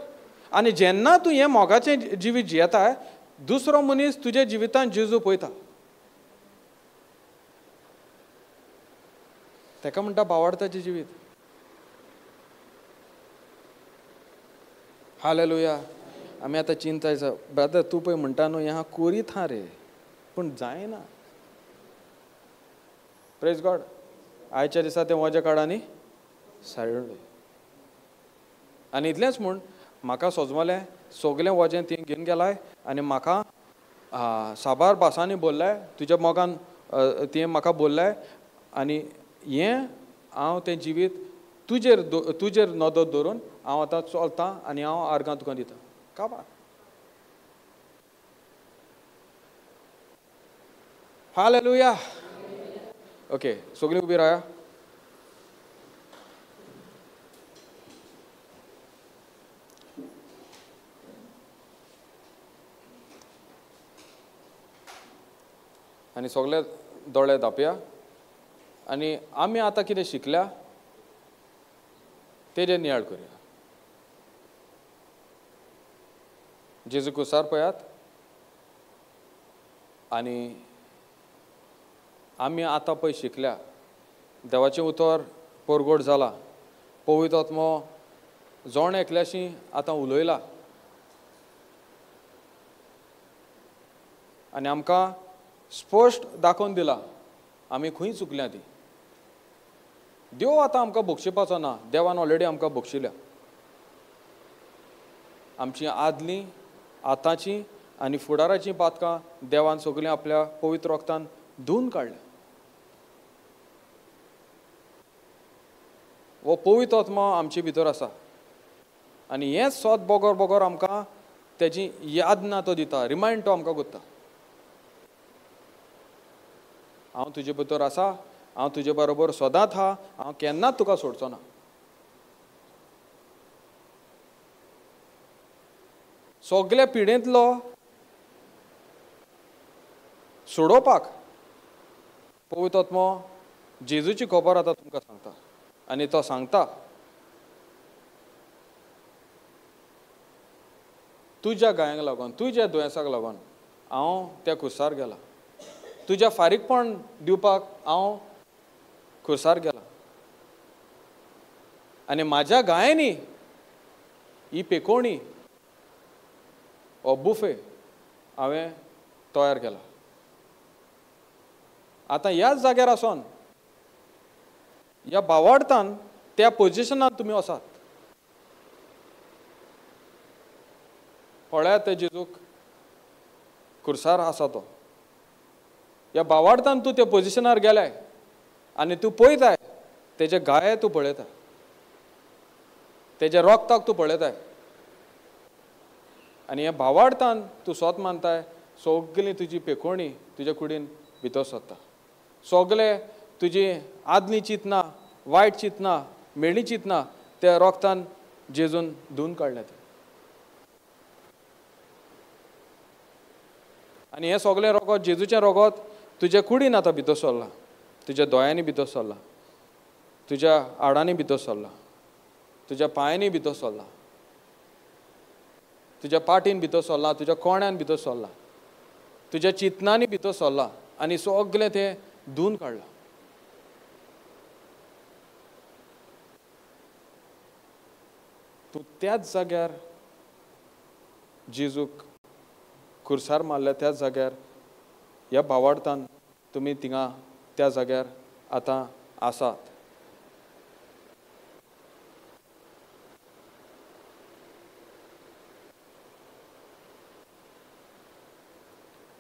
आनी जेन्ना तूं हें मोगाचें जिवीत जियेताय दुसरो मनीस तुज्या जिवितान जेजू पळयता, ताका म्हणटा भावार्थाचें जिवीत. हालेलुया. आमी आतां चिंताय, ब्रदर तूं पळय म्हणटा न्हू हें कोरीत हा रे, पूण जायना. प्रेज गॉड. आयच्या दिसा तें वजें काड आनी सायडून. आनी इतलेंच म्हूण म्हाका सोजमलें सगलें वजें ती घेवन गेलाय आनी म्हाका साबार भासांनी बोल्लाय, तुज्या मोगान तुवें म्हाका बोल्लाय आनी हें हांव तें जिवीत तुजेर तुजेर नदर दवरून हांव आतां चलतां आनी हांव आर्गां तुका दितां. काबार. हालेलुया. ओके, सगळीं उबी राया. आनी सगळे दोळे धांपया आनी आमी आतां कितें शिकल्या तेजेर नियाळ करुया. जेजू कुसार पळयात आनी आमी आतां पळय शिकल्या, देवाचें उतर परगट जाला, पवित्र आत्मो जोण एकल्याशी आतां उलयला आनी आमकां स्पश्ट दाखोवन दिला आमी खंय चुकल्या ती. देव आतां आमकां बक्षिपाचो ना, देवान ऑलरेडी आमकां बक्षिल्या. आमची आदली, आतांची आनी फुडाराची पातकां देवान सगळीं आपल्या पवित्र रक्तान धुवन काडल्या. हो पवित्र आत्मा आमचे भितर आसा आनी हें सोद बोगोर बोगोर आमकां तेजी याद ना तो दिता, रिमायंड तो आमकां करता, हांव तुजे भितर आसा, हांव तुजे बरोबर सदांच आहा, हांव केन्नाच तुका सोडचो ना. सगल्या पिडेंतलो सोडोवपाक पवित्र आत्मो जेजूची खबर आतां तुमकां सांगता आनी तो सांगता तुज्या गायांक लागून, तुज्या दुयेंसाक लागून हांव त्या कुसार गेला, तुज्या फारीकपण दिवपाक हांव कुसार गेला आनी म्हाज्या गायांनी ही पेकोणी हो बुफे हांवें तयार केला. आतां ह्याच जाग्यार आसोन ह्या भावार्थान त्या पोजिशनान तुमी वसात, पळयात ते जेजूक कुर्सार आसा तो. ह्या भावार्थान तूं त्या पोजिशनार गेलाय आनी तूं पळयताय तेजे गाये तूं पळयता, तेज्या रोगताक तूं पळयताय आनी ह्या भावार्थान तूं सोत मानताय, सगळी तुजी पेकोणी तुज्या कुडीन भितर सोदता, सगळे तुजी आदली चिंतना, वायट चिंतना, मेळी चिंतना त्या रोगतान जेजून धुवन काडल्या ते. आनी हें सगळें रोगत जेजूचें रोगत तुज्या कुडीन आतां भितर सरलां, तुज्या दोळ्यांनी भितर सरलां, तुज्या हाडांनी भितर सरलां, तुज्या पांयांनी भितर सरलां, तुज्या पाटीन भितर सरलां, तुज्या कोण्यान भितर सरलां, तुज्या चिंतनांनी भितर सरलां आनी सगळें तें धुवन काडलां. तूं त्याच जाग्यार जेजूक कुर्सार मारल्या त्याच जाग्यार ह्या भावार्थान तुमी थिंगा त्या जाग्यार आतां आसात.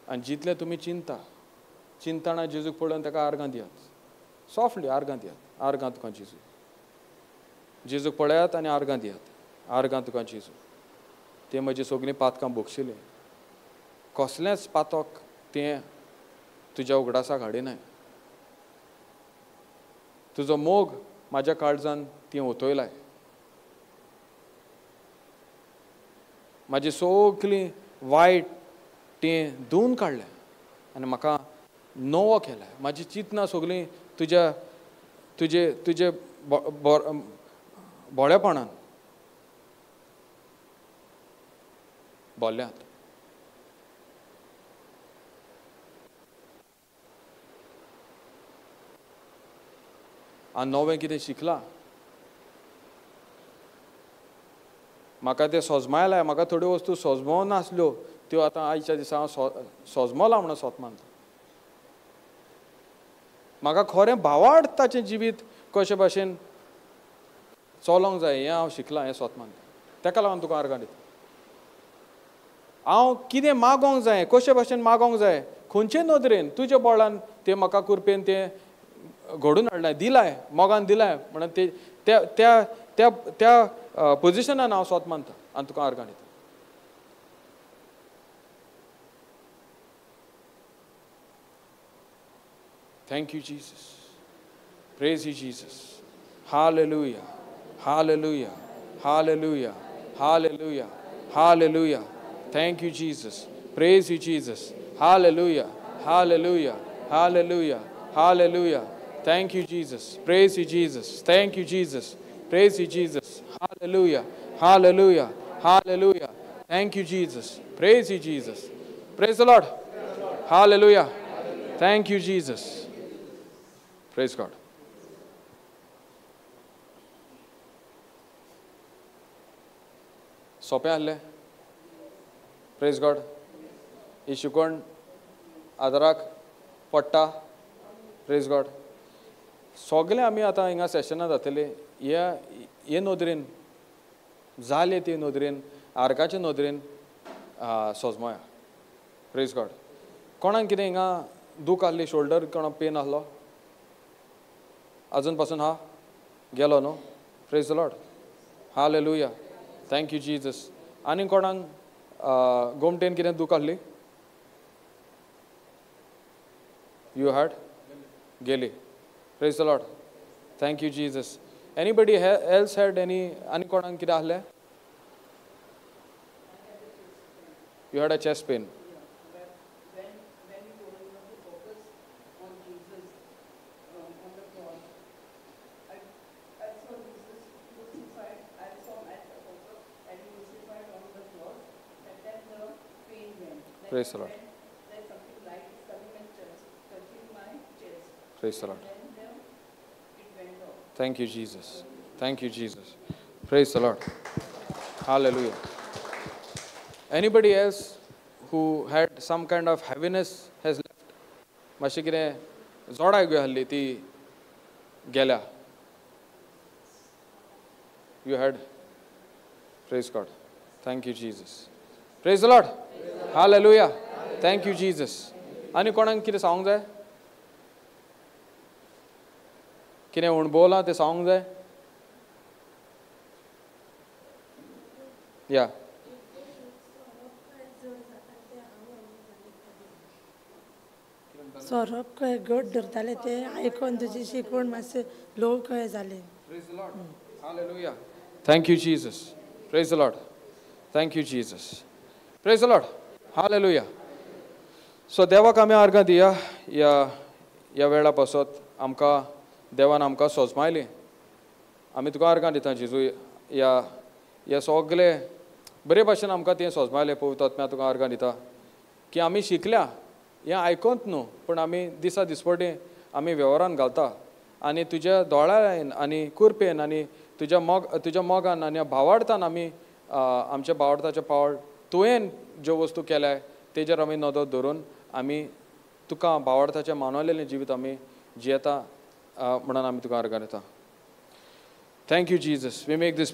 आनी जितलें तुमी चिंता चिंतना जेजूक पळोवन ताका आर्गां दियात, सॉफ्टली आर्गां दियात, आर्गां तुका जेजू. जेजूक पळयात आनी आर्गां दियात, आर्गां तुका जेजू. ते म्हजी सगळीं पातकां भोगशिलीं, कसलेंच पातक तें तुज्या उगडासाक हाडिनाय. तुजो मोग म्हाज्या काळजान ती ओतयलाय. म्हाजी सगळीं वायट तें धुवन काडलें आनी म्हाका नवो केलाय. म्हाजी चिंतना सगळीं तुज्या तुजे तुजे भोळेपणान भरल्यात. आनी नवें कितें शिकलां, म्हाका तें सोजमायलाय. म्हाका थोड्यो वस्तू सोजमो नासल्यो त्यो आतां आयच्या दिसा हांव सोजमोलां म्हणून सोत मानता. म्हाका खरें भावार्थाचें जिवीत कशे भाशेन चलोंक जाय हें हांव शिकलां, हें सोत मानता. ताका लागून तुका आर्गां दिता. हांव कितें मागोंक जाय, कशे भाशेन मागोंक जाय, खंयचे नदरेन तुज्या बळान तें म्हाका कृपेन तें घडून हाडलें, दिलाय, मोगान दिलाय म्हणून ते त्या त्या त्या त्या पोजिशनान हांव सोत मानता आनी तुका आर्गां दिता. Thank you, Jesus. Praise you, Jesus. Hallelujah. Hallelujah. Hallelujah. Hallelujah. Hallelujah. Thank you, Jesus. Praise you, Jesus. Hallelujah. Hallelujah. Hallelujah. Hallelujah. Thank you, Jesus. Praise you, Jesus. Thank you, Jesus. Praise you, Jesus. Hallelujah. Hallelujah. Hallelujah. Thank you, Jesus. Praise you, Jesus. Praise the Lord. Hallelujah. Thank you, Jesus. Praise God. सोंपें आहलें. Praise God. ही शिकवण आदाराक पडटा. Praise God. सगळें आमी आतां हिंगा सेशनां जातले ह्या हे नदरेन जाले ते नदरेन आर्गाचे नदरेन सोजमोया. Praise God. कोणाक कितें हिंगा दूख आहली, शोल्डर कोणाक पेन आहलो अजून पासून हा गेलो न्हू. Praise the Lord. Hallelujah. Thank you Jesus. आनी कोणाक गोमटेन कितें दूख आहली? You had गेली. Praise the Lord. Thank you Jesus. Anybody else had any? आनी कोणाक कितें आहलें? You had a chest pain. Praise the Lord. Like something light is coming and touching my chest. Praise the Lord. And then it went off. Thank you, Jesus. Thank you, Jesus. Praise the Lord. Hallelujah. Anybody else who had some kind of heaviness has left? मातशें कितें जोडाक बी आहली ती गेल्या. You had? Praise God. Thank you, Jesus. Praise the Lord. Hallelujah. Thank you, Jesus. आनी कोणाक कितें सांगूंक जाय? कितें अणभवलां तें सांगूंक जाय? या सोरोप खंय घट धरताले ते आयकोन तुजी शिकवण मातशें लोव खंय जालें. Praise the Lord. Hallelujah. Thank you, Jesus. Praise the Lord. Thank you, Jesus. Praise the Lord. Hallelujah. So देवाक आमी आर्गां दिया ह्या ह्या वेळा पासत आमकां देवान आमकां सोजमायली. आमी तुका आर्गां दिता जेजू, ह्या ह्या सगळे बरे भाशेन आमकां तें सोजमायलें. पवित्र आत्म्या तुका आर्गां दिता की आमी शिकल्या हें आयकोंत न्हू, पूण आमी दिसा दिसपटी आमी वेव्हारान घालता आनी तुज्या दोळ्यान आनी कुरपेन आनी तुज्या मोग तुज्या मोगान आनी भावार्थान आमी आमच्या भावार्थाचें पावल तुवें ज्यो वस्तू केल्या तेजेर आमी नदर धरून आमी तुका भावार्थाचें मानवलेलें जिवीत आमी जियेता म्हणून आमी तुका अर्गां दिता. Thank you Jesus. We make this